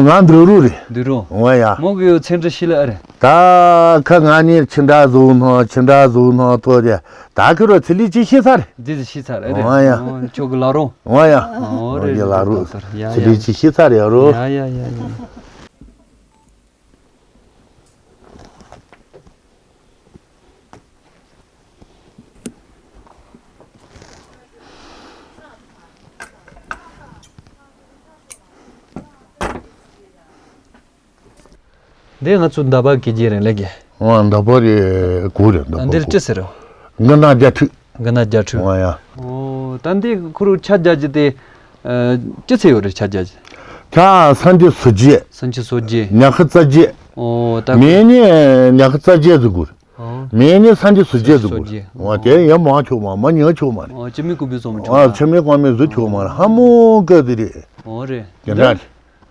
ང་འདུག་རུ་རེད། འདུག་རུ། ཨོ་ཡ། མོ་གི་ཚེ་འདྲི་ཤི་ལ་ཨ་རེད། ད་ཁ་ང་ནི་ཆི་འདྲ་བཟོ་ནོ་ཆི་འདྲ་བཟོ་ནོ་ཐོ་དེ་ད་ཁི་རོ་ཚི་ལི་ཅི་ཤི་ཚར། འདི་ཅི་ཤི་ཚར་ཨ་རེད། ཨོ་ཡ། ཨོ་ཁྱོད་གི་ལ་རོ། ཨོ་ཡ། ཨོ་རེད་ལ་རོ། ཡ་ཚི་ལི་ཡ། ཅི་ཤི་ཚར་ཡ་རོ། ཡ་ཡ་ཡ་ཡ། འདི་ང་ཚོ་འདབ་པ་གི་རྗེས་རེད་ལེགས་ཀྱི། ཨོ་འདབ་པ་རེད་གུ་རེད་འདབ་པ། འདིར་ཅི་ཟེར་རོ། འགི་ན་རྒྱ་ཁྲུས། འགི་ན་རྒྱ་ཁྲུས། ཨོ་ཡ། ཨོ་ད་འདི་ཁུ་རུ་ཆ་རྒྱ་རྒྱ་དེ། ཅི་ཚེ་ཡོད་རེད་ཆ་རྒྱ་རྒྱ། ཆ་ས་འདི་སུ་རྒྱས། ས་འདི་སུ་རྒྱས། ཉ་ཁ་རྩ་རྒྱས། ཨོ་ད། མེ་ནི་ཉ་ཁ་རྩ་རྒྱས་ཟེར་གུ་རེད། མེ་ནི་ས་འདི་སུ་རྒྱས་ཟེར་གུ་རེད། ཨོ་དེ་ཡ་མང་ཆོག་མ་མ་ཉ་ཆོག་མ་རེད། ཨོ་ཅི་མི་ཀུ་བི་སོམ་ཆོག་ཨ་ཆི་མི་ཀོ་མི་ཟུ་ཆོག་མ་རེད། ཧ་མོ་ཀ་དེ་རེད། ཨོ་རེད། དེ་འདྲ་རེད།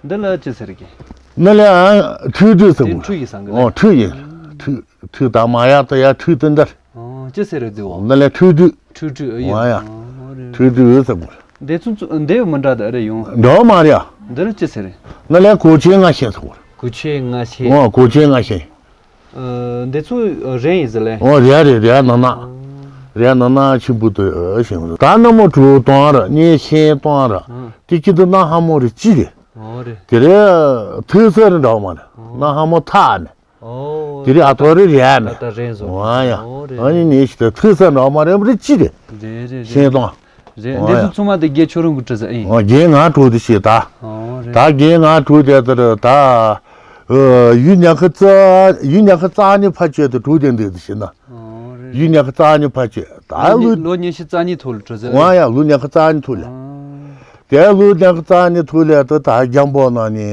འདི་ལ་ཅི་ཟེར་གི། ནི་ལ་ཨ་ཁྲུས་ཁྲུས་ཟེར་དེ་གོ། ཁྲུས་ཡིན་ཟེར་གི་ཨོ་ལ། ཁྲུས་ཡིན། ཁྲུས་ཁྲུས་དང་མ་ཡག་ཏུ་ཡ་ཁྲུས་དེ་འདྲ། ཨོ་ཅི་ཟེར་རེད་དེ་འོ། ནི་ལ་ཁྲུས་ཁྲུས། ཁྲུས་ཁྲུས་ཨེ་ཡོད། ཨོ་ཡ། ཨོ་རེད། ཁྲུས་ཁྲུས་ཟེར་གོ། འདི་ཚོ་ཚོ་འདི་མི་འདྲ་ད་རེད་ཡོང་། འདྲ་མ་རེད་ཡ། འདི་ལ་ཅི་ཟེར་རེད། ནི་ལ་གོ་ཆེན་ང་ཤེས་ཟེར་གོ། གོ་ཆེན་ང་ཤེས། ཨོ་གོ་ཆེན་ང་ཤེས། འདི་ཚོ་རན་ཡིན་ཟེར་ལེ། ཨོ་རེད་རེད་རེད་ནང་ན། རེད་ནང་ན་ཆེན་པོ་དུ་ཞིང་ད་ནི་མོ་གྲུ་གཏོང་ར་ནི་ཤེས་གཏོང་ར། དེ་ཅི་འདི་ན་ཧ་མོ་རེ་ཅི་རེད། ཨོ་རེད། དེ་རེད་ཐུག་ས་རེ་འདྲ་མ་རེད་ན་ཧ་མོ་ཐག་ནས། ཨོ་དེ་རེད་ཨ་ཐོ་རེ་རེད་ནས། ད་ལྟ་རན་བཟོ་ཨོ་ཡ། ཨོ་རེད། ཨ་ནི་ནི་ཞིག་ད་ཐུག་ས་འདྲ་མ་རེད་རེ་ཅི་རེད། རེད་རེད་རེད། ཤེས་གཏོང་། རེད། འདི་ཚོ་ཚང་མ་དེ་རྒྱལ་ཆོ་རུང་གི་གྲུ་ཟ་ཨིན། ཨོ་རྒྱལ་ང་གྲུ་དེ་ཤེས་ད། ཨོ་རེད། ད་རྒྱལ་ང་གྲུ་དེ་ལྟར་ད། ཡུལ་ཉག་ཁ་རྩ་ཡུལ་ཉག་ཁ་རྩ་ནི་ཕ་ཆོས་དེ་གྲུ་དེ་འདི་དེ་ཤེས་ན། ཨོ་རེད། ཡུལ་ཉག་ཁ་རྩ་ནི་ཕ་ཆོས་ད་ལོ་ལུ། ལོ་ཉི་ཤུ་རྩ་གཉིས་ཐོག་ལ་གྲུ་ཟ་ཨིན། ཨོ་ཡ་ལུ་ཉག་ཁ་རྩ་གཉིས་ཐོག་ལ། ཨོ། དེ་ལུ་ཉག་ཁ་རྩ་གཉིས་ཐོག་ལ་ད་ད་རྒྱང་པོ་ན་ནི་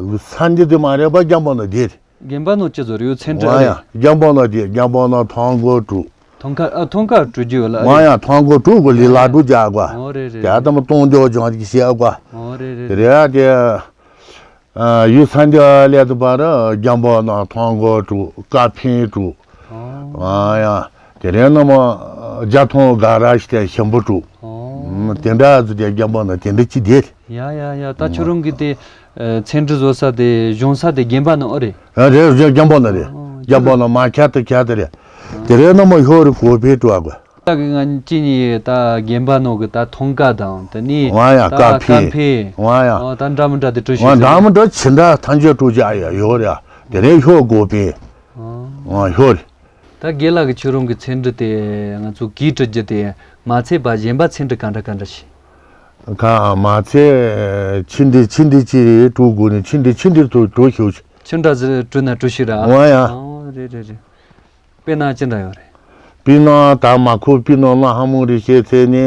ལུ་ས་འདི་དེ་མ་རེད་པ་རྒྱང་པོ་ན་དེ་རེད། རྒན་པ་ནོ་ཅི་ཟོ་རེ་ཡོད་ཚན་ཁྲི་ཨ་ཨ་ཡ་རྒན་པ་ནོ་དེ་རྒན་པ་ནོ་ཐང་གོ་དྲུག་ཐང་ཁ་ཨ་ཐང་ཁ་དྲུག་ཅུ་ཡོད་ལ་ཨ་ཨ་ཡ་ཐང་གོ་དྲུག་གོ་ལི་ལ་དྲུག་ཅག་གོ་ཨོ་རེད་རེད་དེ་ཨ་རེད། ཏམ་སྟོང་འཇོག་ཅང་ཅིག་བཤད་གོ་ཨོ་རེད་རེད་དེ་རེད། རེད་ཨ་དེ་ཨ་ཡུལ་ས་འདི་ལས་དུ་བར་རྒན་པ་ནོ་ཐང་གོ་དྲུག་ཀ་ཕིན་དྲུག་ཨོ་ཨ་ཡ་དེ་རེད་ན་མོ་རྒྱ་ཐོང་ག་ར་ཞིག་དེ་ཞིམ་པོ་དྲུག་ཨོ་དེ་འདྲ་ཟུ་དེ་རྒན་པ་ནོ་དེ་འདྲ་ཅི་དེ་རེད། ཡ་ཡ་ཡ་ད་ཁྱོད་རང་གི་དེ་ཚན་ཁྲི་བཟོ་ས་དེ་གཞུང་ས་དེ་རྒན་པ་ནོ་ཨོ་རེད། ཨ་རེད་རེད་རྒྱང་པོ་ན་རེད། ཨོ་རྒྱང་པོ་ན་མ་ཁྱད་དུ་ཁྱད་དུ་རེད། དེ་རེད་ན་མོ་ཧོ་རི་གོ་ཕེ་ཀྲུ་ཨ་གོ་ད་གི་ང་ཅི་ནི་ད་རྒན་པ་ནོ་གི་ད་ཐོང་ཀ་དང་དེ་ནི་ང་ཡ་ད་ཀ་ཀ་ཕེ་ཕེ་ང་ཡ་ཨོ་ད་འདྲ་མི་འདྲ་དེ་ཀྲུ་ཤི་ང་ཟེར་འདྲ་མི་འདྲ་ཕྱི་འདྲ་ཐང་ཆད་ཀྲུ་ཅི་ཨ་ཡ་ཡོ་རེད། དེ་རེད་ཧོ་གོ་ཕེ་ཨོ་ང་ཧོ་རེད། ད་རྒན་ལགས་ཀྱི་ཁྱོད་རང་གི་ཚན་ཁྲི་དེ་ང་ཚོ་གིས་ཀྲི་རྒྱུ་དེ་མ་ཚད་པ་གཞན་པ་ཚན་ཁྲི་ག་འདྲ་ག་འདྲ་ཞིག་གང་མ་ཚད་ཕྱི་འདི་ཕྱི་འདི་ཅི་རེད་ཀྲུ་དགོས་ནི་ཕྱི་འདི་ཕྱི་འདི་ཏུ་ཀྲུ་ཤོག་ཅིག་ཕྱི་འདྲ་ཟེར་ཀྲུ་ན་ཀྲུ་ཤིག་ར་ཨ་ང་ཡ། ཨོ་རེད་རེད་རེད། དཔེར་ན་ཅི་འདྲ་ཡོད་རེད། དཔེར་ན་ད་མ་ཁུ་དཔེར་ན་ལ་ཧ་མོ་རི་ཤེ་ཚེ་ནི་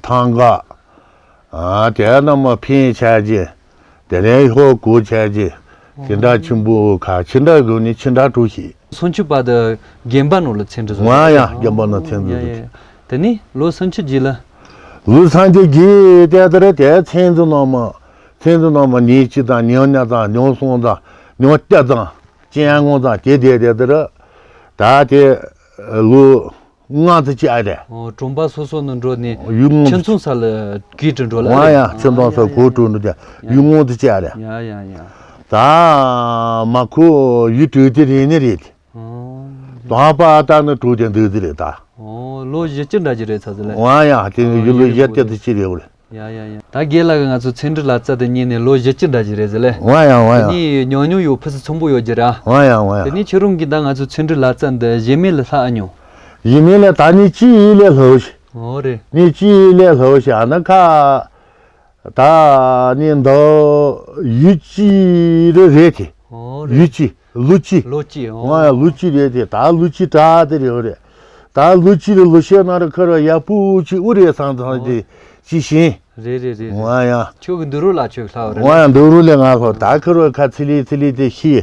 ཐང་ག་ཨ་དེ་ན་མ་ཕིན་ཆ་ཅི། དེ་ནས་ཧོ་གོ་ཆ་ཅི། དེ་འདྲ་ཆེན་པོ་ཁ་ཕྱི་འདྲ་གོ་ནི་ཕྱི་འདྲ་ཀྲུ་ཤིག་སུམ་ཅུ་པ་དེ་རྒན་པ་ནོ་ལ་ཚན་ཁྲི་བཟོ། ང་ཡ་རྒན་པ་ནོ་ཚན་ཁྲི་བཟོ། དེ་ནི་ལོ་སུམ་ཅུ་རྗེས་ལ། ལོ་སུམ་ཅུ་རྗེས་དེ་དེ་རེད་དེ་ཚན་ཁྲི་ནོ་མ། ཚན་ཁྲི་ནོ་མ་ཉིས་གཅིག་དང་ཉིས་ཉ་དང་ཉིས་གསུམ་དང་ཉིས་བརྒྱད་དང་སྤྱན་སྔོན་དང་དེ་དེ་དེ་དེ་རེད། ད་དེ་ལོ། ང་ཚོ་བཅས་རེད། ཨོ་གྲོང་པ་སོ་སོ་ནས་འགྲོ་ནས་ཡུལ་ངོ་ཁྱིམ་ཚང་ས་ལ་གིས་དྲི་འགྲོ་ལ་ཨ་ཡ་ཁྱིམ་ཚང་ས་གོ་དྲུག་འགྲོ་དེ་ཡུལ་ངོ་དུ་བཅས་རེད། ཡ་ཡ་ཡ། ད་མ་ཁོ་ཡུལ་དྲུག་དེ་རེད་ནི་རེད། ཨོ། དང་པ་ད་ནི་དྲུག་དེ་འདུག་དེ་རེད་ད། ཨོ་ལོ་བཞི་བཅུ་འདྲ་ཅིག་རེད་ཚ་ཚ་ལ། ཨ་ཡ་དེ་ནི་ཡུལ་ལོ་བཞི་བཅུ་དེ་ཅི་རེད་བ་ལ། ཡ་ཡ་ཡ། ད་རྒན་ལགས་ཀྱིས་ང་ཚོ་ཚན་ཁྲི་ལག་རྩལ་དེ་གཉེར་ནས་ལོ་བཞི་བཅུ་འདྲ་ཞིག་རེད་ཟེར་ལེ། ང་ཡང་ང་ཡང་། དེ་ནས་ཉུང་ཉུང་ཡོད་ཕུན་སུམ་ཚོགས་པོ་ཡོད་ཀྱི་ར། ང་ཡང་ང་ཡང་། དེ་ནས་ཁྱེད་རང་གིས་ད་ང་ཚོ་ཚན་ཁྲི་ལག་རྩལ་འདི་གཞན་མི་ལས་ལྷག་ཨ་མྱོང་། གཞན་མི་ལས་ད་ནི་ཅི་ཡིན་ལས་ལྷག་ཤི། ཨོ་རེད། ནི་ཅི་ཡིན་ལས་ལྷག་ཤི་ཨ་ན་ཁ། ད་ནི་འདི་ཡུལ་ཅི་རེད་རེད་དེ། ཨོ་རེད། ཡུལ་ཅི་ལོ་ཅི། ལོ་ཅི་ཨོ། ང་ཡང་ལོ་ཅི་རེད་དེ་ད་ལོ་ཅི་དྲག་དེ་རེད་རེད། ད་ལོ་ཅི་རེད་ལོ་ཤེས་ན་ར་ཁ་ར་ཡ་པུ་ཅི་ཨུ་རེད་སང་སང་དེ་ཅི་ཤེས། རེད་རེད་རེད། ང་ཡང་། ཁྱོད་ཀྱི་འདུག་རོགས་ལ་ཁྱོད་ལྷག་རེད། ང་ཡང་འདུག་རོགས་ལས་ང་ལྷག་ད་ཁ་རོ་ཁ་ཚི་ལི་ཚི་ལི་དེ་ཤི།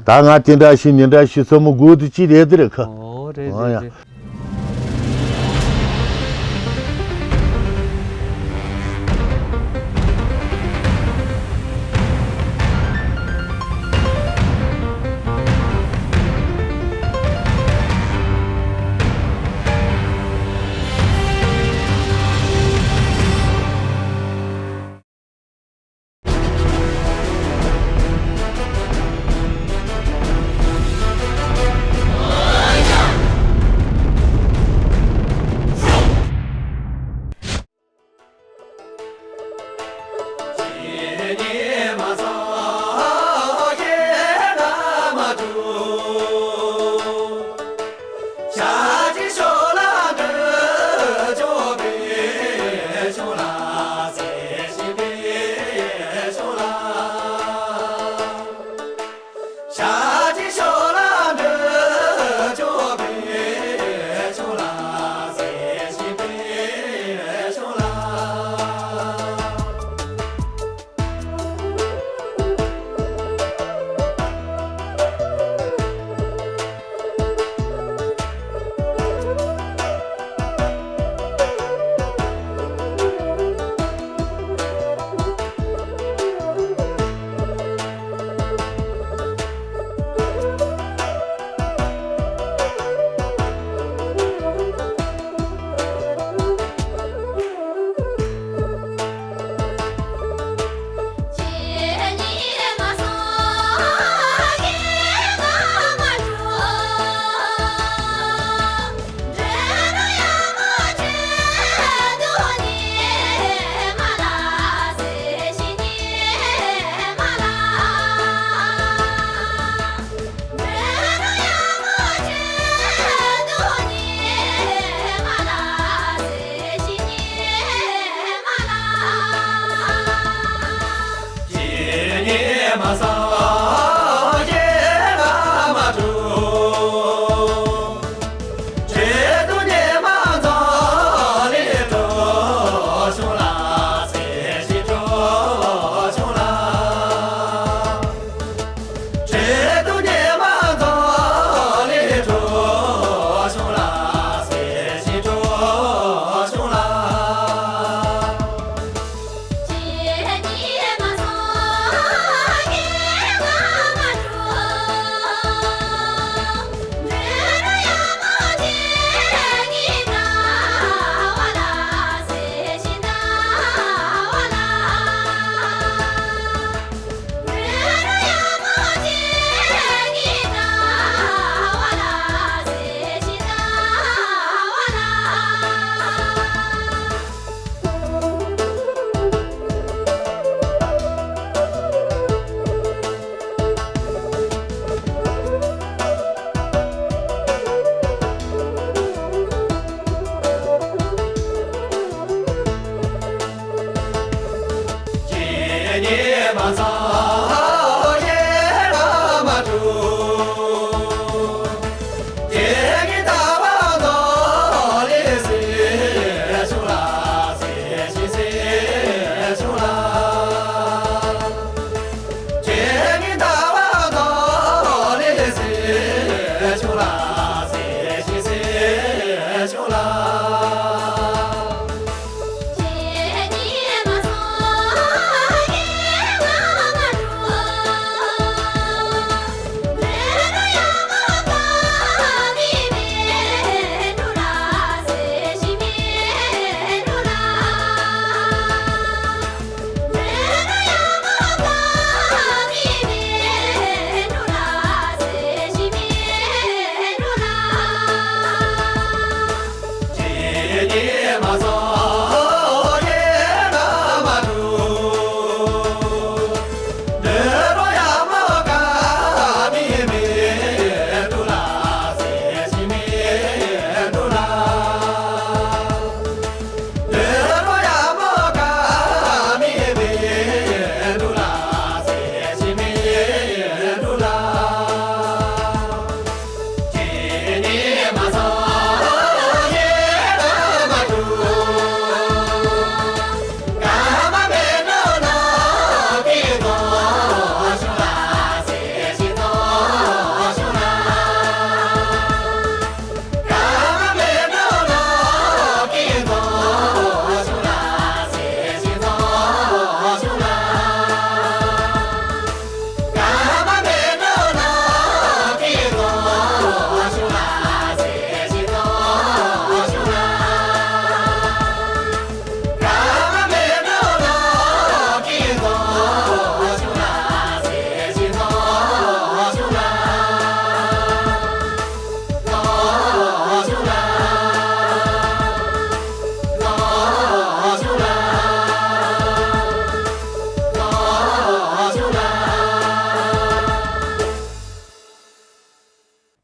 ད་ང་དེ་འདྲ་ཤི་ནི་འདྲ་ཤི་ས་མོ་དགོས་དུ་ཅི་རེད་དེ་རེད་ཁ། རེད། ཨོ་རེད། ཡ། རེད།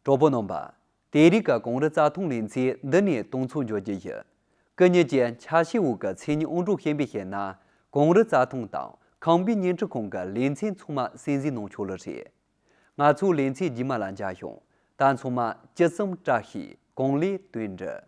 གྲོགས་པོ་རྣམ་པ། དེ་རིང་གི་གངས་རི་རྩྭ་ཐང་ལེ་ཚན་འདི་ནས་དུས་ཚོད་འཇོག་རྒྱུ་ཡིན། སྐུ་ཉིད་ཀྱི་ཆ་ཤས་འོག་གི་མཚན་ཉིད་དབང་སྒྲུབ་ཤན་པས་བཤད་ན། གངས་རི་རྩྭ་ཐང་དང་ཁམས་པའི་བརྙན་འཕྲིན་ཁང་གི་ལེ་ཚན་ཚང་མ་གསན་གཟིགས་གནང་ཆོག་ལེ་རེད། ང་ཚོའི་ལེ་ཚན་རྗེས་མ་ལ་མཇལ་ཡོང་། ད་ཚང་མ་ཇི་ཙམ་བཀྲ་ཤིས་གང་ལེགས་དོན་འགྲུབ།